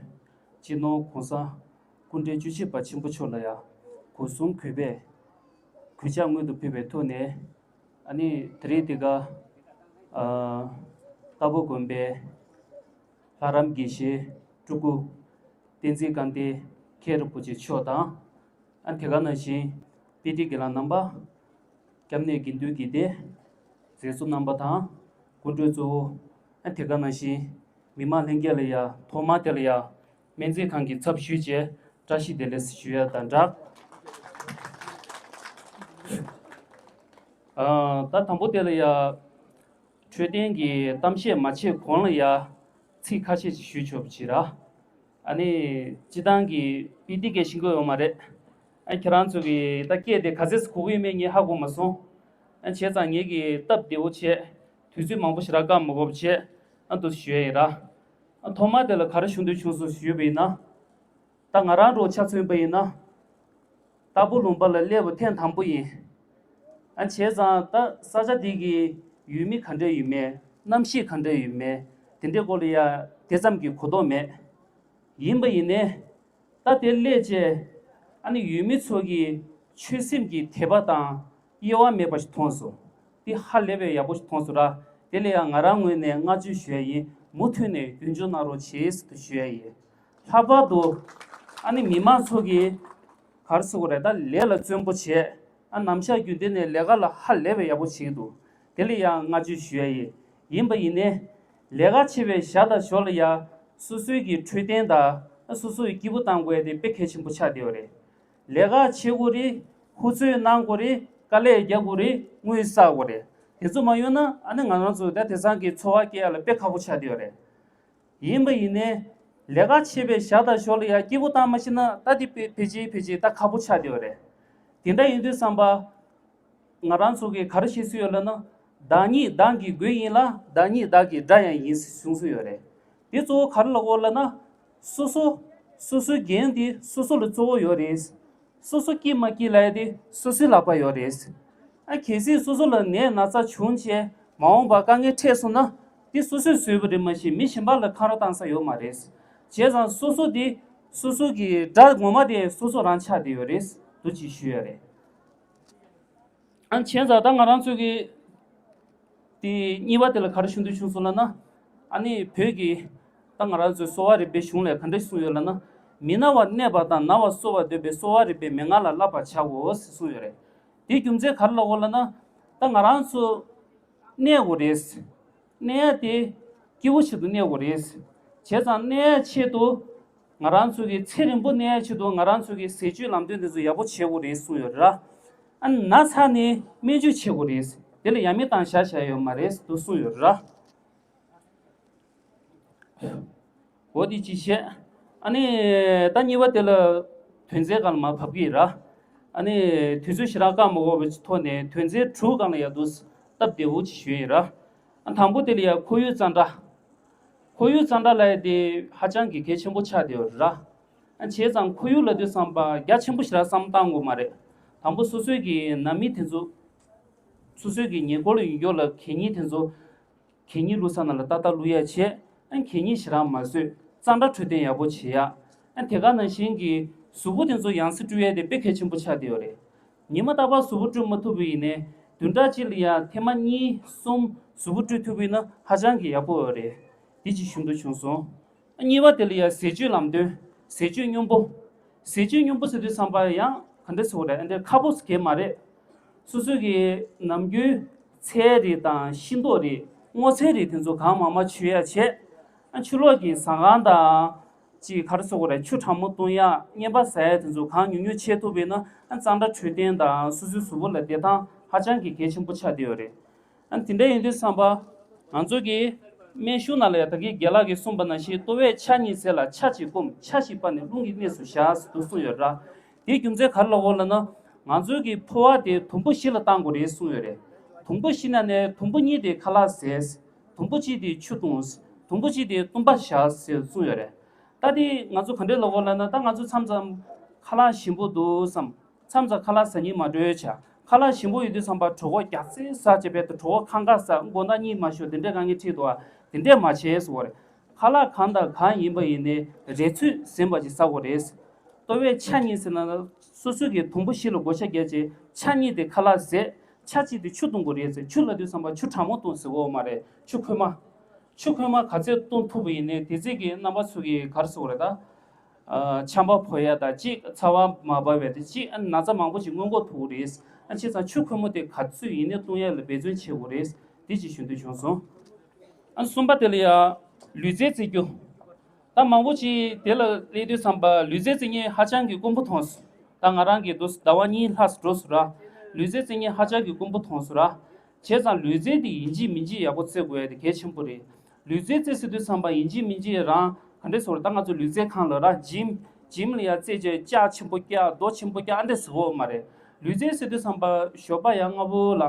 སྤྱི་ནོར་༸གོང་ས་སྐུ་ཕྲེང་བཅུ་བཞི་པ་ཆེན་པོ་མཆོག་ལ་ཡང་སྒོ་གསུམ་གུས་པས་གུས་ཕྱག་སྔོན་དུ་ཕུལ་བའི་ཐོག་ནས། ཨ་ནི་དེ་རིང་འདི་ག་ཨ་རྟ་ཕོ་དགོན་པའི་ལྷ་རམས་དགེ་བཤེས་སྤྲུལ་སྐུ་བསྟན་འཛིན་དགའ་ལྡན་མཁན་རིན་པོ་ཆེ་མཆོག་དང་། ཨ་དེ་ག་ནང་བཞིན་དཔལ་ལྡན་དགེ་ལགས་རྣམ་པ། སྐྱབས་གནས་དགེ་འདུན་དགེ་སྡེ། མཛད་གཙོ་རྣམ་པ་དང་སྐུ་མགྲོན་གཙོ་བོ། ཨ་དེ་ག་ནང་བཞིན་མི་མང་ལྷན་རྒྱས་ལ་ཡ་ཐོག་མར་དེ་ལ་ཡ་སྨན་རྩིས་ཁང་གི་ཚབ་ཞུས་བྱས་བཀྲ་ཤིས་བདེ་ལེགས་ཞུ་ཡ་དང་སྦྲགས། ཨ་ད་དང་པོ་དེ་ལ་ཡ། འཕྲོད་བསྟེན་གྱི་གཏམ་བཤད་མ་བྱེད་གོང་ལ་ཡ། ཚིག་ཁ་ཤས་ཤིག་ཞུས་ཆོག་པ་ཅིག་ར། ཨ་ནི་སྤྱི་བཏང་གི་པི་ཏི་སྐད་ཤེས་ཀྱི་ཡོད་མ་རེད། ཨ་ཁྱེད་རང་ཚོ་གི་ད་སྐད་དེ་ག་ཚད་གོ་གི་ཡོད་མེད་ངས་ཧ་གོ་མ་སོང་། ཨ་བྱས་ཙང་ངེད་ཀྱིས་སྟབས་བདེ་བོ་བྱས། དུས་ཚོད་མང་པོ་ཞིག་ར་བཀག་མ་དགོས་པ་བྱས། ཨ་འདུག་ཞུ་ཡ་ཡིན་ར། ཨ་ཐོག་མ་དེ་ལ་ག་རེ་ཞུ་འདོད་བྱུང་སོང་ཞུས་པ་ཡིན་ན། ད་ང་རང་རོགས་ཆ་མཚོན་པ་ཡིན་ན། རྟ་ཕོ་ལུང་པ་ལ་སླེབས་པ་ཐེངས་དང་པོ་ཡིན། ཨ་བྱས་ཙང་ད་ས་ཆ་འདི་གི་ཡུལ་མི་ག་འདྲ་ཡོད་མེད་གནམ་གཤིས་ག་འདྲ་ཡོད་མེད་དེ་འདྲའི་སྐོར་ལ་ཡ་དེ་ཙམ་གྱི་གོ་རྟོགས་མེད། ཡིན་པ་ཡིན་ནའི། ད་དེ་སླེབས་བྱས། ཨ་ནི་ཡུལ་མི་ཚོ་གི་ཆོད་སེམས་ཀྱི་དད་པ་དང་དབྱེ་བ་མེད་པ་ཞིག་མཐོང་སོང་། འདི་ཧ་ལས་པའི་ཡག་པོ་ཞིག་མཐོང་སོང་ར། དེ་ལ་ཡང་ང་རང་ངོས་ནས་བསྔགས་བརྗོད་ཞུ་ཡ་ཡིན། མུ་མཐུད་ནས་རྒྱུན་འཁྱོངས་གནང་རོགས་བྱེད་ཟེར་དུ་ཞུ་ཡ་ཡིན། ལྷག་པར་དུ་ཨ་ནི་མི་མང་ཚོ་གིས་ག་རེ་ཟེར་དགོས་རེད། ད་ལས་ལ་བརྩོན་པོ་བྱས། ཨ་ནམ་ཞག་རྒྱུན་ལྡན་ནས་ལས་ཀ་ལ་ཧ་ལས་པའི་ཡག་པོ་བྱེད་ཀྱི་འདུག་དེ་ལ་ཡང་བསྔགས་བརྗོད་ཞུ་ཡ་ཡིན། ཡིན་པ་ཡིན་ནའི། ལས་ཀ་བྱེད་པའི་ཞག་དང་ཞོར་ལ་ཡང་སོ་སོའི་གི་འཕྲོད་བསྟེན་དང་ཨ་སོ་སོའི་སྐྱིད་པོ་བཏང་དགོས་ཡ་དེ་དཔེ་གལ་ཆེན་པོ་ཆགས་བསྡད་ཡོད་རེད། ལས་ཀ་བྱེད་དགོས་རེད། ཧུར་བརྩོན་གནང་དགོས་རེད། དཀའ་ལས་རྒྱག་དགོས་རེད། དངུལ་བསགས་དགོས་རེད། དེ་ཚོ་མ་ཡོང་ན་ཨ་ནི་ང་རང་ཚོ་ད་དེང་སང་གི་འཚོ་བ་སྐྱེལ་ཡ་ལ་དཔེ་ཁག་པོ་ཆགས་བསྡད་ཡོད་རེད། ཡིན་པ་ཡིན་ནའི། ལས་ཀ་བྱེད་པའི་ཞག་དང་ཞོར་ལ་ཡང་སྐྱིད་པོ་བཏང་མ་ཤེས་ན་ད་དེ་ཕལ་ཕལ་ཆེར་ཕལ་ཆེར་ད་ཁག་པོ་ཆགས་བསྡད་ཡོད་རེད། དེ་འདྲ་ཡིན་དུས་ཙམ་པ། ང་རང་ཚོ་གིས་ག་རེ་བཤད་སྲོལ་ཡོད་ལབ་ན། བདག་ཉིད་བདག་གི་མགོན་ཡིན་ལ། བདག་ཉིད་བདག་གི་དགྲ་ཡང་ཡིན་ཟེར་གསུང་སྲོལ་ཡོད་རེད། དེ་གཙོ་བོ་ག་རེ་ལབ་དགོས་ལབ་ན། སོ་སོ་ སོ་སོའི་འགན་དེ་སོ་སོ་ལ་གཙོ་བོ་ཡོད་རེད། སོ་སོ་སྐྱིད་མ་སྐྱིད་ལབ་ཡ་དེ་སོ་སོའི་ལག་པ་ཡོད་རེད། ཨ་གལ་སྲིད་སོ་སོ་ལ་ནད་ན་ཚ་བྱུང་བྱས་མ་འོངས་པ་དཀའ་ངལ་འཕྲད་སོང་ན་དེ་སོ་སོས་བཟོས་པ་རེད། མ་གཞི་མི་གཞན་པ་ལ་ཁ་རོག་བཏང་ས་ཡོད་མ་རེད། བྱས་ཙང་སོ་སོ་དེ་སོ་སོ་གི་དགྲ་ངོ་མ་དེ་སོ་སོ་རང་ཆགས་བསྡད་ཡོད་རེད་འདུག་ཅེས་ཞུ་ཡ་རེད། ཨ་བྱས་ཙང་ད་ང་རང་ཚོ་གི་དེ་གཉིས་པ་དེ་ལ་ག་རེ་ཞུ་འདོད་བྱུང་སོང་ལབ་ན། ཨ་ནི་བོད་ཀྱི་ད་ང་རང་ཚོའི་གསོ་བ་རིག་པའི་གཞུང་ལ་ག་འདྲ་གསུངས་ཡོད་ལབ་ན། མི་ན་བར་གནས་པ་དང་ན་བ་གསོ་བར་འདོད་པས་གསོ་བ་རིག་པའི་མན་ངག་ལ་བསླབ་པར་བྱའོ་ཞེས་གསུངས་ཡོད་རེད། དེའི་རྒྱུ་མཚན་ག་རེ་ལབ་དགོས་ལབ་ན། ད་ང་རང་ཚོ་གནས་དགོས་རེད། གནས་ཡ་དེ་སྐྱིད་པོ་ཞིག་ཏུ་གནས་དགོས་རེད། བྱས་ཙང་གནས་ཡ་ཆེད་དུ་ང་རང་ཚོ་གི་ཚེ་རིང་པོ་གནས་ཡ་ཆེད་དུ་ང་རང་ཚོ་གི་ཟས་སྤྱོད་ལམ་སྟོན་དེ་ཚོ་ཡག་པོ་བྱེད་དགོས་རེད་གསུངས་ཡོད་ར། ཨ་ན་ཚ་ནས་སྨན་བཅོས་བྱེད་དགོས་རེད། དེ་ལ་ཡ་མེད་བཏང་བཞག་བྱ་ཡོད་མ་རེད་དུ་གསུངས་ཡོད་ར། འོ་དེ་ཅི་བྱས། ཨ་ནི་ད་གཉིས་པ་དེ་ལ་དོན་ཚན་སྒང་ལ་མར་བབས་ཀྱི་ཡིན་ར། ཨ་ནི་དུས་ཚོད་ཞེ་དྲག་བཀག་མ་དགོས་པའི་ཐོག་ནས་དོན་ཚན་དྲུག་སྒང་ལ་ཡ་འདུག་སྟབས་བདེ་བོ་ཅིག་ཞུས་ཡིན་ར། ཨ་དང་པོ་དེ་ལ་ཡ་ཁོར་ཡུག་གཙང་སྦྲ། ཁོར་ཡུག་གཙང་སྦྲ་ལབ་ཡ་དེ་ཧ་ཅང་གི་གལ་ཆེན་པོ་ཆགས་བསྡད་ཡོད་ར། ཨ་བྱས་ཙང་ཁོར་ཡུག་ལབ་དུས་ཙམ་པ་རྒྱ་ཆེན་པོ་ཞེ་དྲག་བསམ་བློ་བཏང་དགོས་མ་རེད། དང་པོ་སོ་སོའི་གི་ནང་མི་དེ་ཚོ། སོ་སོའི་གི་ཉེ་འཁོར་ཡོད་ལ་གད་སྙིགས་དེ་ཚོ། གད་སྙིགས་བླུགས་ས་ནང་ལ་ཏག་ཏག་བླུགས་ཡ་བྱས། ཨ་གད་སྙིགས་ཞེ་དྲག་མ་བཟོས། གཙང་སྦྲ་འཕྲོད་བསྟེན་ཡག་པོ་བྱེད་ཡ། ཨ་དེ་ག་ནང་བཞིན་གྱི་གཟུགས་པོ་དེ་ཚོ་ཡང་སེ་བཀྲུ་ཡ་དེ་དཔེ་གལ་ཆེན་པོ་ཆགས་བསྡད་ཡོད་རེད། ཉི་མ་རྟག་པར་གཟུགས་པོ་བཀྲུ་མ་ཐུབ་པ་ཡིན་ནའི་བདུན་ཕྲག་གཅིག་ལ་ཡ་ཐེངས་མ་གཉིས་གསུམ་གཟུགས་པོ་བཀྲུ་ཐུབ་པ་ཡིན་ན་ཧ་ཅང་གི་ཡག་པོ་ཡོད་རེད། དེ་ཅིག་ཞུ་འདོད་བྱུང་སོང་། གཉིས་པ་དེ་ལ་ཡ་ཟས་སྤྱོད་ལམ་སྟོན། ཟས་སྤྱོད་སྙོམས་པོ། ཟས་སྤྱོད་སྙོམས་པོ་ཟེར་དུས་ཙམ་པ་ཡང་ག་འདྲ་ཟེར་དགོས་རེད། ཨ་འདྲ་ཁག་པོ་ཟེར་གྱི་མ་རེད། སོ་སོ་གི་ནམ་རྒྱུན་ཚལ་རིགས་དང་ཤིང་ཏོག་རིགས་སྔོ་ཚལ་རིགས་དེ་ཚོ་གང་མང་མང་མཆོད་ཡ་བྱས། ཨ་ཆུ་ལོག་གི་ཟ་ཁང་དང་ཅིག་ག་རེ་ཟེར་དགོས་རེད། ཆུ་གྲང་མོ་བཏུང་ཡ་བརྙན་པར་ཟ་ཡ་དེ་ཚོ་གང་ཉུང་ཉུང་བྱེད་ཐུབ་པ་ཡིན་ན། ཨ་གཙང་སྦྲ་འཕྲོད་བསྟེན་དང་སོ་སོའི་གཟུགས་པོ་ལ་བདེ་ཐང་ཧ་ཅང་གི་གལ་ཆེན་པོ་ཆགས་བསྡད་ཡོད་རེད། ཨ་དེ་འདྲ་ཡིན་དུས་ཙམ་པ། ང་ཚོ་གི་སྨན་གཞུང་ནང་ལ་ཡང་ད་གིན་རྒན་ལགས་ཀྱིས་གསུངས་པ་ནང་བཞིན་ལྟོ་བས་ཕྱག་གཉིས་བཟས་ལ་ཆ་གཅིག་བསྐུམ། ཆ་བཞི་སྤར་ནས་རླུང་གི་གནས་སུ་བཞག་ཟེར་དུ་གསུངས་ཡོད་ར། དེའི་རྒྱུ་མཚན་ག་རེ་ལབ་དགོས་ལབ་ན། ང་ཚོའི་གི་ཕོ་བ་དེ་དུམ་བུ་བཞི་ལ་བཏང་དགོས་རེད་གསུངས་ཡོད་རེད། དུམ་བུ་བཞི་ནང་ནས་དུམ་བུ་གཉིས་དེ་ཁ་ལག་བཟས། དུམ་བུ་གཅིག་དེ་ཆུ་བཏུང་། དུམ་བུ་གཅིག་དེ་བཏུམ་པ་བཞག་ཟེར་གསུངས་ཡོད་རེད། ད་དེ་ང་ཚོ་ག་འདྲས་ལབ་དགོས་ལབ་ན། ད་ང་ཚོ་མཚམས་མཚམས་ཁ་ལག་ཞིམ་པོ་འདུག་བསམ། མཚམས་མཚམས་ཁ་ལག་ཟ་སྙིང་མ་འདོད་བྱ། ཁ་ལག་ཞིམ་པོ་ཡོད་དུས་ཙམ་པ་གྲོད་ཁོག་རྒྱགས་ཚད་ཟ་བྱས་པས་ད་གྲོད་ཁོག་ཁང་ཁ་ཟ། མགོ་ནག་གཉིད་མ་ཤོར། དེ་འདྲས་དཀའ་ངལ་འཕྲད་འདུག་ཨ། དེ་འདྲས་མ་བྱེད་ཟེར་བ་རེད། ཁ་ལག་གང་དང་གང་ཡིན་པ་ཡིན་ནའི་རེ་ཚོད་ཟིན་པ་ཅིག་ཟ་དགོས་རེད། ལྟོ་བས་ཆ་གཉིས་ཟེར་ན་སོ་སོ་གི་དུམ་བུ་བཞི་ལ་བགོ་བཤའ་བརྒྱབ་རྗེས་ཆ་གཉིས་དེ་ཁ་ལག་བཟས། ཆ་གཅིག་དེ་ཆུ་བཏུང་དགོས་རེད་ཟེར། ཆུ་ལབ་དུས་ཙམ་པ་ཆུ་གྲང་མོ་བཏུང་ཟེར་གོ་མ་རེད། ཆུ་ཁོལ་མ། ཆུ་ཁོལ་མ་ག་ཚད་བཏུང་ཐུབ་པ་ཡིན་ནའི་དེ་ཚད་ཀྱི་རྣམ་པ་ཚོ་གི་ག་རེ་ཟེར་དགོས་རེད་ད། ཨ་ཆམ་པ་ཕོག་ཡ་དང་གཅིག་ཚ་བ་མ་བབས་པ་དང་གཅིག་ཨ་ན་ཚ་མང་པོ་ཞིག་སྔོན་འགོག་ཐུབ་ཀྱི་རེད། ཨ་བྱས་ཙང་ཆུ་ཁོལ་མོ་དེ་ག་ཚོད་ཡིན་ནའི་བཏུང་ཡ་ལ་འབད་བརྩོན་བྱེད་དགོས་རེད། དེ་ཅིག་ཞུ་འདོད་བྱུང་སོང་། ཨ་གསུམ་པ་དེ་ལ་ཡ་ལུས་རྩལ་རྩེད་རྒྱུ། ད་མང་པོ་ཅིག་དེ་ལ་སླེབས་དུས་ཙམ་པ་ལུས་རྩལ་རྩེད་མཁན་ཧ་ཅང་གི་དཀོན་པོ་མཐོང་སོང་། ད་ང་རང་གི་འདུག་ཟླ་བ་གཉིས་ལྷག་འགྲོ་སོང་ར། ལུས་རྩལ་རྩེད་མཁན་ཧ་ཅང་གི་དཀོན་པོ་མཐོང་སོང་ར། བྱས་ཙང་ལུས་རྩལ་དེ་ཡིན་གཅིག་མིན་གཅིག་ཡག་པོ་རྩེ་དགོས་ཡ་དེ་གལ་ཆེན་པོ་རེད། ལུས་རྩལ་རྩེ་ཟེར་དུས་ཙམ་པ་ཡིན་གཅིག་མིན་གཅིག་རང་ག་འདྲས་ཟེར་དགོས་རེད། ད་ང་ཚོ་ལུས་རྩལ་ཁང་ལ་ར་ཇིམ། ཇིམ་ལ་ཡ་རྩེ་བྱས་ལྕགས་ཆེན་པོ་བཀྱག་རྡོ་ཆེན་པོ་བཀྱག་ཨ་འདྲས་ཟེར་དགོས་མ་རེད། ལུས་རྩལ་ཟེར་དུས་ཙམ་པ་ཞོགས་པ་ཡར་སྔ་པོ་ལ་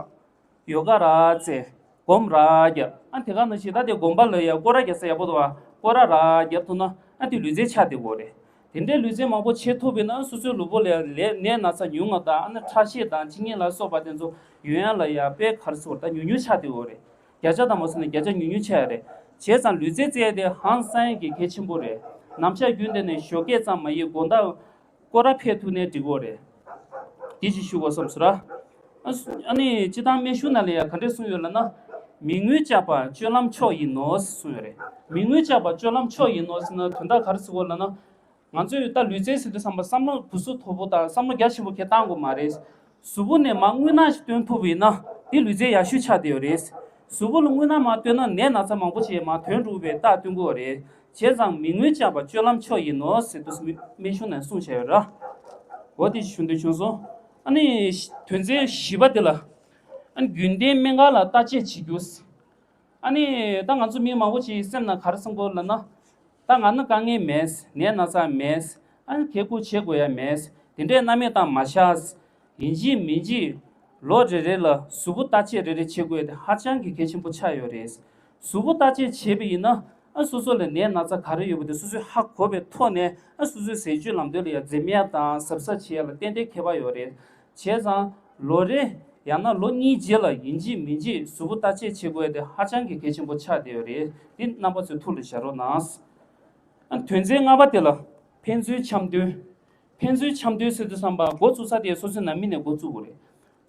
ཡོ་ག་ར་རྩེ། སྒོམ་ར་རྒྱབ། ཨ་དེ་ག་ནང་བཞིན་ད་དེ་དགོན་པ་ལ་ཡ་སྐོར་ར་རྒྱག་ས་ཡག་པོ་འདུག་བ། སྐོར་ར་ར་རྒྱབ་ཐུབ་ན་ཨ་དེ་ལུས་རྩལ་ཆགས་བསྡད་དགོས་རེད། དེ་འདྲའི་ལུས་རྩལ་མང་པོ་བྱེད་ཐུབ་པ་ཡིན་ན་སོ་སོའི་ལུས་པོ་ལ་ལས་ནད་ན་ཚ་ཉུང་ང་དང་། ཨ་ནི་ཁྲག་ཤེད་དང་གཅིན་སྙི་ལ་སོགས་པ་དེ་ཚོ་ཡོང་ཡ་ལ་ཡ་དཔེ་ག་རེ་ཟེར་དགོས་རེད། ད་ཉུང་ཉུང་ཆགས་བསྡད་ཡོད་རེད། བརྒྱ་ཆ་དང་མ་སོང་ན་བརྒྱ་ཆ་ཉུང་ཉུང་ཆགས་ཡ་རེད། བྱས་ཙང་ལུས་རྩལ་རྩེ་ཡ་དེ་ཧང་སང་ཡ་གི་གལ་ཆེན་པོ་རེད། ནམ་ཞག་རྒྱུན་དེ་ནས་ཞོགས་ཀས་ཙམ་མ་ཡིན་དགོང་དག་སྐོར་ར་ཕེབས་ཐུབ་ནའི་འགྲིག་གི་རེད། དེ་ཅིག་ཞུ་དགོས་བསམ་སོང་ར། ཨ་ཨ་ནི་སྤྱིར་བཏང་སྨན་གཞུང་ནང་ལ་ཡ་ག་འདྲས་གསུངས་ཡོད་ལབ་ན། མི་རྔུལ་བཅག་པ་སྤྱོད་ལམ་མཆོག་ཡིན་ནོ་གསུངས་ཡོད་རེད། མི་རྔུལ་བཅག་པ་སྤྱོད་ལམ་མཆོག་ཡིན་ནོ་ཟེར་ན་དོན་དག་ག་རེ་ཟེར་དགོས་ལབ་ན། ང་ཚོས་ད་ལུས་རྩལ་ཟེར་དུས་ཙམ་པ་བསམ་བློ་སྦུ་སུ་མཐོ་པོ་དང་བསམ་བློ་རྒྱ་ཆེན་པོ་གང་ཡང་བཏང་དགོས་མ་རེད། གཟུགས་པོ་ནས་མར་རྔུལ་ནག་ཞིག་བཏོན་ཐུབ་པ་ཡིན་ན་དེ་ལུས་རྩལ་ཡག་ཤོས་ཆགས་བསྡད་ཡོད་རེད། གཟུགས་པོ་ལ་རྔུལ་ནག་མར་བཏོན་ན་ནད་ན་ཚ་མང་པོ་ཞིག་མར་ཐོན་འགྲོ་བའི་རྟགས་སྟོན་གྱི་ཡོད་རེད། བྱས་ཙང་མི་རྔུལ་བཅག་པ་སྤྱོད་ལམ་མཆོག་ཡིན་ནོ་ཟེར་དུས་སྨན་གཞུང་ནས་གསུངས་བཞག་ཡོད་ར། འོ་དེ་ཞུ་འདོད་བྱུང་སོང་། ཨ་ནི་དོན་ཚན་བཞི་པ་དེ་ལ། ཨ་ནི་རྒྱུན་ལྡན་སྨན་ཁང་ལ་བརྟག་དཔྱད་བྱེད་རྒྱུ། ཨ་ནི་ད་ང་ཚོ་མི་མང་པོ་ཞིག་སེམས་ནང་ག་རེ་བསམ་གྱི་ཡོད་ལབ་ན། ད་ང་ན་དཀའ་ངལ་མེད། ནད་ན་ཚ་མེད། ཨ་ནི་གད་ཁུག་བྱེད་དགོས་ཡ་མེད། དེ་འདྲའི་སྣང་མེད་བཏང་མ་བཞག། ཡིན་གཅིག་མིན་གཅིག་ལོ་རེ་རེ་ལ་གཟུགས་པོ་བརྟག་དཔྱད་རེ་རེ་བྱེད་དགོས་ཡ་དེ་ཧ་ཅང་གི་གལ་ཆེན་པོ་ཆགས་ཡོད་རེད། གཟུགས་པོ་བརྟག་དཔྱད་བྱས་པ་ཡིན་ན། ཨ་སོ་སོ་ལ་ནད་ན་ཚ་ག་རེ་ཡོད་པ་དེ་སོ་སོས་ཧ་གོ་བའི་ཐོག་ནས་ཨ་སོ་སོའི་ཟས་སྤྱོད་ལམ་སྟོན་ལ་ཡང་འཛེམ་ཡ་དང་གཟབ་གཟབ་བྱེད་ཡ་ལ་ཏན་ཏན་ཁྱད་པར་ཡོད་རེད། བྱས་ཙང་ལོ་རེ་ཡང་ན་ལོ་གཉིས་རྗེས་ལ་ཡིན་གཅིག་མིན་གཅིག་གཟུགས་པོ་བརྟག་དཔྱད་བྱེད་དགོས་ཡ་དེ་ཧ་ཅང་གི་གལ་ཆེན་པོ་ཆགས་བསྡད་ཡོད་རེད། འདི་རྣམ་པ་ཚོས་ཐུགས་ལ་བཞག་རོགས་གནང་། ཨ་དོན་ཚན་ལྔ་པ་དེ་ལ་ཕན་ཚུན་འཆམ་མཐུན། ཕན་ཚུན་འཆམ་མཐུན་ཟེར་དུས་ཙམ་པ་འགོ་བཙུགས་ས་དེ་སོ་སོའི་ནང་མི་ནས་འགོ་བཙུགས་དགོས་རེད།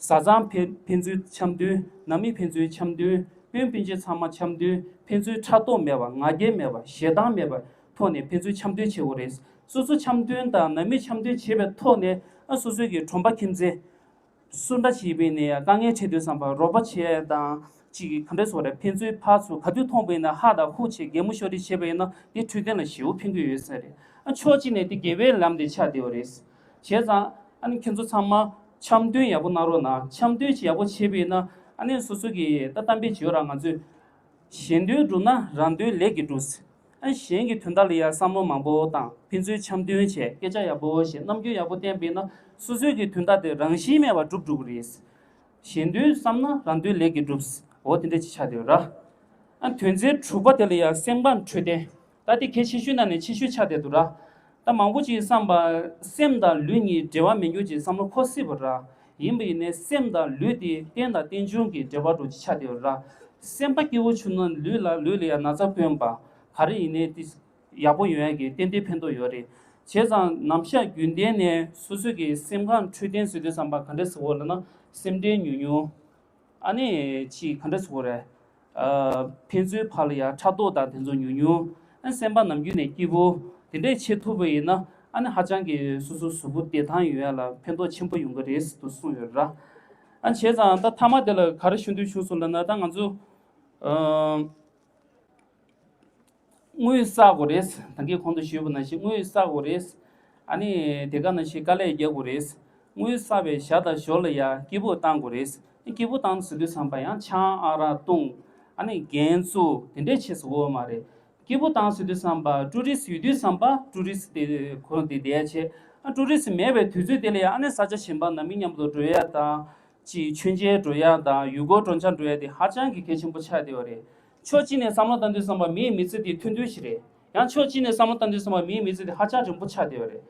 བཟའ་ཚང་ཕན་ཕན་ཚུན་འཆམ་མཐུན། ནང་མི་ཕན་ཚུན་འཆམ་མཐུན། སྤུན་སྤུན་མཆེད་ཚང་མ་འཆམ་མཐུན། ཕན་ཚུན་ཕྲག་དོག་མེད་པ། ང་རྒྱལ་མེད་པ། ཞེ་སྡང་མེད་པ་ཐོག་ནས་ཕན་ཚུན་འཆམ་མཐུན་བྱེད་དགོས་རེད། སོ་སོ་འཆམ་མཐུན་དང་ནང་མི་འཆམ་མཐུན་བྱེད་པའི་ཐོག་ནས་ཨ་སོ་སོའི་གི་གྲོང་པ་ཁྱིམ་མཚེས་སུ་འདྲ་བྱེད་པའི་ནས་དཀའ་ངལ་འཕྲད་དུས་ཙམ་པ་རོགས་པ་བྱེད་དང་ཅིག་ག་འདྲ་ཟེར་དགོས་རེད། ཕན་ཚུན་ཕར་ཚུར་ག་དུས་མཐོང་པ་ཡིན་ན་ཧ་དང་ཧུ་བྱེད། གད་མོ་ཤོར་རེས་བྱེད་པ་ཡིན་ན་དེ་འཕྲོད་བསྟེན་ལ་ཞེ་པོ་ཕན་གྱི་ཡོད་ས་རེད། ཨ་ཕྱོགས་གཅིག་ནས་དེ་དགེ་བའི་ལམ་དེ་ཆགས་བསྡད་པ་རེད། བྱས་ཙང་ཨ་ནི་ཁྱེད་ཚོ་ཚང་མ་འཆམ་མཐུན་ཡག་པོ་གནང་རོགས་གནང་། འཆམ་མཐུན་ཅིག་ཡག་པོ་བྱས་པ་ཡིན་ན་ཨ་ནི་སོ་སོ་གི་ད་གཏམ་དཔེ་ཅིག་ཡོད་ར། ང་ཚོས་གཞན་དོན་བསྒྲུབ་ན་རང་དོན་ལས་ཀྱིས་འགྲུབ། ཨ་གཞན་གྱི་དོན་དག་ལ་ཡང་བསམ་བློ་མང་པོ་བཏང་། ཕན་ཚུན་འཆམ་མཐུན་བྱས། སྐད་ཆ་ཡག་པོ་བཤད། རྣམ་འགྱུར་ཡག་པོ་བསྟན་པ་ཡིན་ན་སོ་སོའི་གི་དོན་དག་དེ་རང་བཞིན་མེད་པར་འགྲུབ་འགྲོ་གི་རེད། གཞན་དོན་བསམ་ན་རང་དོན་ལས་ཀྱིས་འགྲུབ། འོ་དེ་འདྲ་ཅིག་ཆགས་བསྡད་ཡོད་ར། ཨ་དོན་ཚན་དྲུག་པ་དེ་ལ་ཡང་སེམས་ཁམས་འཕྲོད་བསྟེན། ད་དེ་གལ་ཆེ་ཤོས་ནང་ནས་ཆེ་ཤོས་ཆགས་བསྡད་འདུག་ར། ད་མང་པོ་ཅིག་བསམ་པ་སེམས་དང་ལུས་གཉིས་འབྲེལ་བ་མེད་རྒྱུ་ཅིག་བསམ་བློ་འཁོར་སྲིད་པ་ར། ཡིན་པ་ཡིན་ནའི་སེམས་དང་ལུས་དེ་རྟེན་དང་རྟེན་འབྱུང་གི་འབྲེལ་བ་འདྲ་ཅིག་ཆགས་བསྡད་ཡོད་ར། སེམས་པ་སྐྱིད་པོ་བྱུང་ན་ལུས་ལ་ལུས་ལ་ཡང་ན་ཚ་དཀོན་པ་ག་རེ་ཡིན་ནའི་དེ་ཡག་པོ་ཡོང་ཡ་གི་ཏན་ཏན་ཕན་ཐོགས་ཡོད་རེད། བྱས་ཙང་ནམ་ཞག་རྒྱུན་ལྡན་ནས་སོ་སོ་གི་སེམས་ཁམས་འཕྲོད་བསྟེན་ཟེར་དུས་ཙམ་པ་ག་འདྲ་ཟེར་དགོས་ལབ་ན་སེམས་ཁྲལ་ཉུང་ཉུང་། ཨ་ནི་ཅིག་ག་འདྲ་ཟེར་དགོས་རེད། ཨ་ཕན་ཚུན་བར་ལ་ཡང་ཕྲག་དོག་དང་དེ་ཚོ་ཉུང་ཉུང་། ཨ་སེམས་པ་ནམ་རྒྱུན་ནས་སྐྱིད་པོ་དེ་འདྲས་བྱེད་ཐུབ་པ་ཡིན་ན་ཨ་ནི་ཧ་ཅང་གི་སོ་སོ་གཟུགས་པོ་བདེ་ཐང་ཡོང་ཡ་ལ་ཕན་ཐོགས་ཆེན་པོ་ཡོང་གི་རེད་ཟེར་དུ་གསུངས་ཡོད་ར། ཨ་བྱས་ཙང་ད་མཐའ་མ་དེ་ལ་ག་རེ་ཞུ་འདོད་བྱུང་སོང་ལབ་ན་ད་ང་ཚོ་ཨ། དངུལ་བསགས་དགོས་རེད། ད་གིན་གོང་དུ་ཞུས་པ་ནང་བཞིན་དངུལ་བསགས་དགོས་རེད། ཨ་ནི་དེ་ག་ནང་བཞིན་དཀའ་ལས་རྒྱག་དགོས་རེད། དངུལ་བསགས་པའི་ཞག་དང་ཞོར་ལ་ཡང་སྐྱིད་པོ་བཏང་དགོས་རེད། སྐྱིད་པོ་བཏང་ཟེར་དུས་ཙམ་པ་ཡང་ཆང་ཨ་རག་བཏུང་། ཨ་ནི་རྒྱན་བཙུགས་དེ་འདྲས་བྱེད་ཟེར་དགོས་མ་རེད། སྐྱིད་པོ་བཏང་ཟེར་དུས་ཙམ་པ་ཀྲུ་རིས་ཡོད་དུས་ཙམ་པ་ཀྲུ་རིས་དེ་གོ་དེ་བསྡད་བྱས། ཨ་ཀྲུ་རིས་མེད་པའི་དུས་ཚོད་དེ་ལ་ཡང་ཨ་ནི་ས་ཆ་གཞན་པ་ནང་མི་མཉམ་དུ་འགྲོ་ཡ་དང་། ཅིག་མཆོད་མཇལ་འགྲོ་ཡ་དང་ཡུལ་སྐོར་འགྲོ་འཆམ་འགྲོ་ཡ་དེ་ཧ་ཅང་གི་གལ་ཆེན་པོ་ཆགས་བསྡད་པ་རེད། ཕྱོགས་གཅིག་ནས་བསམ་བློ་བཏང་དུས་ཙམ་པ་མིའི་མི་ཚེ་དེ་ཐུང་ཐུང་ཞིག་རེད། ཡང་ཕྱོགས་གཅིག་ནས་བསམ་བློ་བཏང་དུས་ཙམ་པ་མིའི་མི་ཚེ་དེ་ཧ་ཅང་རིང་པོ་ཆགས་བསྡད་པ་རེད།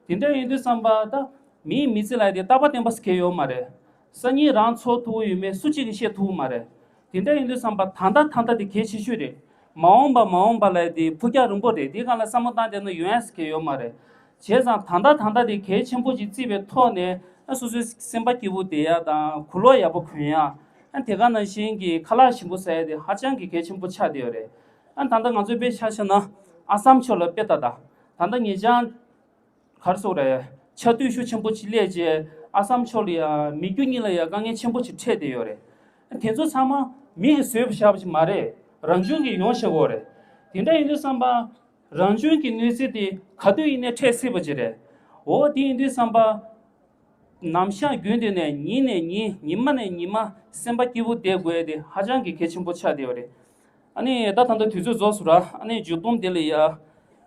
དེ་འདྲ་ཡིན་དུས་ཙམ་པ་ད་མིའི་མི་ཚེ་ལ་དེ་རྟག་པ་བརྟན་པ་ཟེར་མཁན་ཡོད་མ་རེད། སང་ཉིན་རང་འཚོ་ཐུབ་ཀྱི་ཡོད་མེད་སུ་གཅིག་གིས་བཤད་ཐུབ་ཀྱི་མ་རེད། དེ་འདྲ་ཡིན་དུས་ཙམ་པ་ད་ལྟ་ད་ལྟ་དེ་གལ་ཆེ་ཤོས་རེད། མ་འོངས་པ་མ་འོངས་པ་ལ་དེ་ཕུགས་རྒྱང་རིང་པོ་རེད། དེའི་སྒང་ལ་བསམ་བློ་བཏང་བསྡད་ན་ཡོང་ཡ་ཟེར་མཁན་ཡོད་མ་རེད། བྱས་ཙང་ད་ལྟ་ད་ལྟ་དེ་གལ་ཆེན་པོ་ཅིག་བརྩིས་པའི་ཐོག་ནས་ཨ་སོ་སོའི་སེམས་པ་སྐྱིད་པོ་བསྡད་ཡ་དང་གོས་ལོག་ཡག་པོ་གོན་ཡ། ཨ་དེ་ག་ནང་བཞིན་གྱི་ཁ་ལག་ཞིམ་པོ་ཟ་ཡ་དེ་ཧ་ཅང་གི་གལ་ཆེན་པོ་ཆགས་བསྡད་ཡོད་རེད། ཨ་ད་ལྟ་ང་ཚོའི་དཔེ་ཆ་བཞག་ན་ཨ་སམ་ཕྱོགས་ལ་དཔེ་ལྟ་ད། ད་ལྟ་ངེད་ཅག་ག་རེ་ཟེར་དགོས་རེད། ཆར་དུས་ཤུགས་ཆེན་པོ་ཅིག་སླེབས་རྗེས་ཨ་སམ་ཕྱོགས་ལ་ཡ་མི་རྒྱུ་གཉིས་ལ་ཡ་དཀའ་ངལ་ཆེན་པོ་ཅིག་འཕྲད་བསྡད་ཡོད་རེད། དེ་ཚོ་ཚང་མ་མི་གིས་བཟོས་པ་བཞག་པ་ཅིག་མ་རེད། རང་བྱུང་གིས་ཡོང་བཞག་གི་ཡོད་རེད། དེ་འདྲ་ཡིན་དུས་ཙམ་པ་རང་བྱུང་གི་གནོད་འཚེ་དེ་ག་དུས་ཡིན་ནའི་འཕྲད་སྲིད་པ་ཅིག་རེད། འོ་དེ་ཡིན་དུས་ཙམ་པ་ནམ་ཞག་རྒྱུན་དུ་ནས་ཉིན་ནས་ཉིན་ཉི་མ་ནས་ཉི་མ་སེམས་པ་སྐྱིད་པོ་བསྡད་དགོས་ཡ་དེ་ཧ་ཅང་གི་གལ་ཆེན་པོ་ཆགས་བསྡད་ཡོད་རེད། ཨ་ནི་ད་ད་ལྟ་དུས་ཚོད་རྫོགས་སོང་ར། ཨ་ནི་མཇུག་སྡོམ་དེ་ལ་ཡ།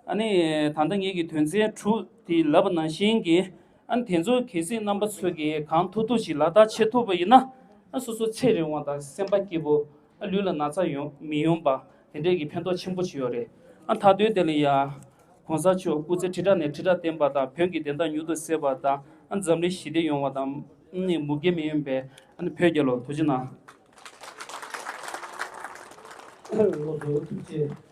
ཨ་ནི་ད་ལྟ་ངེད་ཀྱི་དོན་ཚན་དྲུག་དེ་ལབ་པ་ནང་བཞིན་གྱི། ཨ་ནི་དེ་ཚོ་གལ་སྲིད་རྣམ་པ་ཚོ་གིས་གང་ཐུབ་ཐུབ་ཞིག་ལག་བསྟར་བྱེད་ཐུབ་པ་ཡིན་ན། ཨ་སོ་སོ་ཚེ་རིང་བ་དང་སེམས་པ་སྐྱིད་པོ། ཨ་ལུས་ལ་ན་ཚ་ཡོང་མི་ཡོང་པ། དེ་འདྲས་ཀྱི་ཕན་ཐོགས་ཆེན་པོ་ཞིག་ཡོད་རེད། ཨ་མཐའ་དོན་དེ་ལ་ཡ། གོང་ས་མཆོག་སྐུ་ཚེ་ཁྲི་ཕྲག་ནས་ཁྲི་ཕྲག་བརྟན་པ་དང་བོད་ཀྱི་བདེན་མཐའ་མྱུར་དུ་གསལ་བ་དང་། ཨ་འཛམ་གླིང་ཞི་བདེ་ཡོང་བ་དང་། ཨ་ནི་མུ་གེ་མི་ཡོང་བའི་ཨ་ནི་བོད་རྒྱལ་ལོ། ཐུགས་རྗེ་གནང་། ལགས་སོ། ཐུགས་རྗེ་ཆེ།